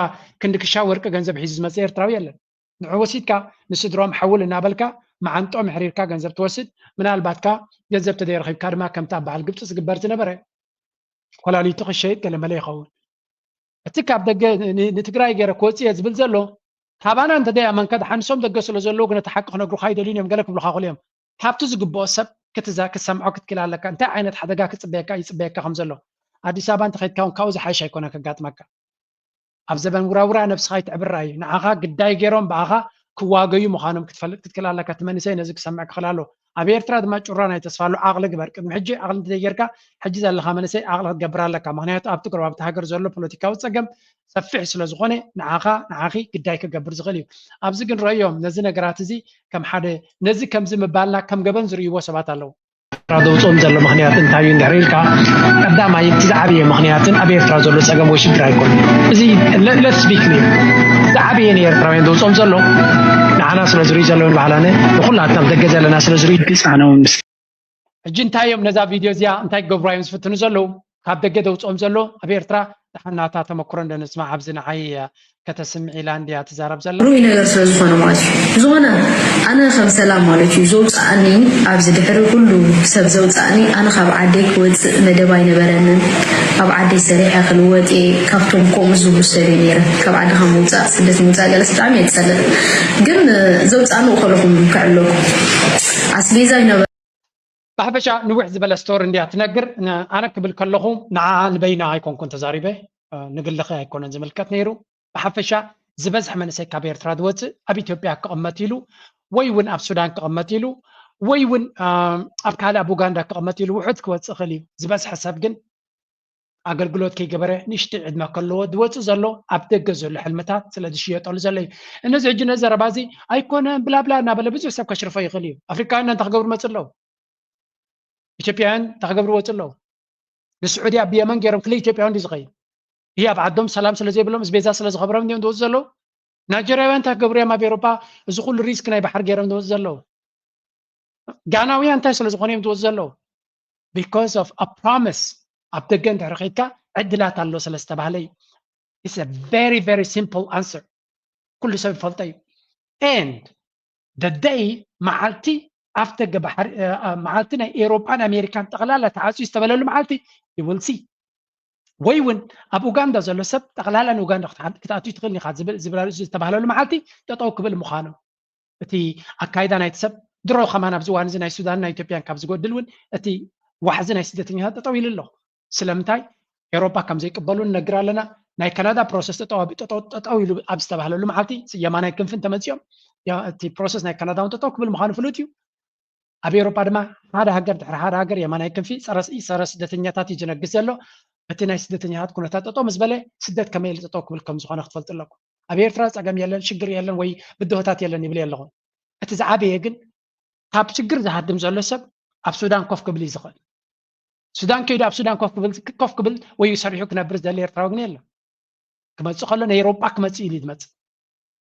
ክንዲ ክሻ ወርቂ ገንዘብ ሒዙ ዝመፅእ ኤርትራዊ የለን ንዑ ወሲድካ ንስድሮም ሓውል እናበልካ መዓንጦም ኣሕሪርካ ገንዘብ ትወስድ ምናልባትካ ገንዘብ ተደይረኺብካ ድማ ከምቲ ኣብ በዓል ግብፂ ዝግበር ዝነበረ ኮላሊቱ ክሸይጥ ገለመለ ይኸውን እቲ ካብ ደገ ንትግራይ ገይረ ክወፅእ እየ ዝብል ዘሎ ካባና እንተ ደይኣመንካ ደሓንሶም ደገ ስለ ዘለዉ ግን እቲ ሓቂ ክነግሩካ ኣይደልዩን እዮም ገለ ክብሉካ ክእሉ እዮም ካብቲ ዝግብኦ ሰብ ክትዛ ክትሰምዖ ክትክእል ኣለካ እንታይ ዓይነት ሓደጋ ክፅበየካ ይፅበየካ ከም ዘሎ ኣዲስ ኣበባ እንተኸድካ እውን ካብኡ ዝሓይሽ ኣይኮነ ከጋጥመካ ኣብ ዘበን ውራውራ ነብስኻ ይትዕብራ እዩ ንዓኻ ግዳይ ገይሮም ብኣኻ ክዋገዩ ምዃኖም ክትፈልጥ ክትክእል ኣለካ እቲ መንእሰይ ነዚ ክሰምዕ ክኽእል ኣለዎ ኣብ ኤርትራ ድማ ጩራ ናይ ተስፋ ኣሎ ዓቕሊ ግበር ቅድሚ ሕጂ ዓቕሊ እንተዘይጌርካ ሕጂ ዘለኻ መንእሰይ ዓቕሊ ክትገብር ኣለካ ምኽንያቱ ኣብቲ ጎረባብቲ ሃገር ዘሎ ፖለቲካዊ ፀገም ሰፊሕ ስለ ዝኾነ ንዓኻ ንዓኺ ግዳይ ክገብር ዝኽእል እዩ ኣብዚ ግን ረእዮም ነዚ ነገራት እዚ ከም ሓደ ነዚ ከምዚ ምባልና ከም ገበን ዝርእይዎ ሰባት ኣለዉ ኤርትራ ዘውፅኦም ዘሎ ምኽንያት እንታይ እዩ እንድሕር ኢልካ ቀዳማይ እቲ ዝዓበየ ምኽንያትን ኣብ ኤርትራ ዘሎ ፀገም ወይ ሽግር ኣይኮን እዚ let's be clear ዝዓበየ ንኤርትራውያን ዘውፅኦም ዘሎ ንዓና ስለ ዝርኢ ዘሎ ንባህላነ ንኩላትና ኣብ ደገ ዘለና ስለ ዝርኢ ግልፂ ኣነ እውን ምስ ሕጂ እንታይ እዮም ነዛ ቪድዮ እዚኣ እንታይ ክገብሩ እዮም ዝፍትኑ ዘለዉ ካብ ደገ ዘውፅኦም ዘሎ ኣብ ኤርትራ ደሓናታ ተመክሮ እንደንስማዕ ኣብዚ ንዓይ ከተስምዕ ኢላ እንድያ ትዛረብ ዘላ። ርኡይ ነገር ስለ ዝኾነ ማለት እዩ። ብዝኾነ ኣነ ከም ሰላም ማለት እዩ ዘውፅኣኒ ኣብዚ ድሕሪ ኩሉ ሰብ ዘውፅኣኒ ኣነ ካብ ዓደይ ክወፅእ መደብ ኣይነበረንን። ኣብ ዓደይ ሰሪሐ ክልወጥ እየ ካብቶም ከምኡ ዝብሉ ሰብ እየ ነይረ። ካብ ዓድኻ ምውፃእ ስደት ምውፃእ ገለስ ብጣዕሚ እየ ዝፀልእ። ግን ዘውፅኣኒ እኮ ኣለኹም ከዕለኩም ኣስቤዛ ይነበረ። ብሓፈሻ ንውሕ ዝበለ ስቶሪ እንድያ ትነግር። ኣነ ክብል ከለኹ ንዓኣ ንበይና ኣይኮንኩን ተዛሪበ፣ ንግልኺ ኣይኮነን ዝምልከት ነይሩ። ብሓፈሻ ዝበዝሐ መንእሰይ ካብ ኤርትራ ዝወፅእ ኣብ ኢትዮጵያ ክቕመጥ ኢሉ ወይ እውን ኣብ ሱዳን ክቕመጥ ኢሉ ወይ እውን ኣብ ካልእ ኣብ ኡጋንዳ ክቕመጥ ኢሉ ውሑድ ክወፅእ ይኽእል እዩ። ዝበዝሐ ሰብ ግን ኣገልግሎት ከይገበረ ንእሽተይ ዕድመ ከለዎ ዝወፅእ ዘሎ ኣብ ደገ ዘሎ ሕልምታት ስለ ዝሽየጠሉ ዘሎ እዩ። እነዚ ሕጂ ነዚ ዘረባ እዚ ኣይኮነን ብላብላ እናበለ ብዙሕ ሰብ ከሽርፎ ይኽእል እዩ። ኣፍሪካውያን እንታይ ክገብሩ መፅእ ኣለዉ? ኢትዮጵያውያን እንታይ ክገብሩ ወፅእ ኣለዉ? ንስዑድያ ብየመን ገይሮም ክልተ ኢትዮጵያውያን ድዩ ዝኸይድ? ይህ ኣብ ዓዶም ሰላም ስለ ዘይብሎም፣ ቤዛ ስለ ዝኸብሮም እዮም ዝወፁ ዘለዉ። ናይጀርያውያን እንታይ ክገብሩ እዮም ኣብ ኤውሮጳ? እዚ ኩሉ ሪስክ ናይ ባሕሪ ገይሮም ዝወፁ ዘለዉ። ጋናውያን እንታይ ስለ ዝኾኑ እዮም ዝወፁ ዘለዉ? Because of a promise። ኣብ ደገ እንድሕር ከይድካ ዕድላት ኣሎ ስለ ዝተባህለ እዩ። It's a very, very simple answer። ኩሉ ሰብ ይፈልጦ እዩ። And the day፣ መዓልቲ፣ ኣፍ ደገ ባሕሪ፣ እ፣ እ፣ መዓልቲ ናይ ኤውሮጳን ኣሜሪካን ጠቕላላ ተዓፅዩ ዝተበለሉ መዓልቲ፣ you will see። ወይ እውን ኣብ ኡጋንዳ ዘሎ ሰብ ጠቕላላ ንኡጋንዳ ክትሓ-፣ ክትኣትዩ ትኽእል ኢኻ ዝብል፣ ዝብላ-፣ ዝተባህለሉ መዓልቲ ጠጠው ክብል ምዃኑ፣ እቲ ኣካይዳ ናይቲ ሰብ ድሮ ከማን ኣብዚ እዋን እዚ ናይ ሱዳንን ናይ ኢትዮጵያን ካብ ዝጎድል እውን እቲ ዋሕዚ ናይ ስደተኛታት ጠጠው ኢሉ ኣሎ። ስለምንታይ? ኤውሮጳ ከም ዘይቅበሉ ንነግር ኣለና። ናይ ካናዳ ፕሮሰስ ጠጠው ኣብ-፣ ጠጠው፣ ጠጠው ኢሉ ኣብ ዝተባህለሉ መዓልቲ የማናይ ክንፊ እንተመፂኦም፣ ያ-፣ እቲ ፕሮሰስ ናይ ካናዳ እውን ጠጠው ክብል ምዃኑ ፍሉጥ እዩ። ኣብ ኤውሮጳ ድማ ሓደ ሃገር ድሕሪ ሓደ ሃገር የማናይ ክንፊ ጸረ ስ-፣ ጸረ ስደተኛታት እዩ ዝነግስ ዘሎ። እቲ ናይ ስደተኛታት ኩነታት ጠጠው ምስ በለ፣ ስደት ከመይ ኢሉ ጠጠው ክብል ከም ዝኾነ ክትፈልጡ ኣለኩም። ኣብ ኤርትራ ጸገም የለን፣ ሽግር የለን ወይ ብድሆታት የለን ይብል የለኹን። እቲ ዝዓበየ ግን ካብ ሽግር ዝሃድም ዘሎ ሰብ ኣብ ሱዳን ኮፍ ክብል እዩ ዝኽእል። ሱዳን ከይዱ ኣብ ሱዳን ኮፍ ክብል፣ ኮፍ ክብል ወይ ሰሪሑ ክነብር ዝደሊ ኤርትራዊ ግን የለን። ክመጽእ ከሎ ናይ ኤውሮጳ ክመጽእ ኢሉ እዩ ዝመጽእ።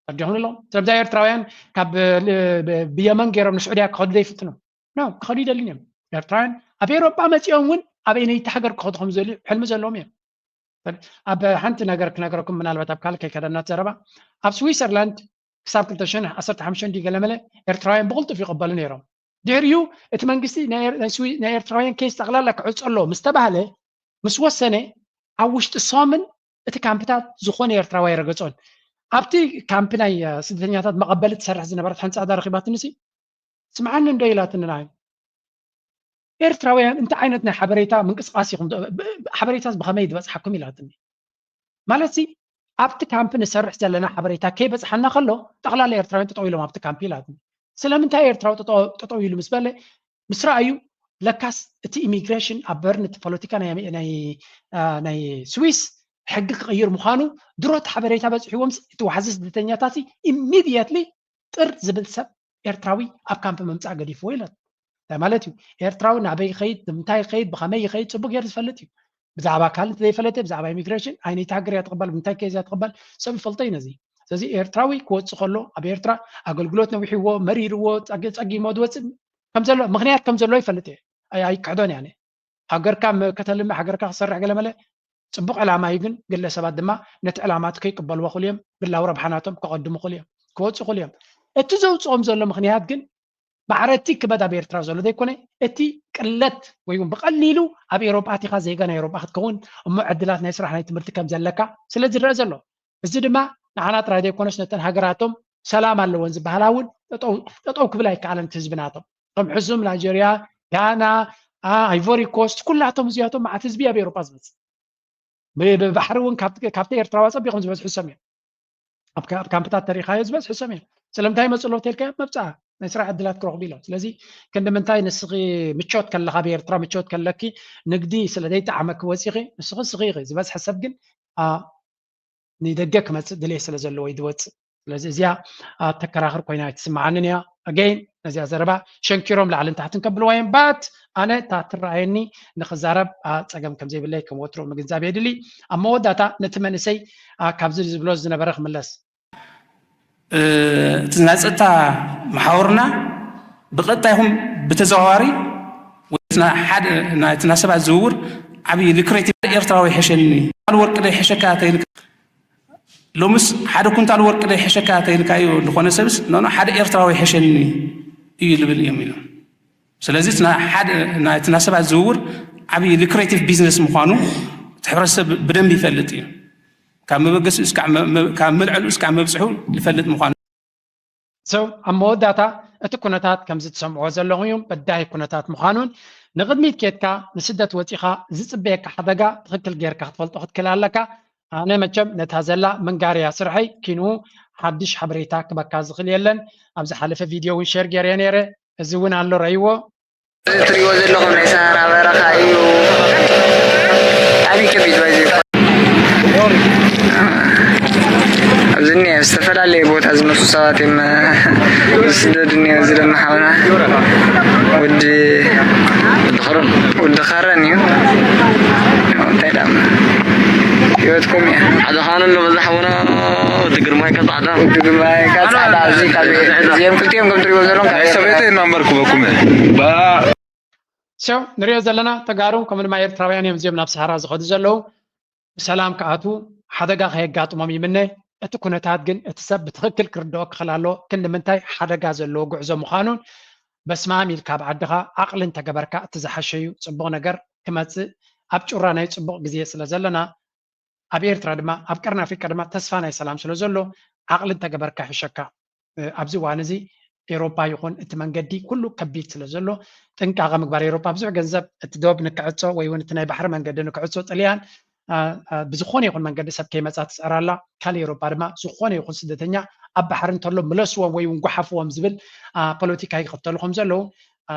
ተረዲኹም ኣለኹም? ስለዚ ኤርትራውያን ካብ፣ እ፣ ብ-፣ ብየመን ገይሮም ንስዑድያ ክኸዱ ዘይፍትኑ። ኖ፣ ክኸዱ ይደልዩ እዮም። ኤርትራውያን ኣብ ኤውሮጳ መጺኦም እውን ኣበየነይቲ ሃገር ክኸዱ ከም ዝደልዩ ሕልሚ ዘለዎም እዮም። ኣብ ሓንቲ ነገር ክነገረኩም፣ ምናልባት ኣብ ካልእ ከይከደና ዘረባ፣ ኣብ ስዊዘርላንድ ክሳብ ክልተ ሽሕን ዓሰርተ ሓሙሽተን ድዩ ገለመለ ኤርትራውያን ብቕልጡፍ ይቕበሉ ነይሮም። ድሕሪኡ እቲ መንግስቲ ናይ ኤር-፣ ናይ ስዊ-፣ ናይ ኤርትራውያን ኬስ ጠቕላላ ክዕጾ ኣሎ ምስ ተባህለ፣ ምስ ወሰነ፣ ኣብ ውሽጢ ሳምን እቲ ካምፕታት ዝኾነ ኤርትራዊ ኣይረገጾን። ኣብቲ ካምፕ ናይ፣ እ፣ ስደተኛታት መቐበሊ ትሰርሕ ዝነበረት ሓንቲ ጻዕዳ ረኺባትኒ ሲ፣ "ስምዓኒ እንዶ?" ኢላትኒ ንዓይ። "ኤርትራውያን እንታይ ዓይነት ናይ ሓበሬታ ምንቅስቓስ ኢኹም ዶ-፣ ብ-፣ ብ-፣ ሓበሬታስ ብኸመይ ዝበጽሓኩም?" ኢላትኒ። ማለት ሲ፣ "ኣብቲ ካምፕ ንሰርሕ ዘለና ሓበሬታ ከይበጽሓና ከሎ፣ ጠቕላላ ኤርትራውያን ጠጠው ኢሎም ኣብቲ ካምፕ" ኢላትኒ። ስለምንታይ ኤርትራዊ ጠጠው፣ ጠጠው ኢሉ ምስ በለ፣ ምስ ረኣዩ፣ ለካስ እቲ ኢሚግሬሽን ኣብ በርን እቲ ፖለቲካ ናይ፣ ናይ፣ አ፣ ናይ ስዊስ ሕጊ ክቕይር ምዃኑ ድሮ እቲ ሓበሬታ በጺሕዎም፣ እቲ ዋሕዚ ስደተኛታት ኢሚድየትሊ ጥር ዝብል ሰብ ኤርትራዊ ኣብ ካምፕ ምምጻእ ገዲፍዎ ኢለት። እንታይ ማለት እዩ? ኤርትራዊ ናበይ ይኸይድ፣ ንምንታይ ይኸይድ፣ ብኸመይ ይኸይድ ጽቡቅ ገይሩ ዝፈልጥ እዩ። ብዛዕባ ካልእ እንተዘይፈለጠ፣ ብዛዕባ ኢሚግሬሽን፣ ኣየነይቲ ሃገር እያ ትቕበል፣ ብምንታይ ኬዝ እያ ትቕበል፣ ሰብ ይፈልጦ እዩ ነዚ። ስለዚ ኤርትራዊ ክወጽእ ከሎ፣ ኣብ ኤርትራ ኣገልግሎት ነዊሕዎ፣ መሪርዎ፣ ጸግ-፣ ጸጊሞ ዝወጽእ ከም ዘሎ፣ ምኽንያት ከም ዘሎ ይፈልጥ እየ። ኣይ-፣ ኣይክሕዶን እየ ኣነ። ሃገርካ መ-፣ ከተልምዕ፣ ሃገርካ ክሰርሕ ገለ መለ ጽቡቕ ዕላማ እዩ፣ ግን ግለሰባት ድማ ነቲ ዕላማ እቲ ከይቅበልዎ ክእሉ እዮም። ግላዊ ረብሓ ናቶም ከቐድሙ ክእሉ እዮም። ክወጽኡ ክእሉ እዮም። እቲ ዘውጽኦም ዘሎ ምኽንያት ግን ማዕረ እቲ ክበድ ኣብ ኤርትራ ዘሎ ዘይኮነ፣ እቲ ቅለት ወይ እውን ብቐሊሉ ኣብ ኤውሮጳ ኣቲኻ ዜጋ ናይ ኤውሮጳ ክትከውን፣ እሞ ዕድላት ናይ ስራሕ ናይ ትምህርቲ ከም ዘለካ ስለ ዝረአ ዘሎ። እዚ ድማ ንዓና ጥራይ ዘይኮነስ ነተን ሃገራቶም ሰላም ኣለወን ዝበሃላ እውን ጠጠው፣ ጠጠው ክብል ኣይከኣለን እቲ ህዝቢ ናቶም። እቶም ሕሱም ናይጀርያ፣ ጋና፣ ኣ-፣ ኣይቮሪ ኮስት፣ ኩላቶም እዚኣቶም መዓት ህዝቢ ኣብ ኤውሮጳ ዝመጽእ። ብ-፣ ብባሕሪ እውን ካብ-፣ ካብቲ ኤርትራዊ ኣጸቢቖም ዝበዝሑ ሰም እዮም። ኣብ ካ-፣ ኣብ ካምፕታት ተሪኻዮ ዝበዝሑ ሰም እዮም። ስለምንታይ ይመጹ ኣለዉ ተልካዮ? መብጽዓ ናይ ስራሕ ዕድላት ክረኽቡ ኢሎም። ስለዚ ክንዲ ምንታይ ንስኺ ምቾት ከለኻ፣ ኣብ ኤርትራ ምቾት ከለኪ፣ ንግዲ ስለ ዘይጠዓመኪ ወጺኺ፣ ንስኺ ንስኺ ኢኺ። ዝበዝሐ ሰብ ግን፣ ኣ፣ ንደገ ክመጽእ ድሌት ስለ ዘለዎ እዩ ዝወጽእ። ስለዚ እዚኣ፣ ኣ፣ ተከራኽር ኮይና ኣይትስምዓንን እያ። ኣገይን ነዚኣ ዘረባ ሸንኪሮም ላዕልን ታሕትን ከብልዋ እዮም። ባት ኣነ እታ ትረኣየኒ ንኽዛረብ፣ ኣ፣ ጸገም ከም ዘይብለይ ከም ወትሩ ምግንዛብ የድሊ። ኣብ መወዳእታ ነቲ መንእሰይ፣ ኣ፣ ካብዚ ዝብሎ ዝነበረ ክምለስ። እ፣ እቲ ናይ ጸጥታ መሓውርና ብቐጥታ ይኹን ብተዘዋዋሪ ወይ እቲ ናይ ሓደ፣ ናይ እቲ ናይ ሰባት ዝውውር ዓብዪ ሉክሬቲቭ ኤርትራዊ ይሕሸኒ፣ ካልእ ወርቂ ዶ ይሕሸካ ተይልካ፣ ሎምስ ሓደ ኩንታል ወርቂ ዶ ይሕሸካ ተይልካዮ ዝኾነ ሰብስ፣ ኖ፣ ኖ፣ ሓደ ኤርትራዊ ይሕሸኒ እዩ ልብል እዮም ኢሎም። ስለዚ እቲ ናይ ሓደ፣ ናይ እቲ ናይ ሰባት ዝውውር ዓብዪ ሉክሬቲቭ ቢዝነስ ምዃኑ እቲ ሕብረተሰብ ብደንቢ ይፈልጥ እዩ። ካብ መበገሲኡ እስካዕ መ-፣ መ-፣ ካብ መልዕሊኡ እስካዕ መብጽሑ ይፈልጥ ምዃኑ። So፣ ኣብ መወዳእታ እቲ ኩነታት ከምዚ ትሰምዕዎ ዘለኹም እዩ፣ በዳሂ ኩነታት ምዃኑን ንቕድሚት ኬድካ ንስደት ወጺኻ ዝጽበየካ ሓደጋ ትኽክል ጌርካ ክትፈልጦ ክትክእል ኣለካ። ኣነ መቸም ነታ ዘላ ምንጋር እያ ስርሐይ፣ ኪንኡ ሓድሽ ሓበሬታ ክበካ ዝኽእል የለን። ኣብ ዝሓለፈ ቪድዮ እውን ሼር ገይረ ነይረ፣ እዚ እውን ኣሎ ረእይዎ። እዚ እትሪእዎ ዘለኹም ናይ ሰሃራ በረኻ እዩ። ብጣዕሚ ከቢድ ባይዘ። ኣብዚ እኒአ ኣብ ዝተፈላለየ ቦታ ዝመፁ ሰባት እዮም ዝስደዱ እኒአ። እዚ ድማ ሓውና ወዲ፣ ወዲ ኸረን እዩ። እንታይ ዳማ ሂወትኩም እየ። ሓደ ኻን ኣሎ በዛ ሓውና ወዲ ግርማይ ከጻዕዳ። ወዲ ግርማይ ከጻዕዳ፣ እዚ ካብ እዚኦም ክልቲኦም ከም ትሪእዎም ዘለኹም ካብ ናይ ሰበይተይ እናንበርክበኩም እየ። ሰው ንሪኦ ዘለና ተጋሩ ከምኡ ድማ ኤርትራውያን እዮም እዚኦም ናብ ሰሃራ ዝኸዱ ዘለዉ። ብሰላም ክኣትዉ ሓደጋ ከየጋጥሞም ይምነ። እቲ ኩነታት ግን እቲ ሰብ ብትኽክል ክርድኦ ክኽእል ኣለዎ፣ ክንዲ ምንታይ ሓደጋ ዘለዎ ጉዕዞ ምዃኑን። በስመኣም ኢልካ ኣብ ዓድኻ ዓቕሊ እንተገበርካ እቲ ዝሓሸ እዩ። ጽቡቕ ነገር ክመጽእ ኣብ ጩራ ናይ ጽቡቕ ግዜ ስለ ዘለና ኣብ ኤርትራ ድማ ኣብ ቀርኒ ኣፍሪቃ ድማ ተስፋ ናይ ሰላም ስለ ዘሎ ዓቕሊ እንተገበርካ ይሕሸካ። ኣብዚ እዋን እዚ ኤሮፓ ይኹን እቲ መንገዲ ኩሉ ከቢድ ስለ ዘሎ ጥንቃቐ ምግባር። ኤሮፓ ብዙሕ ገንዘብ እቲ ዶብ ንክዕጾ ወይ እውን እቲ ናይ ባሕሪ መንገዲ ንክዕጾ ጥልያን ብዝኾነ ይኹን መንገዲ ሰብ ከይመጻ ትፅዕር ኣላ። ካልእ ኤሮፓ ድማ ዝኾነ ይኹን ስደተኛ ኣብ ባሕሪ እንተሎ ምለስዎም ወይ እውን ጓሓፍዎም ዝብል ፖለቲካ ይኽተሉ ከም ዘለዉ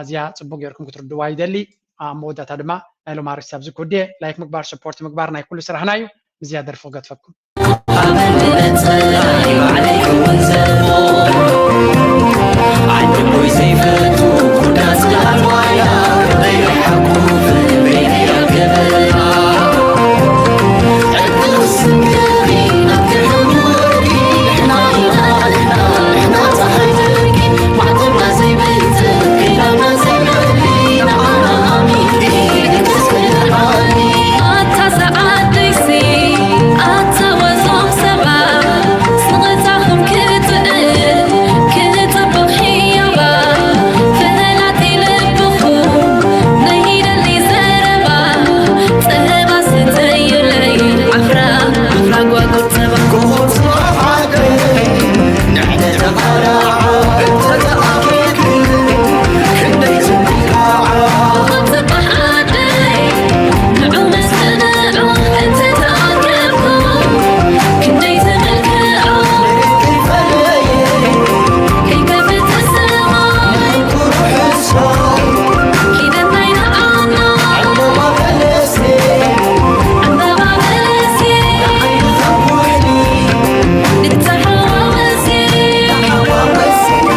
እዚኣ ፅቡቅ ጌርኩም ክትርድዋ ይደሊ። ኣብ መወዳእታ ድማ ናይ ሎም ኣርእስቲ ኣብዚ ክውድየ ላይክ ምግባር ሰፖርት ምግባር ናይ ኩሉ ስራሕና እዩ። ብዝያ ደርፊ ክገድፈኩም።